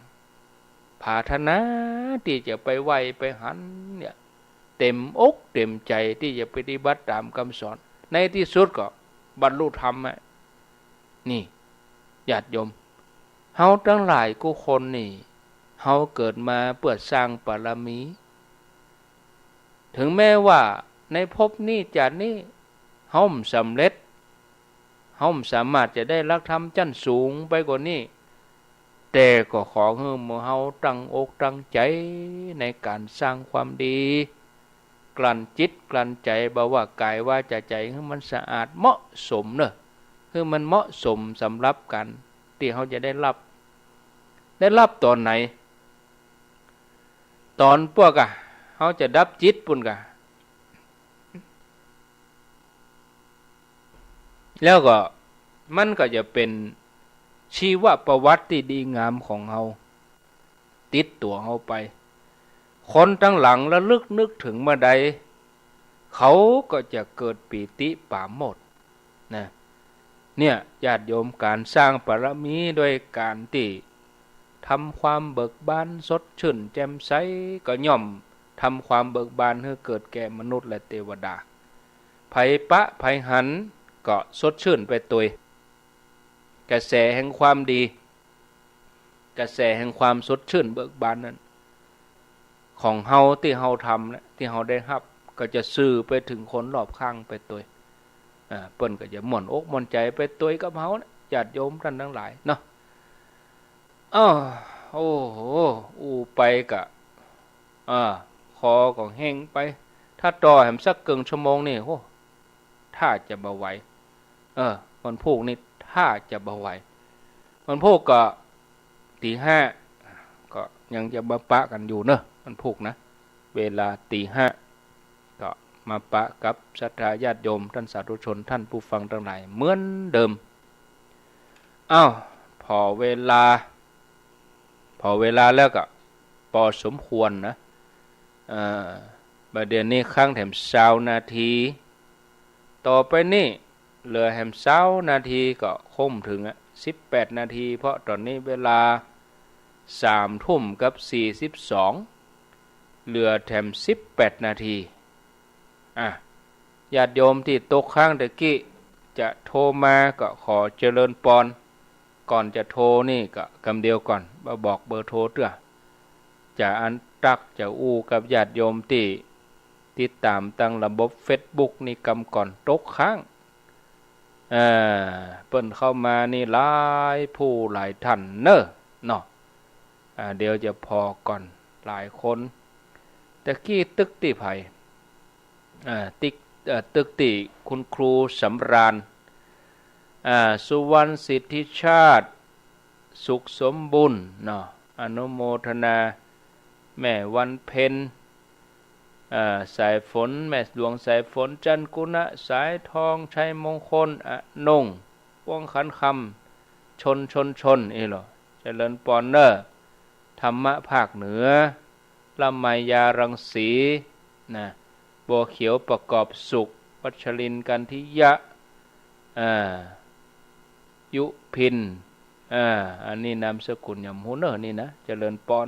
ผาถนาตี้จะไปไหว้ไปหันเนี่ย เต๋มอกเต๋มใจ๋ตี้จะปฏิบัติต๋ามกำสอน ในตี้สุดก็บรรลุธรรมอะ นี่ ญาติโยม เฮาตังหลายกู้คนนี่ เฮาเกิดมาเปื้อสร้างบารมี ถึงแม้ว่าในภพนี้จาตินี้ เฮาบ่สำเร็จ เฮาบ่สามารถจะได้หลักธรรมจั้นสูงไปกว่านี้ แต่ก็ขอหื้อหมู่เฮาตั้งอกตั้งใจ๋ในก๋านสร้างความดี กลั่นจิตกลั่นใจ๋ บ่ว่ากายวาจาใจ๋ หื้อมันสะอาดเหมาะสมเน่อ หื้อมันเหมาะสมสำหรับก๋านตี้เฮาจะได้ฮับ ได้ฮับต๋อนไหน ต๋อนปวกอะ เฮาจะดับจิตปุ้นก่ะ แล้วก็มันก็จะเป๋นชีวประวัติตี้ดีงามของเฮา ติดตั๋วเฮาไป คนตังหลังระลึกนึกถึงเมื่อใด เขาก็จะเกิดปีติปราโมทย์นะ เนี่ย ญาติโยม ก๋านสร้างบารมีด้วยก๋านตี้ทำความเบิกบานสดชื่นแจ่มใส ก็ย่อมทำความเบิกบานหื้อเกิดแก่มนุษย์และเตวดา ใผปะใผหันก็สดชื่นไปตวย กระแสแห่งความดี กระแสแห่งความสดชื่นเบิกบานนั้น ของเฮาตี้เฮาทำและตี้เฮาได้ฮับ ก็จะสื่อไปเถิงคนรอบข้างไปตวย อ่า เปิ้นก็จะม่วนอกม่วนใจ๋ไปตวยกับเฮานะ ญาติโยมต้านตังหลายเนาะ อ้อ โอ้โห อู้ไปก็ อ่า คอก็แห้งไป ถ้าต่อแหมสักเกิ่งชั่วโมงนี่ โอ้ ถ้าจะบ่ไหว เออ วันพูกนี่ถ้าจะบ่ไหว วันพูกก็ ตี๋ห้า ก็ยังจะมาปะกั๋นอยู่เนาะ วันพูกนะ เวลาตี๋ห้า ก็มาปะกับศรัทธาญาติโยม ต้านสาธุชน ต้านผู้ฟังตังหลายเหมือนเดิม อ้าว ผ่อเวลา ผ่อเวลาแล้วก็ปอสมควรนะ เอ่อ บ่าเดี่ยวนี้ค้างแถมซาวนาที ต่อไปนี้เหลือแถมซาวนาทีก็คงบ่เถิงอะ สิบแปดนาที เพราะต๋อนนี้เวลาสามทุ่มกับสี่สิบสอง เหลือแถมสิบแปดนาที อ่ะ ญาติโยมตี้ตกค้างตะกี้ จะโทรมาก็ขอเจริญปอน ก่อนจะโทรนี่ก็กำเดียวก่อน มาบอกเบอร์โทรเตื้อ จะอันตั๊กจะอู้กับญาติโยมตี้ติดต๋ามตางระบบเฟซบุ๊กนี่กำก่อน ตกค้าง เอ่อ เปิ้นเข้ามานี่หลายผู้หลายท่านเน่อเนาะ อ่า เดี๋ยวจะผ่อก่อน หลายคน ตะกี้ตึกตี้ใผ อ่า ตึก เอ่อ ตึกตี้คุณครูสำราญ อ่า สุวรรณสิทธิชาติ สุขสมบุญเนาะ อนุโมทนา แม่วันเพ็ญ อ่า สายฝน แม่หลวงสายฝน จันทร์กุณะ สายทอง ชัยมงคล อนง วงศ์ขันคำ ชน ชน ชน อี้เหรอ เจริญปอนเน่อ ธรรมะภาคเหนือ ละไมยารังสี นะ บัวเขียวประกอบสุข วัชรินทร์กันทิยะ อ่า ยุพิน อ่า อันนี้นามสกุลหย่ำฮู้เน่อนี่นะ เจริญปอน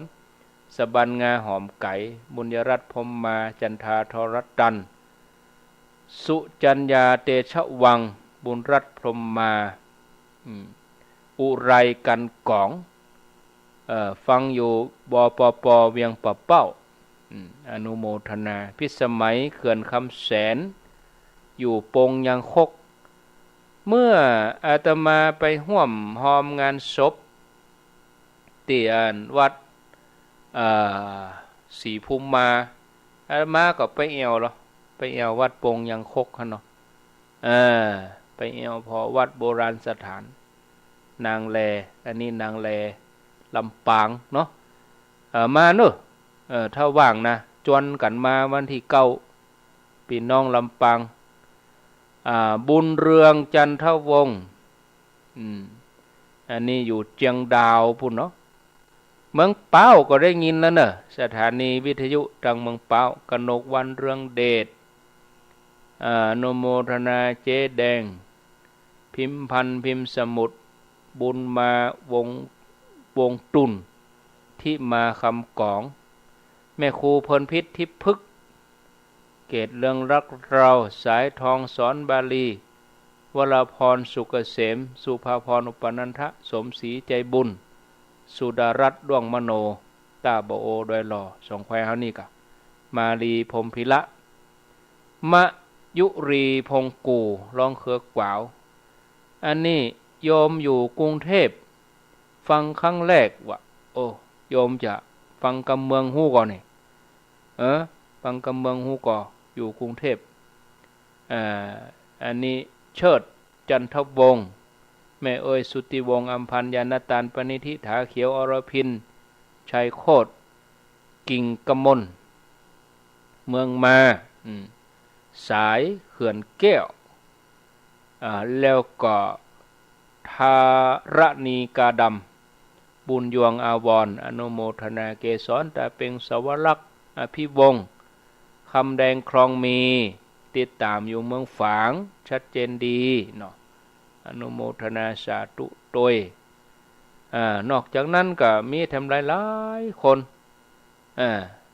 สะบัน งาหอมไก๋ บุญยรัตน์ พรหมมา จันทา ทรตัน สุจัญญา เตชะวังศ์ บุญรัตน์ พรหมมา อืม อุไร กันก๋อง เอ่อ ฟังอยู่ บปป เวียงป่าเป้า อืม อนุโมทนา พิสมัย เขื่อนคำแสน อยู่ปงยางคก เมื่ออาตมาไปฮ่วมฮอมงานศพ ตี้อันวัด เอ่อ ศรีภูมิมา อาตมาก็ไปแอ่วเหรอ ไปแอ่ววัดปงยางคกหั้นเนาะ เออ ไปแอ่วผ่อวัดโบราณสถาน นางแล อันนี้นางแล ลำปางเนาะ เอ่อ มาเน่อ เอ่อ ถ้าว่างนะ จวนกั๋นมาวันตี้เก้า ปี้น้องลำปาง อ่า บุญเรือง จันทวงศ์ อืม อันนี้อยู่เจียงดาวปู้นเนาะ เมืองป๊าวก็ได้ยินแล้วเน่อ สถานีวิทยุตางเมืองป๊าว กนกวรรณ เรืองเดช อ่า อนุโมทนา เจ๊แดง พิมพันธ์ พิมพ์สมุทร บุญมา วงศ์ วงศ์ตุ่น ทิมา คำก๋อง แม่ครูเพลินพิษ ทิพย์พฤกษ์ เกตเรืองรักเรา สายทอง สอนบาลี วราพร สุกเกษม สุภาพร อุปนันทะ สมศรี ใจบุญ สุดารัตน์ ด้วงมโน ต้าบ่าโอ ดอยหล่อ สองแควเฮานี่กะ มาลี พรหมพิระ มะยุรี พงษ์กู่ ร้องเครือขวาว อันนี้โยมอยู่กรุงเทพฯ ฟังครั้งแรกว่ะ โอ้ โยมจะฟังกำเมืองฮู้ก่อนี่ เออ ฟังกำเมืองฮู้ก่อ อยู่กรุงเทพฯ อ่า อันนี้เชิด จันทวงศ์ แม่เอย สุทธิวงศ์ อำพันธ์ ยานตาน ปณิธิ ถาเขียว อรพิน ชัยโคตร กิ่งกมล เมืองมา อืม สายเขื่อนแก้ว อ่า แล้วก็ ธรณีกาดำ บุญยวงศ์ อาวรณ์ อนุโมทนา เกสร ตาเปง สวรักษ์ อภิวงศ์ คำแดง คลองมี ติดต๋ามอยู่เมืองฝาง ชัดเจนดีเนาะ อนุโมทนาสาธุตวย อ่า นอกจากนั้นก็มีแถมหลายๆ คน อ่า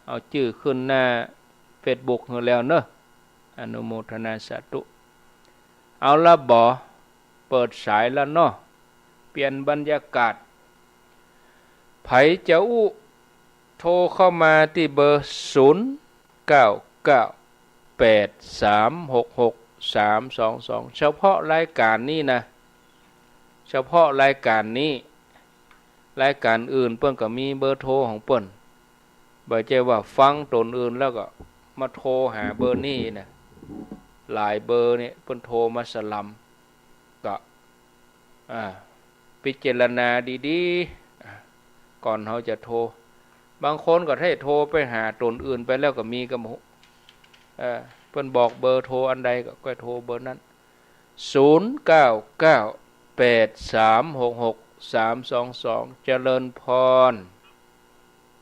เอาจื้อขึ้นหน้าเฟซบุ๊กหื้อแล้วเนาะ อนุโมทนาสาธุ เอาละบ่ เปิดสายแล้วเนาะ เปลี่ยนบรรยากาศ ใผจะอู้ โทรเข้ามาตี้เบอร์ ศูนย์ เก้า เก้า แปด สาม หก หก สาม สอง สอง เฉพาะรายก๋านนี้นะ เฉพาะรายก๋านนี้ รายก๋านอื่นเปิ้นก็มีเบอร์โทรของเปิ้น บ่ใจ้ว่าฟังต๋นอื่นแล้วก็มาโทรหาเบอร์นี้นะ หลายเบอร์เนี่ยเปิ้นโทรมาสลัม ก็ อ่า พิจารณาดีๆ อ่า ก่อนเฮาจะโทร บางคนก็ถ้าโทรไปหาต๋นอื่นไปแล้วก็มีก็บ่ฮู้ เอ่อ เปิ้นบอกเบอร์โทรอันใดก็ ก็โทรเบอร์นั้น ศูนย์ เก้า เก้า แปด สาม หก หก สาม สอง สอง เจริญพร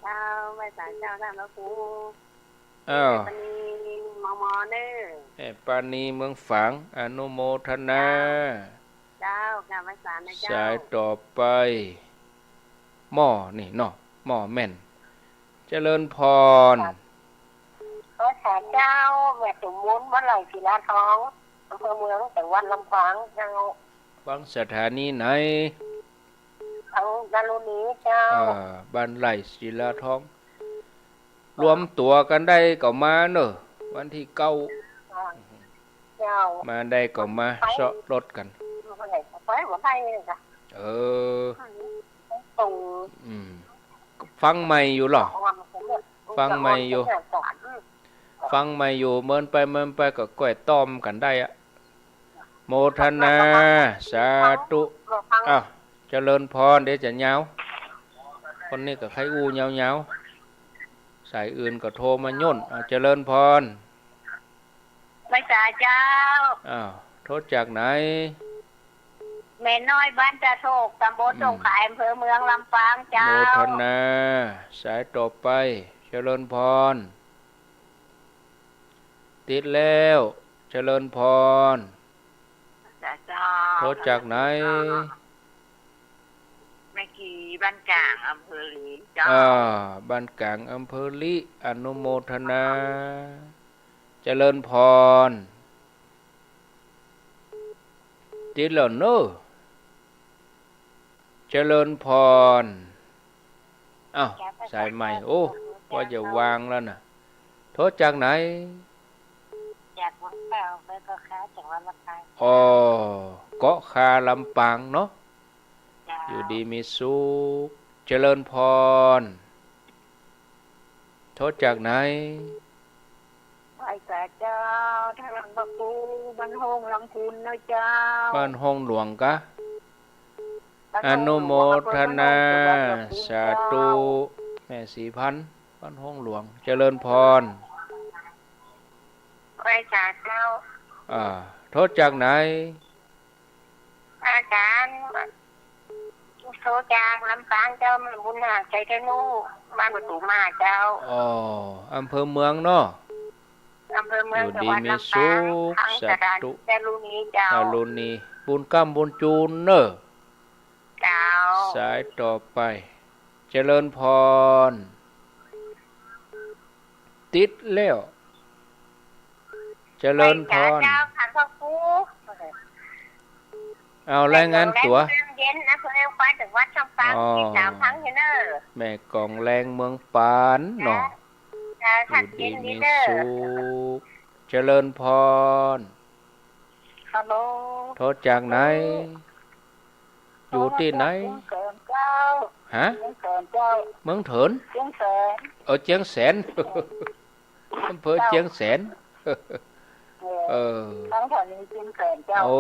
เจ้า ไหว้สาเจ้า ท่านพระครู อ้าว แม่ปานี มอมอ เน่อ แม่ปานี เมืองฝาง อนุโมทนา เจ้า เจ้า กราบไหว้สานะเจ้า สายต่อไป หม้อนี่เนาะ หม้อแม่น เจริญพร ครับ ไหว้สาเจ้า แม่สมบูรณ์ วัดไหล่ศิลาทอง อำเภอเมือง จังหวัดลำปางเจ้า ฟังสถานีไหน ทางดารุณีเจ้า อ่า บ้านไร่ศิลาทอง รวมตั๋วกั๋นได้ก็มาเน่อ วันตี้เก้า เจ้า มาได้ก็มา ไป เซาะรถกั๋น ไปบ่ได้เลยจ้ะ เออ ส่ง อืม ฟังใหม่อยู่เหรอ ฟังใหม่อยู่ ฟังใหม่อยู่ เมินไปเมินไปก็ก้อยต้อมกั๋นได้อะ โมทนา สาธุ อ้าว เจริญพร เดี๋ยวจะยาว คนนี้ก็ใค่อู้ยาวๆ สายอื่นก็โทรมาย่น อ้าว เจริญพร ไหว้สาเจ้า อ้าว โทรจากไหน แม่น้อยบ้านตาโศก ตำบล อืม สงขลา อำเภอเมือง ลำปางเจ้า โมทนา สายต่อไป เจริญพร ติดแล้ว เจริญพร เจ้า โทรจากไหน แม่กี บ้านกลาง อำเภอลีเจ้า อ่า บ้านกลาง อำเภอลี อนุโมทนา เจริญพร ติดแล้วเน่อ เจริญพร อ้าว สายใหม่ โอ้ ว่าจะวางแล้วน่ะ โทรจากไหน จากวังเป่า เกาะคา จังหวัดลำปาง อ๋อ เกาะคา ลำปางเนาะ เจ้า อยู่ดีมีสุข เจริญพร โทรจากไหน ไหว้สาเจ้า ทางหลวงพระครู บ้านโฮงหลวงพุนนะเจ้า บ้านโฮงหลวงกะ บ้านโฮงหลวง อนุโมทนา อำเภอบ้านโฮง จังหวัดลำพูน สาธุ เจ้า แม่ศรีพันธุ์ บ้านโฮงหลวง เจริญพร ไหว้สาเจ้า อ่า โทรจากไหน อาจารย์ โทรจากลำปางเจ้า แม่บุญนาค ชัยธนู บ้านประตูหมาเจ้า อ๋อ อำเภอเมืองเนาะ อำเภอเมือง อยู่ดีมีสุข จังหวัดลำปาง ทางสถานี สาธุ ดารุณีเจ้า ดารุณี บุญค่ำบุญจูนเน่อ เจ้า สายต่อไป เจริญพร ติดแล้ว เจริญพร ไหว้สาเจ้า ขันพระครู เอา รายงานตั๋ว แม่กองแลง เมืองเย็น อำเภอเมืองปาน จังหวัดลำปาง อ๋อ ติดตามฟังอยู่เน่อ แม่กองแลง เมืองปานเนาะ เจ้า อยู่ดีมีสุข เจริญพร ฮัลโหล โทรจากไหน อยู่ตี้ไหน เมืองเถินเจ้า ฮะ เมืองเถินเจ้า เมืองเถิน เจียงแสน เออ เจียงแสน อำเภอเจียงแสน เออ เออ ทางสถานีเจียงแสนเจ้า โอ้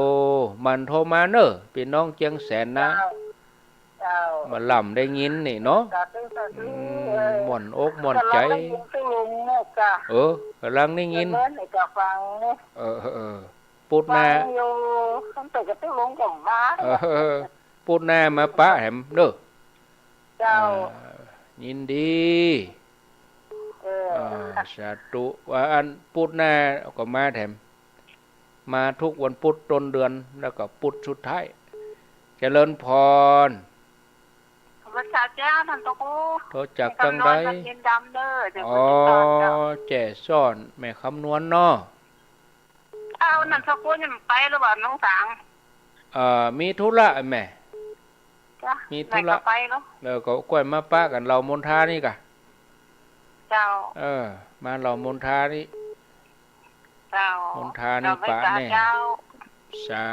หมั่นโทรมาเน่อ ปี้น้องเจียงแสนนะ เจ้า เจ้า บ่าล่ำได้ยินนี่เนาะ สาธุ สาธุ อืม เออ ม่วนอกม่วนใจ๋ กำลังได้ยินตุ๊ลุงเนี่ยจ้ะ เออ กำลังได้ยิน เมื่อไหร่ก็ฟังเนี่ย เออ เออ เออ ปูดหน้า ฟังอยู่ ตั้งแต่กับตุ๊ลุงกับบ้าน เออ ปูดหน้ามาปะแหมเน่อ เจ้า อ่า ยินดี เออ อ่า สาธุ ว่าอันปูดหน้าก็มาแถม มาทุกวันพุธต้นเดือน แล้วก็พุธสุดท้าย เจริญพร พระเจ้า ท่านพระครู โทรจากตังใด แม่คำนวณ ตะเพียนดำเน่อ เดี๋ยว อ๋อ ก็ติดต่อเจ้า แจ้ซ้อน แม่คำนวณเนาะ เอา นั่นสกุลยังไปหรือเปล่า น้องสาง เอ่อ มีธุระแม่ จ้ะ มีธุระ ไหนก็ไปเนาะ แล้วก็ก้อยมาปะกั๋นเหล่ามนทานี่กะ เจ้า เออ มาเหล่ามนทานี่ เจ้า มนทานี่ปะแน่ เจ้า ไหว้สา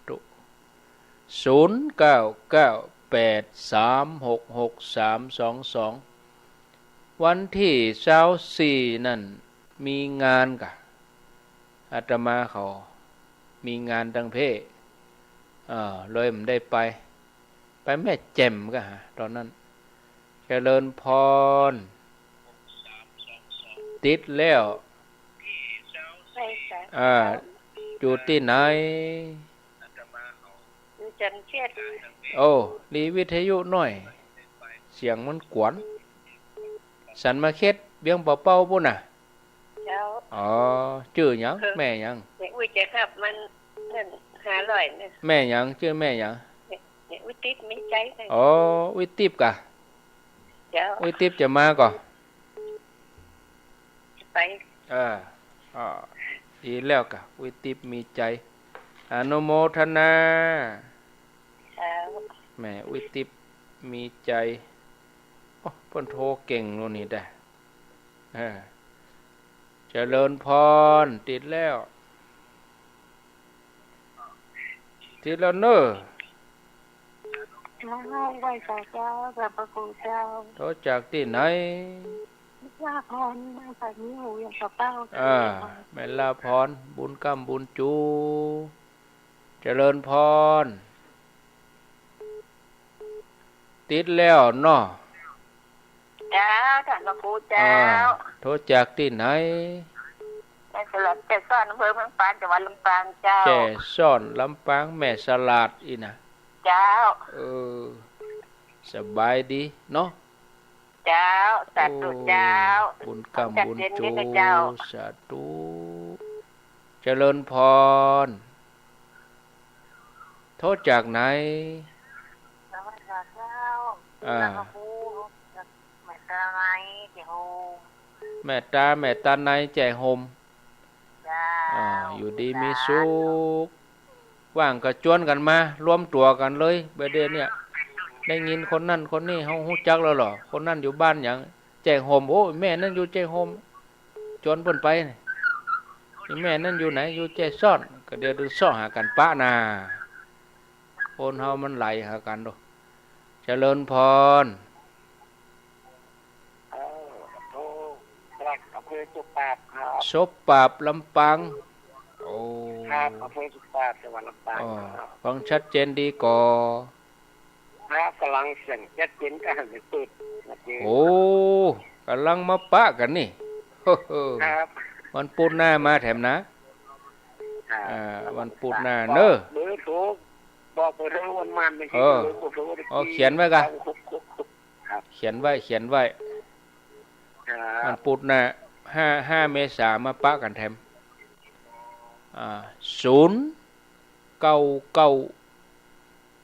เจ้า สาธุ ศูนย์เก้าเก้าแปดสามหกหกสามสองสอง วันตี้ซาวสี่นั่น มีงานกะ อาตมาเขามีงานตังเพ เอ่อ เลยบ่ได้ไป ไปแม่แจ่มกะฮะ ต๋อนนั้น เจริญพร ติดแล้ว ไหว้สา อ่า อยู่ตี้ไหน อยู่สันเขต โอ้ หลีวิทยุหน่อย เสียงมันกวน สันมาเขต เวียงป่าเป้าปู้นน่ะ เจ้า อ๋อ จื้อหยัง เออ แม่หยัง แม่อุ๊ย เจ๊ครับ มันนั่น ห้าร้อยเนี่ย แม่หยัง จื้อแม่หยัง แม่ แม่อุ๊ยติ๊บ ไม่ใช่ไง อ๋อ อุ๊ยติ๊บกะ เจ้า อุ๊ยติ๊บจะมาก่อ ไป เออ อ่า ห ดีแล้วกะ อุ๊ยติ๊บมีใจ๋ อนุโมทนา เจ้า แหม อุ๊ยติ๊บมีใจ๋ โอ้ เปิ้นโทรเก่งโลนี่แต๊ เออ เจริญพร ติดแล้ว ติดแล้วเน่อ เจ้า ไหว้สาเจ้า ขอบพระคุณเจ้า โทรจากตี้ไหน ลาพร บ้านป่างิ้ว เวียงป่าเป้า อ่า แม่ลาพร บุญกล้ำบุญจู เจริญพร ติดแล้วเนาะ เจ้า ต้านพระครูเจ้า อ่า โทรจากตี้ไหน แม่สลาด แจ้ซ้อน อำเภอเมืองปาน จังหวัดลำปางเจ้า แจ้ซ้อน ลำปาง แม่สลาดอี้นะ เจ้า เออ สบายดีเนาะ เจ้า สาธุเจ้า โอ้ บุญกล้ำบุญจู เจ้า สาธุ เจริญพร โทรจากไหน สวัสดีเจ้า อ่า ลำพูน แม่ตาไน แจ้โฮม แม่ตา แม่ตาไน แจ้โฮม เจ้า อ่า อยู่ดีมีสุข ว่างก็จวนกั๋นมา รวมตั๋วกั๋นเลย บ่าเดี่ยวเนี่ย ได้ยินคนนั้นคนนี้ เฮาฮู้จักแล้วเหรอ คนนั้นอยู่บ้านหยัง แจ้โฮม โอ้ แม่นั้นอยู่แจ้โฮม จวนเปิ้นไปนี่ อีแม่นั้นอยู่ไหน อยู่แจ้ซ้อน ก็เดี๋ยวดึงเซาะหากั๋นปะนา คนเฮามันไหลหากั๋นโด เจริญพร เออ โทรจากอำเภอสุปราบครับ สุปราบ ลำปาง โอ้ ครับ อำเภอสุปราบ จังหวัดลำปาง อ๋อ ครับ ฟังชัดเจนดีก่อ ครับ ก่ำลังเสียงชัดเจน ก็หันไปเปิดมาเจอ โอ้ ก่ำลังมาปะกั๋นนี่ ครับ วันปู๊ดหน้ามาแถมนะ ครับ อ่า วันปู๊ดหน้าเน่อ บอกเบอร์โทร บอกเบอร์โทรวันมัน ไม่ใช่ เออ เบอร์โทร อ๋อ เขียนไว้ก่ะ ครับ เขียนไว้ เขียนไว้ ครับ วันปู๊ดหน้า ห้า ห้าเมษามาปะกั๋นแถม อ่า ศูนย์ เก้า เก้า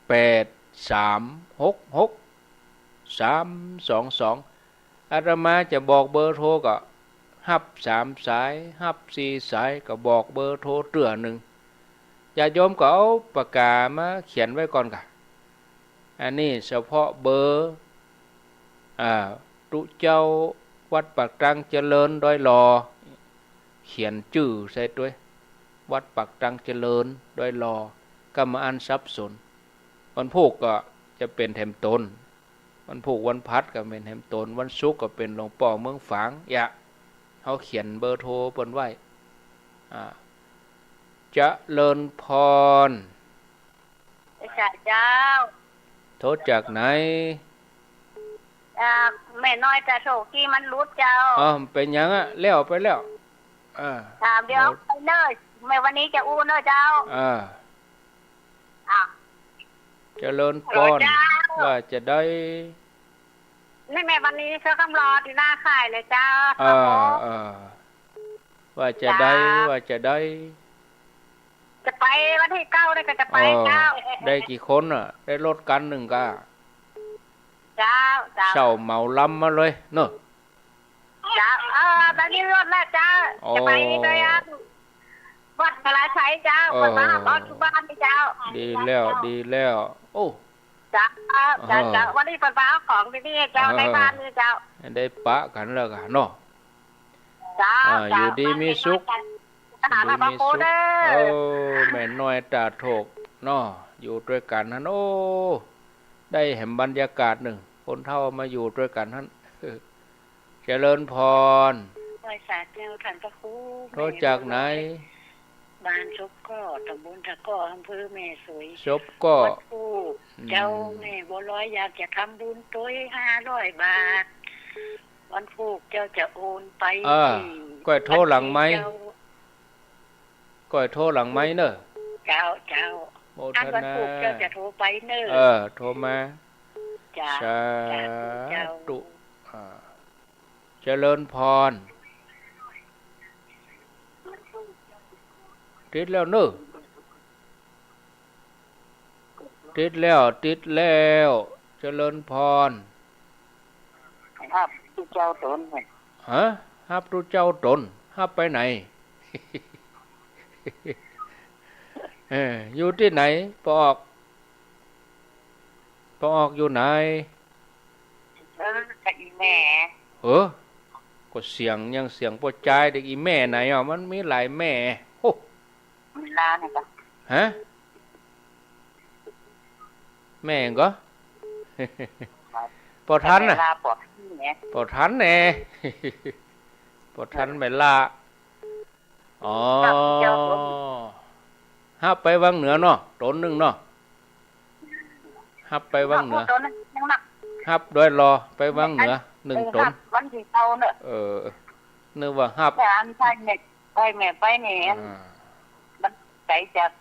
แปด สาม หก หก สาม สอง สอง อาตมาจะบอกเบอร์โทรก็ฮับสามสาย ฮับสี่สาย ก็บอกเบอร์โทรเตื้อนึ่ง ญาติโยมก็เอาปากก๋ามาเขียนไว้ก่อนก่ะ อันนี้เฉพาะเบอร์ อ่า ตุ๊เจ้า วัดปากตังเจริญ ดอยหล่อ เขียนจื้อใส่ตวย วัดปากตังเจริญ ดอยหล่อ กำบ่อั้นสับสน วันพูกก็จะเป๋นแถมตน วันพูกวันพัดก็เป๋นแถมตน วันศุกร์ก็เป๋นหลวงป้อเมืองฝาง เยียะ เฮาเขียนเบอร์โทรเปิ้นไว้ อ่า เจริญพร เจ้า โทรจากไหน จากแม่น้อยตาโศก ตี้มันหลุดเจ้า อ๋อ เป๋นหยังอะ แล้วไปแล้ว อ่า ถามเดี๋ยว หมด ไปเน่อ แม่วันนี้จะอู้เน่อเจ้า อ่า อ่ะ เจริญพร ฮัลโหลเจ้า ว่าจะใด นี่แม่วันนี้เสื้อคำรอตี้หน้าค่ายเลยเจ้า เออ ครับผม เออ ว่าจะใด เจ้า ว่าจะใด จะไปวันตี้เก้านี่ก็จะไป เออ เจ้า ได้กี่คนน่ะ ได้รถคันนึ่งก่ะ เจ้า เจ้า เช่าเหมาลำมาเลยเนาะ เจ้า เออ ตอนนี้รถแล้วเจ้า อ๋อ จะไปโดยอัน วัดพลาชัยเจ้า เออ เปิ้นมาฮับเอาตี้บ้านนี่เจ้า ดีแล้ว ดีแล้ว โอ้ เจ้า เจ้า เออ เจ้า วันนี้เปิ้นมาเอาของตี้นี่เจ้า เออ ในบ้านนี่เจ้า ได้ปะกั๋นแล้วก่ะเนาะ เจ้า อ่า เจ้า อยู่ดีมีสุข อยู่ดีมีสุข เออ แม่น้อยตาโศกเนาะ อยู่ตวยกั๋นหั้น โอ้ ได้แหมบรรยากาศนึ่ง คนเฒ่ามาอยู่ตวยกั๋นหั้น เจริญพร ไหว้สาเจ้าต้านพระครู โทรจากไหน บ้านศพก้อ ตำบลตะก้อ อำเภอแม่สวย ศพก้อ วันพูก อืม เจ้า แม่บัวลอยอยากจะทำบุญตวยห้าร้อยบาท วันพูกเจ้าจะโอนไป เออ ตี้ ก้อยโทรหลังไมค์ บัญชีเจ้า ก้อยโทรหลังไมค์เน่อ เจ้า เจ้า โมทนา อันวันพูกเจ้าจะโทรไปเน่อ เออ โทรมา เจ้า สาธุ เจ้า อ่า เจริญพร ติดแล้วเน่อ ติดแล้ว ติดแล้ว เจริญพร ฮับตุ๊เจ้าต๋น ฮะ ฮับตุ๊เจ้าต๋น ฮับไปไหน เออ อยู่ตี้ไหน ป้อออก ป้อออกอยู่ไหน เออ กับอี่แม่ เออ ก็เสียงยังเสียงป้อจายเด็ก อี่แม่ไหนอ่ะ มันมีหลายแม่ โอ้ เวลาเนี่ยก็ ฮะ แม่ก็ ป้อทันน่ะ เวลาป้อทันเนี่ย ป้อทันแน่ ป้อทันแม่ละ อ๋อ ฮับไปวังเหนือเนาะ ต๋นนึ่งเนาะ ฮับไปวังเหนือ ฮับดอยหล่อไปวังเหนือ นึ่งต๋น เออ ฮับวันตี้เก้าเนาะ เออ นึกว่าฮับ แต่อันไทยแม่ ไทยแม่ไปนี่ อ่า มันไก๋จาก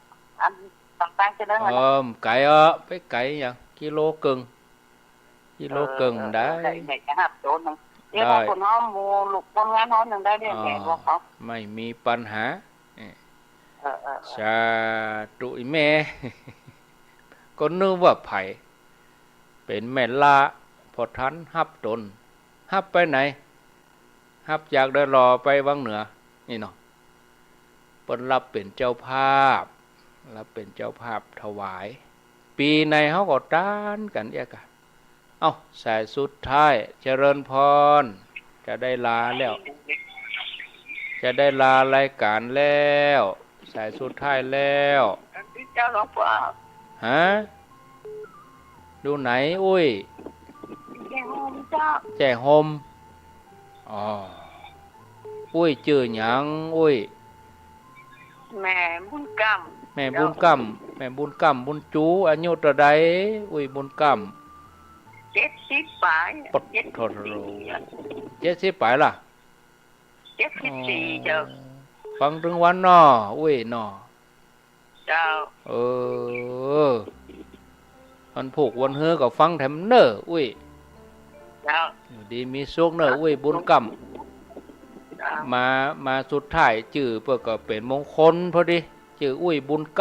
อันต่างๆ จะได้ เออ ไก๋อ่ะ ไปไก๋อย่าง กิโลเกิ่ง กิโลเกิ่ง เออ ได้ เออ ได้ แม่จะฮับต๋นนึ่ง เดี๋ยว ได้ พอคนเฮาหมู่ลูกคนงานเฮานึ่งได้เนี่ย อ๋อ แม่บอกเขา ไม่มีปัญหา เออ เออ เออ เออ สาธุ อี่แม่ ก็นึกว่าใผ เป๋นแม่ละ ป้อทันฮับต๋น ฮับไปไหน ฮับจากดอยหล่อไปวังเหนือ นี่เนาะ เปิ้นฮับเป๋นเจ้าภาพ ฮับเป๋นเจ้าภาพถวาย ปี๋ไหนเฮาก็ตานกั๋นเอี้ยก่ะ เอ้า สายสุดท้าย เจริญพร จะได้ลาแล้ว จะได้ลารายก๋านแล้ว สายสุดท้ายแล้ว เจ้าหลวงป้อ ฮะ อยู่ไหน อุ้ย แจ้ห่มเจ้า แจ้ห่ม อ๋อ อุ้ยจื้อหยัง อุ้ย แม่บุญกำ แม่บุญกำ แม่บุญกำ บุญจู อายุเต้าใด อุ้ยบุญกำ เจ็ดสิบป๋าย ปะ เจ็ดสิบสี่ เจ็ดสิบป๋ายละ เจ็ดสิบสี่ เจ้า ฟังตึงวันเนาะ อุ้ยเนาะ เจ้า เออ วันพูกวันเฮือก็ฟังแถมเน่อ อุ้ย เจ้า อยู่ดีมีสุขเน่อ อุ้ยบุญกำ เจ้า มา มาสุดท้ายจื้อเปิ้นก็เป๋นมงคลพอดี จื้ออุ้ยบุญก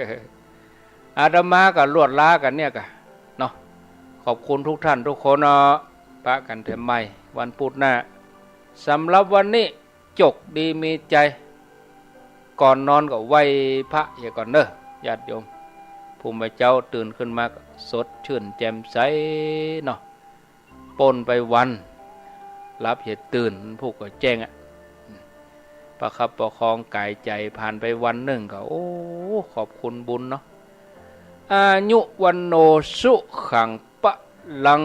ำ อาตมาก็ลวดลากั๋นเนี่ยก่ะเนาะ ขอบคุณทุกท่านทุกคนเนาะ ปะกั๋นแถมใหม่วันพุธหน้า สำหรับวันนี้ จกดีมีใจ๋ ก่อนนอนก็ไหว้พระเหียก่อนเน่อ ญาติโยม ผู้เมื่อเจ๊าตื่นขึ้นมาก็สดชื่นแจ่มใสเนาะ ป๊นไปวัน หลับเหียตื่น พูกก็แจ้งอะ ประคับประคองก๋ายใจ๋ ผ่านไปวันนึ่งก็ โอ้ ขอบคุณบุญเนาะ อายุ วัณโณ สุขัง พลัง